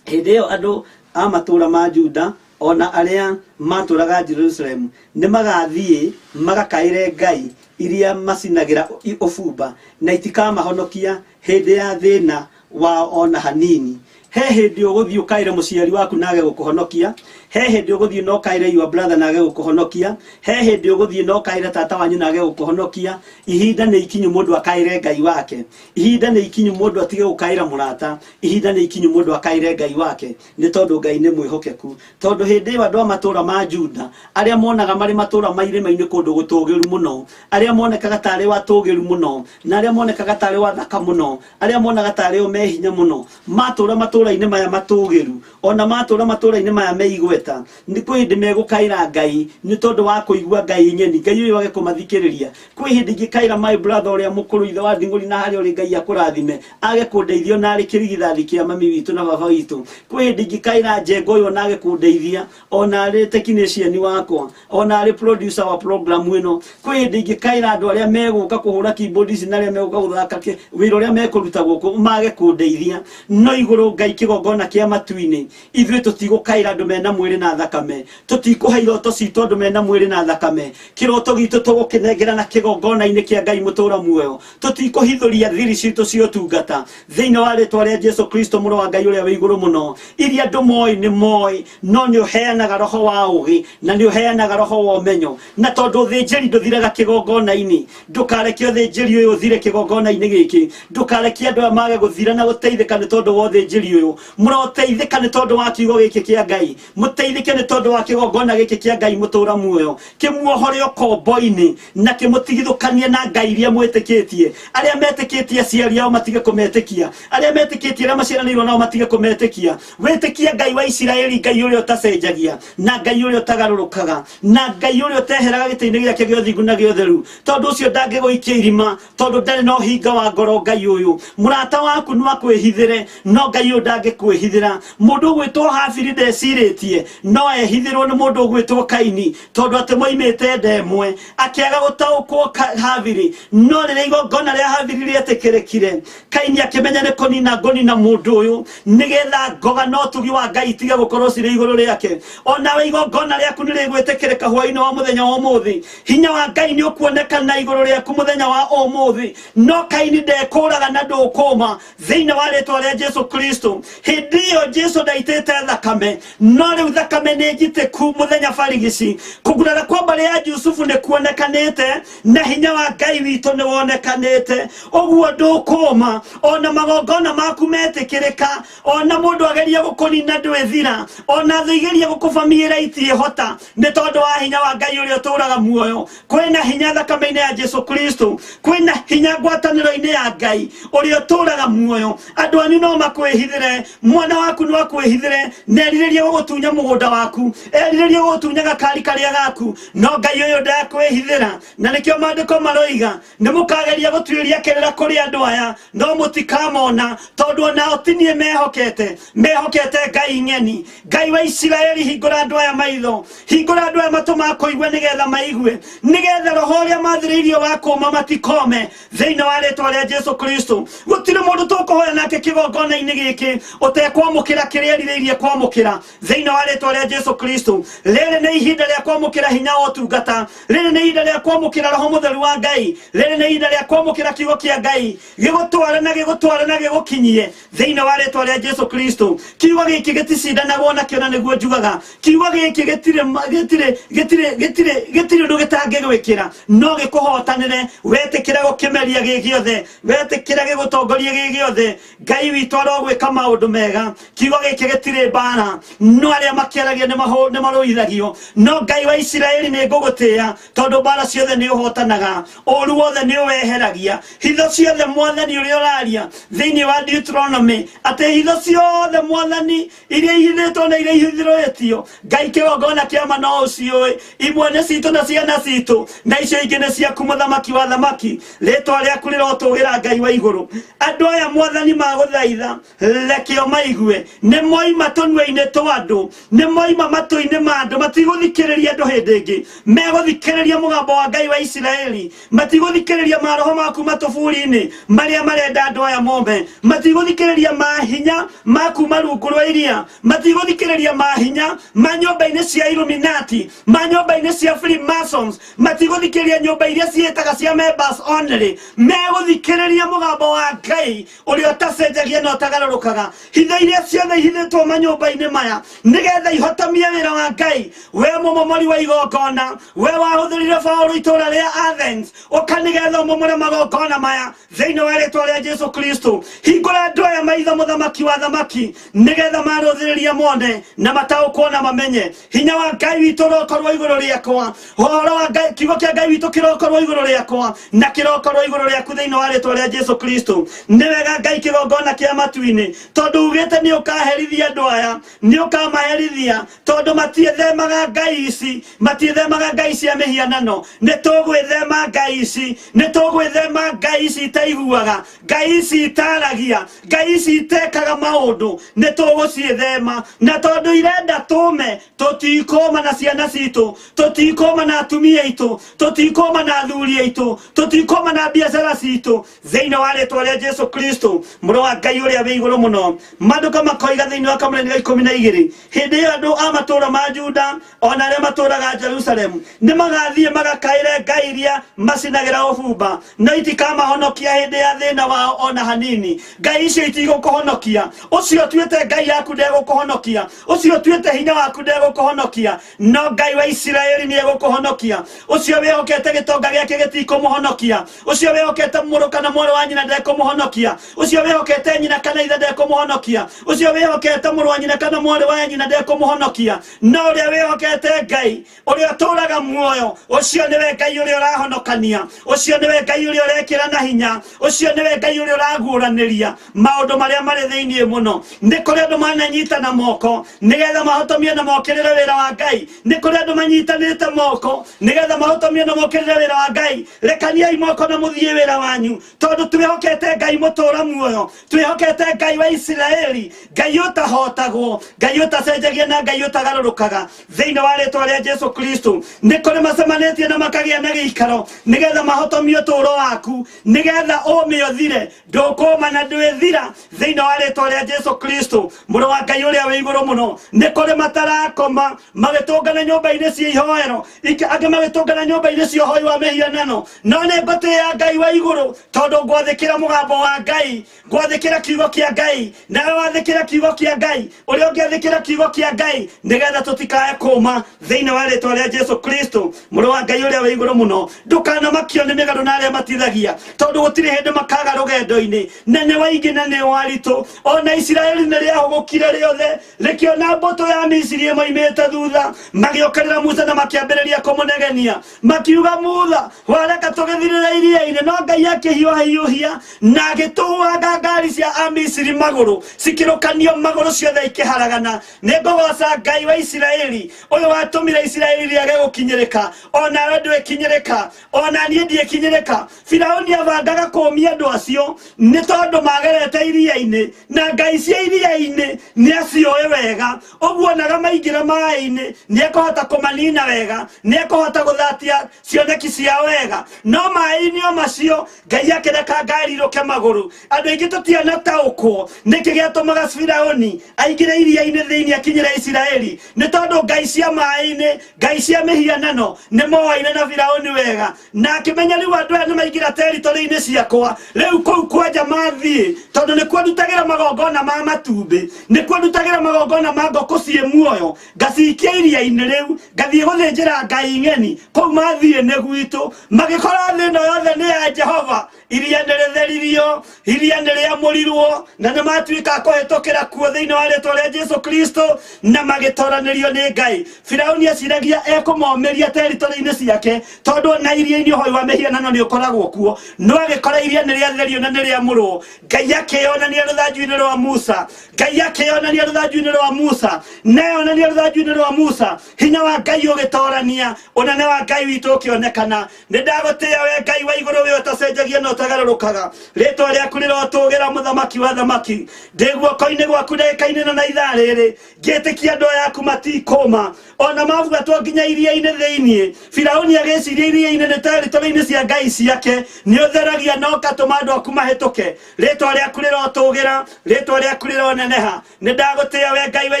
hĩndĩ ĩyo andũ a matũũra ma Juda ona arĩa matũũraga Jerusalemu nĩ magathiĩ magakaĩre ngai iria macinagĩra ũbumba, na itikamahonokia hĩndĩ ya thĩna wao ona hanini. He hĩndĩ ũgũthiĩ ũkaĩre mũciari waku na age gũkũhonokia, he hĩndĩ ũgũthiĩ na ũkaĩre your brother na age gũkũhonokia, he hĩndĩ ũgũthiĩ na ũkaĩre tata wanyu na age gũkũhonokia. Ihinda nĩ ikinyu mũndũ akaĩre Ngai wake, ihinda nĩ ikinyu mũndũ atige gũkaĩra mũrata, ihinda nĩ ikinyu mũndũ akaĩre Ngai wake, nĩ tondũ Ngai nĩ mwĩhokeku. Tondũ hĩndĩ ĩyo andũ a matũũra ma Juda arĩa monaga marĩ matũũra ma irĩma-inĩ kũndũ gũtũũgĩru mũno, arĩa monekaga tarĩ watũũgĩru mũno, na arĩa monekaga tarĩ wathaka mũno, arĩa monaga tarĩ o me hinya mũno, matũũra matũũra-inĩ maya matũũgĩru, ona matũũra matũũra-inĩ maya me igweta, nĩ kwĩ hĩndĩ megũkaĩra Ngai nĩ tondũ wa kũigua Ngai ng'eni, Ngai ũyũ age kũmathikĩrĩria. Kwĩ hĩndĩ ingĩkaĩra my brother ũrĩa mũkũrũ ithe wa Nding'ũri na harĩa ũrĩ Ngai akũrathime, age kũndeithia ona arĩ kĩrigithathi kĩa mami witũ na baba witũ. Kwĩ hĩndĩ ingĩkaĩra Njenga ũyũ ona age kũndeithia ona arĩ technician wakwa, ona arĩ producer wa program ĩno. Kwĩ hĩndĩ ingĩkaĩra andũ arĩa megũka kũhũra keyboard ici na arĩa megũka gũthaka wĩra ũrĩa mekũruta gũkũ mage kũndeithia, no igũrũ Ngai kĩgongona kĩa matu-inĩ, ithuĩ tũtigũkaĩra andũ mena mwĩrĩ. mwĩrĩ na thakame. Tũtikũhe iroto citũ andũ mena mwĩrĩ na thakame. Kĩroto gitũ tũgũkĩnengera na kĩgongona-inĩ kĩa Ngai mũtũra muoyo. Tũtikũhithũria thiri citũ cia ũtungata thĩinĩ wa rĩtwa rĩa Jesu Kristo, mũrũ wa Ngai ũrĩa wĩ igũrũ mũno. Iria andũ moĩ nĩ moĩ, no nĩ ũheanaga roho wa ũgĩ na nĩ ũheanaga roho wa ũmenyo. Na tondũ ũthĩnjĩri ndũthiraga kĩgongona-inĩ, ndũkareke ũthĩnjĩri ũyũ ũthire kĩgongona-inĩ gĩkĩ. Ndũkareke andũ aya mage gũthira na gũteithĩka nĩ tondũ wa ũthĩnjĩri ũyũ. Mũroteithĩka nĩ tondũ wa kiugo gĩkĩ kĩa Ngai, mũteithĩke nĩ tondũ wa kĩgongona gĩkĩ kĩa Ngai mũtũra muoyo, kĩmuohore ũkombo-inĩ na kĩmũtigithũkanie na ngai iria mwĩtĩkĩtie. Arĩa metĩkĩtie aciari ao matige kũmetĩkia, arĩa metĩkĩtie arĩa maciaranĩirwo nao matige kũmetĩkia. Wĩtĩkie Ngai wa Isiraeli, Ngai ũrĩa ũtacenjagia na Ngai ũrĩa ũtagarũrũkaga na Ngai ũrĩa ũteheraga gĩtĩ-inĩ gĩake gĩa ũthingu na gĩa ũtheru. Tondũ ũcio ndangĩgũikia irima, tondũ ndarĩ na ũhinga wa ngoro. Ngai ũyũ mũrata waku no akwĩhithĩre, no Ngai ũyũ ndangĩkwĩhithĩra. Mũndũ ũgwĩtwo Habili ndecirĩtie no ehithĩrwo nĩ mũndũ ũgwĩtwo Kaini, tondũ atĩ moimĩte nda ĩmwe. Akĩaga gũtaũkwo Habili. No rĩrĩa igongona rĩa Habili rĩetĩkĩrĩkire, Kaini akĩmenya nĩ kũnina ngũnina mũndũ ũyũ, nĩgetha ngoga na ũtugi wa Ngai itige gũkorwo cirĩ igũrũ rĩake. Onawe igongona rĩaku nĩ rĩgwĩtĩkĩrĩka hwaĩ-inĩ wa mũthenya wa ũmũthĩ. Hinya wa Ngai nĩ ũkuonekana igũrũ rĩaku mũthenya wa ũmũthĩ. No Kaini ndekũraga na ndũkũma thĩinĩ wa rĩtwa rĩa Jesu Kristo. Hĩndĩ ĩyo Jesu ndaitĩte thakame, no rĩu thakame nĩ njitĩku mũthenya barigici. Kũgurara kwa mbarĩ ya Jusufu nĩ kuonekanĩte, na hinya wa Ngai witũ nĩ wonekanĩte. Ũguo ndũkũma ona magongona maku metĩkĩrĩka, ona mũndũ ageria gũkũnina ndwĩthira, ona thũ igeria gũkũbamiĩra itiĩhota, nĩ tondũ wa hinya wa Ngai ũrĩa ũtũũraga muoyo. Kwĩna hinya thakame-inĩ ya Jesu Kristo, kwĩna hinya ngwatanĩro-inĩ ya Ngai ũrĩa ũtũũraga muoyo. Andũ anyu no makwĩhithĩre, mwana waku no akwĩhithĩre na erirĩrie gũgũtunya mũgũnda waku, erirĩrie gũgũtunya gakari karĩa gaku, no Ngai ũyũ ndakwĩhithĩra. Na nĩkĩo maandĩko maroiga, nĩ mũkageria gũtuĩria kĩrĩra kũrĩ andũ aya, no mũtikamona, tondũ onao ti niĩ mehokete, mehokete ngai ng'eni. Ngai wa Isiraeli, hingũra andũ aya maitho, hingũra andũ aya matũ ma kũigua, nĩgetha maigue, nĩgetha roho ũrĩa mathĩrĩirio wa kũma matikome thĩinĩ wa rĩtwa rĩa Jesu Kristo. Gũtirĩ mũndũ tũkũhoya nake kĩgongona-inĩ gĩkĩ ũtekwamũkĩra kĩrĩa erirĩirie kwamũkĩra thĩinĩ wa rĩtwa rĩa Jesu Kristo. Rĩrĩ nĩ ihinda rĩa kwamũkĩra hinya wa ũtungata, rĩrĩ nĩ ihinda rĩa kwamũkĩra roho mũtheru wa Ngai, rĩrĩ nĩ ihinda rĩa kwamũkĩra kiugo kĩa Ngai gĩgũtware na gĩgũtware na gĩgũkinyie thĩinĩ wa rĩtwa rĩa Jesu Kristo. Kiugo gĩkĩ gĩticindanagwo nakĩo, na nĩguo njugaga kiugo gĩkĩ gĩtirĩ gĩtirĩ gĩtirĩ gĩtirĩ gĩtirĩ ũndũ gĩtangĩgwĩkĩra, no gĩkũhotanĩre wetĩkĩra gũkĩmeria gĩ gĩothe, wetĩkĩra gĩgũtongorie gĩ gĩothe. Ngai witũ arogwĩka maũndũ mega. Kiugo gĩkĩ gĩtirĩ mbara, no arĩa makĩaragia nĩ marũithagio. No Ngai wa Isiraeli, nĩ ngũgũtĩĩa, tondũ mbara ciothe nĩ ũhotanaga, ũru wothe nĩ ũweheragia, hitho ciothe. Mwathani ũrĩa ũraria thĩinĩ wa Deuteronomy atĩ hitho ciothe, Mwathani, iria ihithĩtwo na iria ihithũrĩtio, Ngai kĩgongona kĩa ma no ũciũĩ. Imwe nĩ citũ na ciana citũ, na icio ingĩ nĩ ciaku, mũthamaki wa thamaki. Rĩtwa rĩaku rĩrotũgĩra, Ngai wa igũrũ. Andũ aya, Mwathani, magũthaitha, rekeo maigue. Nĩ moima tũnua-inĩ twa andũ, nĩ moima matũ-inĩ ma andũ. Matigũthikĩrĩria andũ hĩndĩ ĩngĩ, megũthikĩrĩria mũgambo wa Ngai wa Isiraeli. Matigũthikĩrĩria maroho maku matũburi-inĩ marĩa marenda andũ aya mome. Matigũthikĩrĩria mahinya ma kuma rungu rwa iria. Matigũthikĩrĩria mahinya ma nyũmba-inĩ cia Illuminati, ma nyũmba-inĩ cia Freemasons. Matigũthikĩrĩria nyũmba iria ciĩtaga cia members only. Megũthikĩrĩria mũgambo wa Ngai ũrĩa ũtacenjagia na ũtagarũrũkaga. Hitho iria ciothe ihithĩtwo manyũmba-inĩ maya, nĩgetha ihotomie wĩra wa Ngai. We mũmomori wa igongona, we wahũthĩrire Paũlũ itũũra rĩa Athens, ũka nĩgetha ũmomore magongona maya thĩinĩ wa rĩtwa rĩa Jesu Kristo. Hingũra andũ aya maitho, mũthamaki wa thamaki, nĩgetha marũthĩrĩria mone na mataũkwo na mamenye hinya wa Ngai witũ ũrokorwo igũrũ rĩakwa. Ũhoro wa Ngai, kiugo kĩa Ngai witũ kĩrokorwo igũrũ rĩakwa na kĩrokorwo igũrũ rĩaku thĩinĩ wa rĩtwa rĩa Jesu Kristo. Nĩ wega, Ngai kĩgongona kĩa matu-inĩ, tondũ ugĩte nĩ ũkaherithia andũ aya, nĩ ũkamaherithia tondũ matiĩthemaga ngai ici, matiĩthemaga ngai cia mĩhianano. Nĩ tũgwĩthema ngai ici, nĩ tũgwĩthema ngai ici itaiguaga, ngai ici itaragia, ngai ici itekaga maũndũ. Nĩ tũgũciĩthema, na tondũ irenda tũme, tũtikũma na ciana citũ, tũtikũma na atumia aitũ, tũtikũma na athuri aitũ, tũtikũma na biacara citũ, thĩinĩ wa rĩtwa rĩa Jesu Kristo, mũrũ wa Ngai ũrĩa wĩ igũrũ mũno. Maandĩko makoiga thĩinĩ wa kamũranĩ ga 12 hĩndĩ Hĩndĩ ĩyo andũ a matũũra ma Juda o na arĩa matũũraga Jerusalemu nĩ magathiĩ magakaĩre ngai iria macinagĩra ũbumba, no itikamahonokia hĩndĩ ya thĩna wao o na hanini. Ngai icio itigũkũhonokia. Ũcio ũtuĩte ngai yaku ndegũkũhonokia, ũcio ũtuĩte hinya waku ndegũkũhonokia, no Ngai wa Isiraeli nĩ egũkũhonokia. Ũcio wĩhokete gĩtonga gĩake gĩtikũmũhonokia, ũcio wĩhokete mũrũ kana mwarĩ wa nyina ndekũmũhonokia, ũcio wĩhokete nyina kana ithe ndekũmũhonokia, ũcio wĩhokete mũrũ wa nyina kana mwarĩ wa nyina ndekũmũhonokia, no ũrĩa wĩhokete Ngai ũrĩa ũtũũraga muoyo, ũcio nĩwe Ngai ũrĩa ũrahonokania, ũcio nĩwe Ngai ũrĩa ũrekĩra na hinya, ũcio nĩwe Ngai ũrĩa ũraguũranĩria maũndũ marĩa marĩ thĩinĩ mũno. Nĩ kũrĩ andũ mananyitana moko nĩgetha mahotomie na mokĩrĩre wĩra wa Ngai. Nĩ kũrĩ andũ manyitanĩte moko nĩgetha mahotomie na mokĩrĩre wĩra wa Ngai. Rekaniai moko na mũthiĩ wĩra wanyu, tondũ twĩhokete Ngai mũtũũra muoyo, twĩhokete Ngai wa Isiraeli, Ngai ũtahotagwo, Ngai ũtacenjagia na Ngai ũtagarũrũkaga. Thĩinĩ wa rĩtwa rĩa Jesu Kristo, nĩ kũrĩ macemanĩtie na makagĩa na gĩikaro nĩgetha mahotomie ũtũũro waku, nĩgetha ũme ũthire. Ndũkũma na ndwĩthira thĩinĩ wa rĩtwa rĩa Jesu Kristo, mũrũ wa Ngai ũrĩa wĩ igũrũ mũno. Nĩ kũrĩ matarakoma magĩtũngana nyũmba-inĩ cia ihoero, angĩ magĩtũngana nyũmba-inĩ cia ũhoi wa mĩhianano, no nĩ ngũtĩĩa Ngai wa igũrũ, tondũ ngwathĩkĩra mũgambo wa Ngai, ngwathĩkĩra kiugo kĩa Ngai. Nawe wathĩkĩra kiugo kĩa Ngai, ũrĩa ũngĩathĩkĩra kiugo kĩa Ngai, nĩgetha tũtikae kũma thĩinĩ wa rĩtwa rĩa Jesu Kristo, mũrũ wa Ngai ũrĩa wĩ igũrũ mũno. Ndũkanamakio nĩ mĩgarũ na arĩa matithagia, tondũ gũtirĩ hĩndĩ makaga rũgendo-inĩ, na nĩ waingĩ na nĩ waritũ. Ona Isiraeli nĩ rĩahũgũkire rĩothe rĩkĩona mbũtũ ya Misiri ĩmoimĩte thutha, magĩũkĩrĩra Musa na makĩambĩrĩria kũmũnegenia, makiuga, Mutha, wareka tũgĩthirĩre iria-inĩ. No Ngai akĩhiũhahiũhia na agĩtũanga ngari cia Amisiri magũrũ, cikĩrũkanio magũrũ ciothe ikĩharagana. Nĩ ngũgooca Ngai wa Isiraeli, ũyũ watũmire Isiraeli rĩage gũkinyĩrĩka. Onawe ndwĩkinyĩrĩka, ona niĩ ndiĩkinyĩrĩka. Firauni abangaga kũmia andũ acio nĩ tondũ magerete iria-inĩ, na ngai cia iria-inĩ nĩ acioĩ wega. Ũguo onaga maingĩra maĩ-inĩ nĩ ekũhota kũmanina wega, nĩ ekũhota gũthatia cioneki ciao wega. No maĩ-inĩ o macio Ngai akĩreka ngari irũke magũrũ. Andũ aingĩ tũtianataũkwo nĩkĩ gĩatũmaga Firauni aingĩre iria-inĩ thĩinĩ akinyĩre Isiraeli, nĩ tondũ ngai cia maĩ-inĩ, ngai cia mĩhianano nĩ moaine na Firauni wega, na akĩmenya rĩu andũ aya nĩ maingĩra teritorĩ-inĩ ciakwa, rĩu kũu kwanja mathiĩ, tondũ nĩkuo ndutagĩra magongona ma matumbĩ, nĩkuo ndutagĩra magongona ma ngũkũ ciĩ muoyo, ngacikia iria-inĩ rĩu ngathiĩ gũthĩnjĩra ngai ng'eni kũu mathiĩ nĩ gwitũ. Magĩkora thĩ ĩno yothe nĩ ya Jehova. Iria nĩ rĩtheririo, iria nĩ rĩamũrirwo, na nĩ matuĩka a kũhĩtũkĩra kuo thĩinĩ wa rĩtwa rĩa Jesu Kristo, na magĩtoranĩrio nĩ Ngai. Firauni eciragia ekũmomĩria teritorĩ-inĩ ciake, tondũ na iria-inĩ ũhoi wa mĩhianano nĩ ũkoragwo kuo, no agĩkora iria nĩ rĩatherio na nĩ rĩamũrwo. Ngai akĩyonania rũthanju-inĩ rwa Musa, Ngai akĩyonania rũthanju-inĩ rwa Musa, na eyonania rũthanju-inĩ rwa Musa, hinya wa Ngai ũgĩtorania, ũnene wa Ngai witũ ũkĩonekana. Nĩ ndagũtĩĩa we Ngai wa igũrũ, we ũtacenjagia na ũtagarũrũkaga. Rĩtwa rĩaku rĩrotũgĩra, mũthamaki wa thamaki. Ndĩ guoko-inĩ gwaku ndagĩka-inĩ ĩno na ithaa rĩrĩ, ngĩtĩkia andũ aya aku matikũma ona mabuatwo nginya iria-inĩ thĩinĩ. Firauni agĩciria iria-inĩ nĩ teritorĩ-inĩ cia ngai ciake, nĩ ũtheragia na ũgatũma andũ aku mahĩtũke. Rĩtwa rĩaku rĩrotũgĩra, rĩtwa rĩaku rĩroneneha. Nĩ ndagũtĩĩa we Ngai wa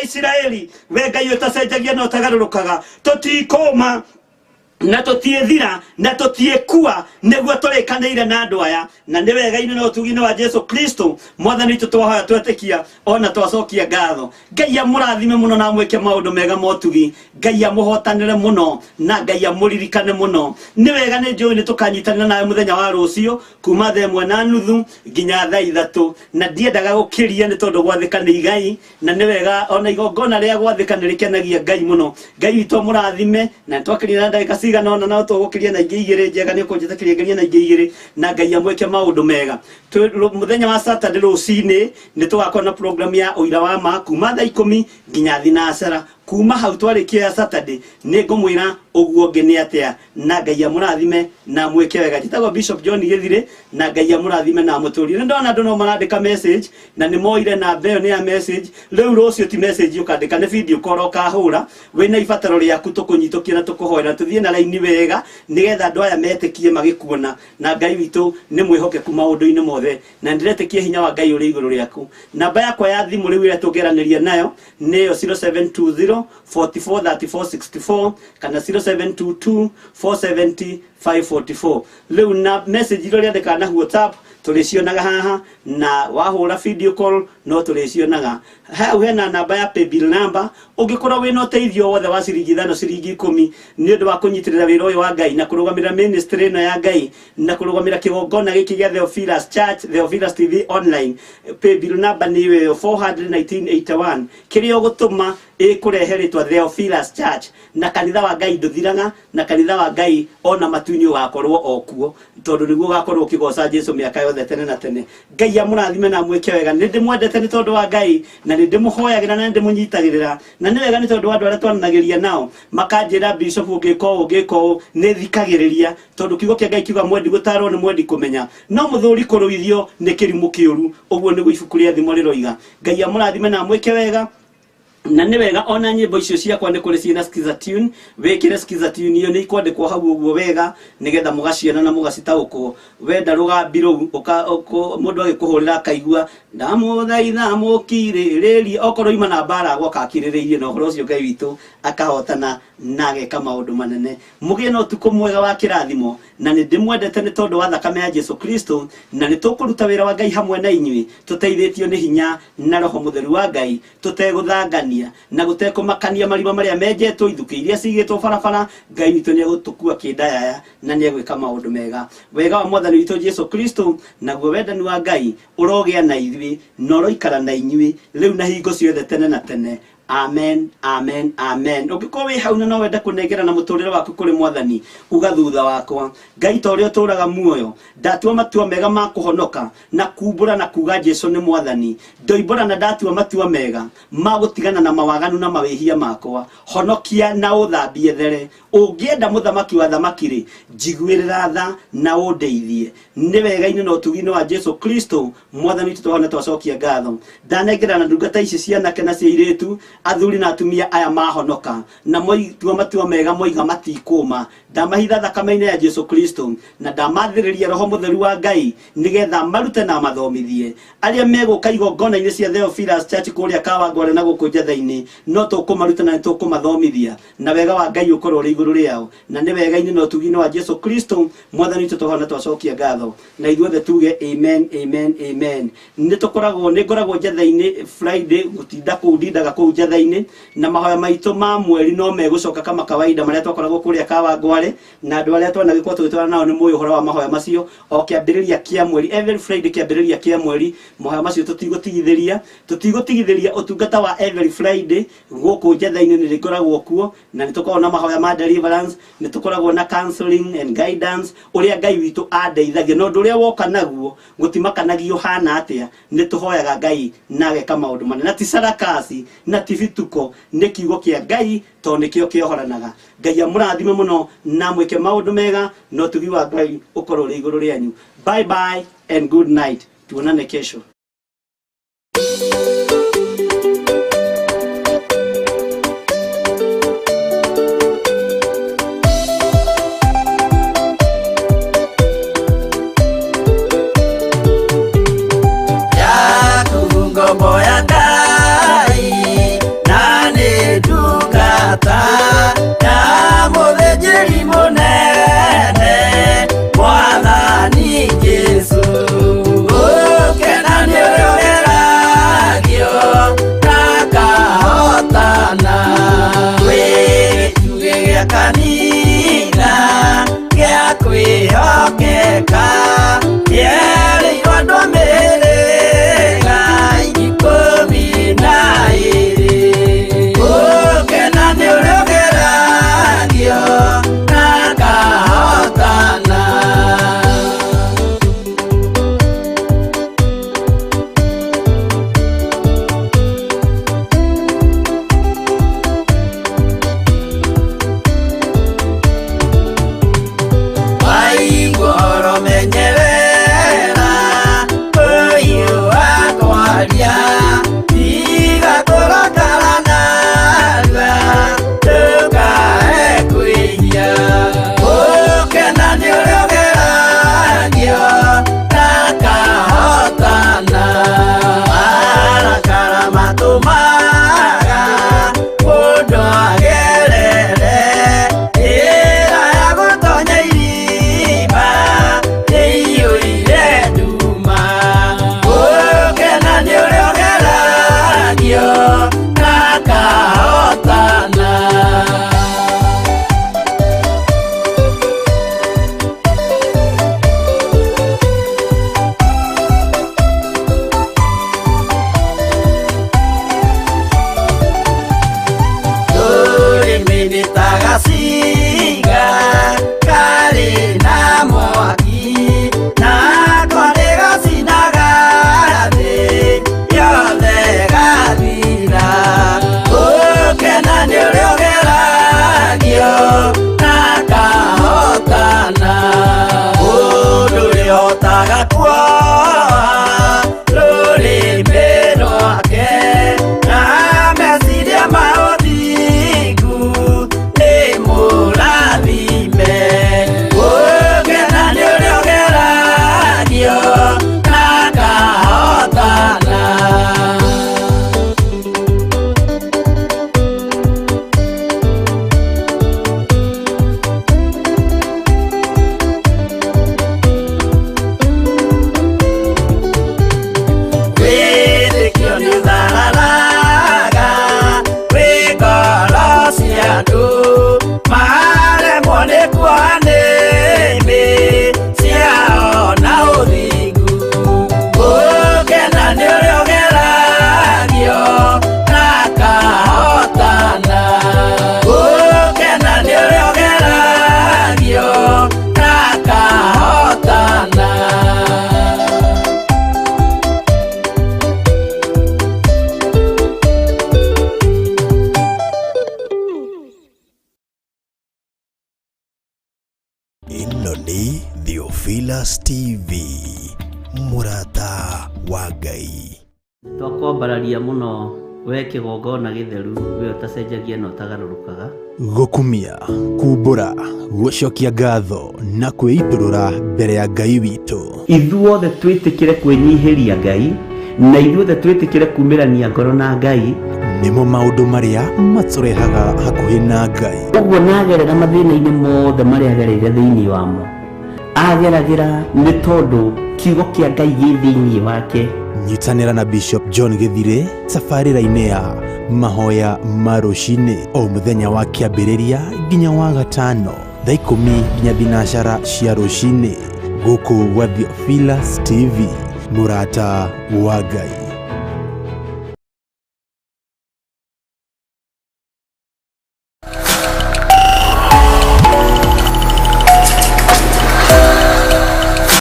Isiraeli, we Ngai ũtacenjagia na ũtagarũrũkaga. Tũtikũma na tũtiĩthira na tũtiĩkua, nĩguo tũrĩkanĩire na andũ aya, na nĩ wega-inĩ na ũtugi-inĩ wa Jesu Kristo mwathani witũ twahoya twetĩkia ona twacokia ngatho. Ngai amũrathime mũno na amwĩke maũndũ mega motugi. Ngai amũhotanĩre mũno na Ngai amũririkane mũno. Nĩ wega nĩ njũĩ nĩ tũkanyitanĩra nawe mũthenya wa rũciũ kuma thaa 1:30 nginya thaa 3, na ndiendaga gũkĩria nĩ tondũ gwathĩka nĩ igai, na nĩ wega ona igongona rĩa gwathĩka nĩ rĩkenagia Ngai mũno. Ngai witũ amũrathime, na twakĩria na ndagĩka cigana ũna, no tũgũkĩria na ingĩ igĩrĩ njega, nĩ ũkũnjĩtĩkĩria ngerie na ingĩ igĩrĩ, na Ngai amwĩke maũndũ mega. Mũthenya wa Saturday rũcinĩ nĩ tũgakorwo na program ya ũira wa ma kuma thaa 10 nginya thinacara. Kuma hau twarĩkia ya Saturday nĩ ngũmwĩra ũguo ũngĩ nĩ atĩa, na Ngai amũrathime na mwĩke wega. Njĩtagwo Bishop John Gĩthirĩ, na Ngai amũrathime na amũtũrie. Nĩ ndona andũ no marandĩka message na nĩ moire namba ĩyo nĩ ya message. Rĩu rũciũ ti message ũkandĩka, nĩ video call ũkahũra wĩna ibataro rĩaku, tũkũnyitũkie na tũkũhoera, tũthiĩ na raini wega nĩgetha andũ aya metĩkie magĩkuona. Na Ngai witũ nĩ mwĩhokeku maũndũ-inĩ mothe, na ndĩretĩkia hinya wa Ngai ũrĩ igũrũ rĩaku. Namba yakwa ya thimũ rĩu ĩrĩa tũngĩaranĩria nayo nĩyo 0720 44 34 64 kana 0722 470 544. Rĩu na message iria ũrĩandĩkaga na WhatsApp tũrĩcionaga haha, na wahũra video call no tũrĩcionaga hau. Hena namba ya paybill number, ũngĩkorwo wĩna ũteithio wothe wa ciringi 5, ciringi 10, nĩ ũndũ wa kũnyitĩrĩra wĩra ũyũ wa Ngai na kũrũgamĩrĩra ministry ĩno ya Ngai na kũrũgamĩrĩra kĩgongona gĩkĩ gĩa Theophilus Church, Theophilus TV online, paybill number nĩ ĩyo 41981. Kĩrĩa ũgũtũma ĩkũrehe rĩtwa Theophilus Church. Na kanitha wa Ngai ndũthiraga, na kanitha wa Ngai ona matu-inĩ ũgakorwo o kuo, tondũ nĩguo ũgakorwo ũkĩgoca Jesu mĩaka yothe tene na tene. Ngai amũrathime na amwĩke wega. Nĩ ndĩmwendete nĩ tondũ wa Ngai, na nĩ ndĩmũhoyagĩra na nĩ ndĩmũnyitagĩrĩra, na nĩ wega nĩ tondũ wa andũ arĩa twananagĩria nao makanjĩra, "Bishop, ũngĩka ũũ, ũngĩka ũũ," nĩ thikagĩrĩria, tondũ kiugo kĩa Ngai kiuga mwendi gũtarwo nĩ mwendi kũmenya, no mũthũri kũrũithio nĩ kĩrimũ kĩũru. Ũguo nĩguo ibuku rĩa Thimo rĩroiga. Ngai amũrathime na amwĩke wega. Na nĩ wega ona nyĩmbo icio ciakwa nĩ kũrĩ ciĩna skiza tune, wĩkĩre skiza tune iyo nĩ ikwandĩkwo hau ũguo wega nĩgetha mũgaciona na mũgacitaũkwo. Wenda rũgambi rũu mũndũ agĩkũhũrĩra akaigua ndamũthaitha mũkirĩrĩrie, okorwo ima na mbara gwoka akirĩrĩirie na ũhoro ũcio, Ngai witũ akahotana na ageka maũndũ manene. Mũgĩe na ũtukũ mwega wa kĩrathimo, na nĩ ndĩmwendete nĩ tondũ wa thakame ya Jesu Kristo, na nĩ tũkũruta wĩra wa Ngai hamwe na inyuĩ tũteithĩtio nĩ hinya na Roho Mũtheru wa Ngai, tũtegũthangania na gũtekũmakania marima marĩa menjetwo, ithukĩ iria cigĩtwo barabara. Ngai witũ nĩ egũtũkua kĩndayaya na nĩ egwĩka maũndũ mega. Wega wa Mwathani witũ Jesu Kristo naguo wendani wa Ngai ũrogĩa na ithuĩ na ũroikara na inyuĩ rĩu na hingo ciothe tene na tene. Amen, amen, amen. Ũngĩkorwo wĩ hau na no wende kũnengerana mũtũrĩre waku kũrĩ Mwathani, uga thutha wakwa: "Ngai, ta ũrĩa ũtũraga muoyo, ndatua matua mega ma kũhonoka na kumbũra na kuga Jesu nĩ Mwathani. Ndoimbũra na ndatua matua mega ma gũtigana na mawaganu na mawĩhia makwa. Honokia na ũthambie there. Ũngĩenda, Mũthamaki wa thamaki rĩ, njiguĩrĩra tha na ũndeithie." Nĩ wega-inĩ na ũtugi-inĩ wa Jesu Kristo Mwathani witũ twahona twacokia ngatho. Ndanengera na ndungata ici cianake na cia airĩtu, athuri na atumia aya mahonoka na moitua matua mega, moiga matikũma. Ndamahitha thakame-inĩ ya Jesu Kristo na ndamathĩrĩria Roho Mũtheru wa Ngai nĩgetha marute na mathomithie arĩa megũka igongona-inĩ cia Theophilus Church kũrĩa Kawangware na gũkũ Njetha-inĩ. No tũkũmaruta na nĩ tũkũmathomithia, na wega wa Ngai ũkorwo ũrĩ igũrũ rĩao. Na nĩ wega-inĩ na ũtugi-inĩ wa Jesu Kristo Mwathani witũ twahona twacokia ngatho, na ithuothe tuge amen, amen, amen. Nĩ tũkoragwo, nĩ ngoragwo Njetha-inĩ Friday, gũtinda kũu ndindaga kũu Njetha-inĩ, na mahoya maitũ ma mweri no megũcoka kama kawaida marĩa twakoragwo kũrĩa Kawangware, na andũ arĩa twanagĩkorwo tũgĩtwarana nao nĩ mũĩ ũhoro wa mahoya macio. O kĩambĩrĩria kĩa mweri, every Friday kĩambĩrĩria kĩa mweri, mahoya macio tũtigũtigithĩria, tũtigũtigithĩria ũtungata wa every Friday gũkũ Njetha-inĩ. Nĩ ngoragwo kuo na nĩ tũkoragwo na mahoya ma deliverance, nĩ tũkoragwo na counseling and guidance. Ũrĩa Ngai witũ andeithagia na ũndũ ũrĩa woka naguo gũtimakanagio hana atĩa, nĩ tũhoyaga Ngai na ageka maũndũ manene, na ti sarakasi na ti bituko, nĩ kiugo kĩa Ngai tondũ nĩkĩo kĩohoranaga. Ngai amũrathime mũno na mwĩke maũndũ mega, na ũtugi wa Ngai ũkorwo ũrĩ igũrũ rĩanyu. Bye bye and good night, tuonane kesho. Yaku ngombo ya Ngai na nĩ ndungata ya mũthĩnjĩri mũnene Mwathani Jesũ. Gũkena nĩ Ĩno nĩ Theophilus TV, mũrata wa Ngai. Twakwambararia mũno we kĩgongona gĩtheru, we ũtacenjagia na ũtagarũrũkaga. Gũkumia, kumbũra, gũcokia ngatho na kwĩitũrũra mbere ya Ngai witũ. Ithuothe twĩtĩkĩre kwĩnyihĩria Ngai, na ithuothe twĩtĩkĩre kumĩrania ngoro na Ngai. Nĩmo maũndũ marĩa matũrehaga hakuhĩ na Ngai. Ũguo nagerera mathĩna-inĩ mothe marĩa agereire thĩinĩ wamo, ageragĩra nĩ tondũ kiugo kĩa Ngai gĩ thĩinĩ wake. Nyitanĩra na Bishop John Gĩthirĩ tabarĩra-inĩ ya mahoya ma rũcinĩ o mũthenya wa kĩambĩrĩria nginya wa gatano thaa 10 nginya 10 cia rũcinĩ gũkũ gwa Theophilus TV, mũrata wa Ngai.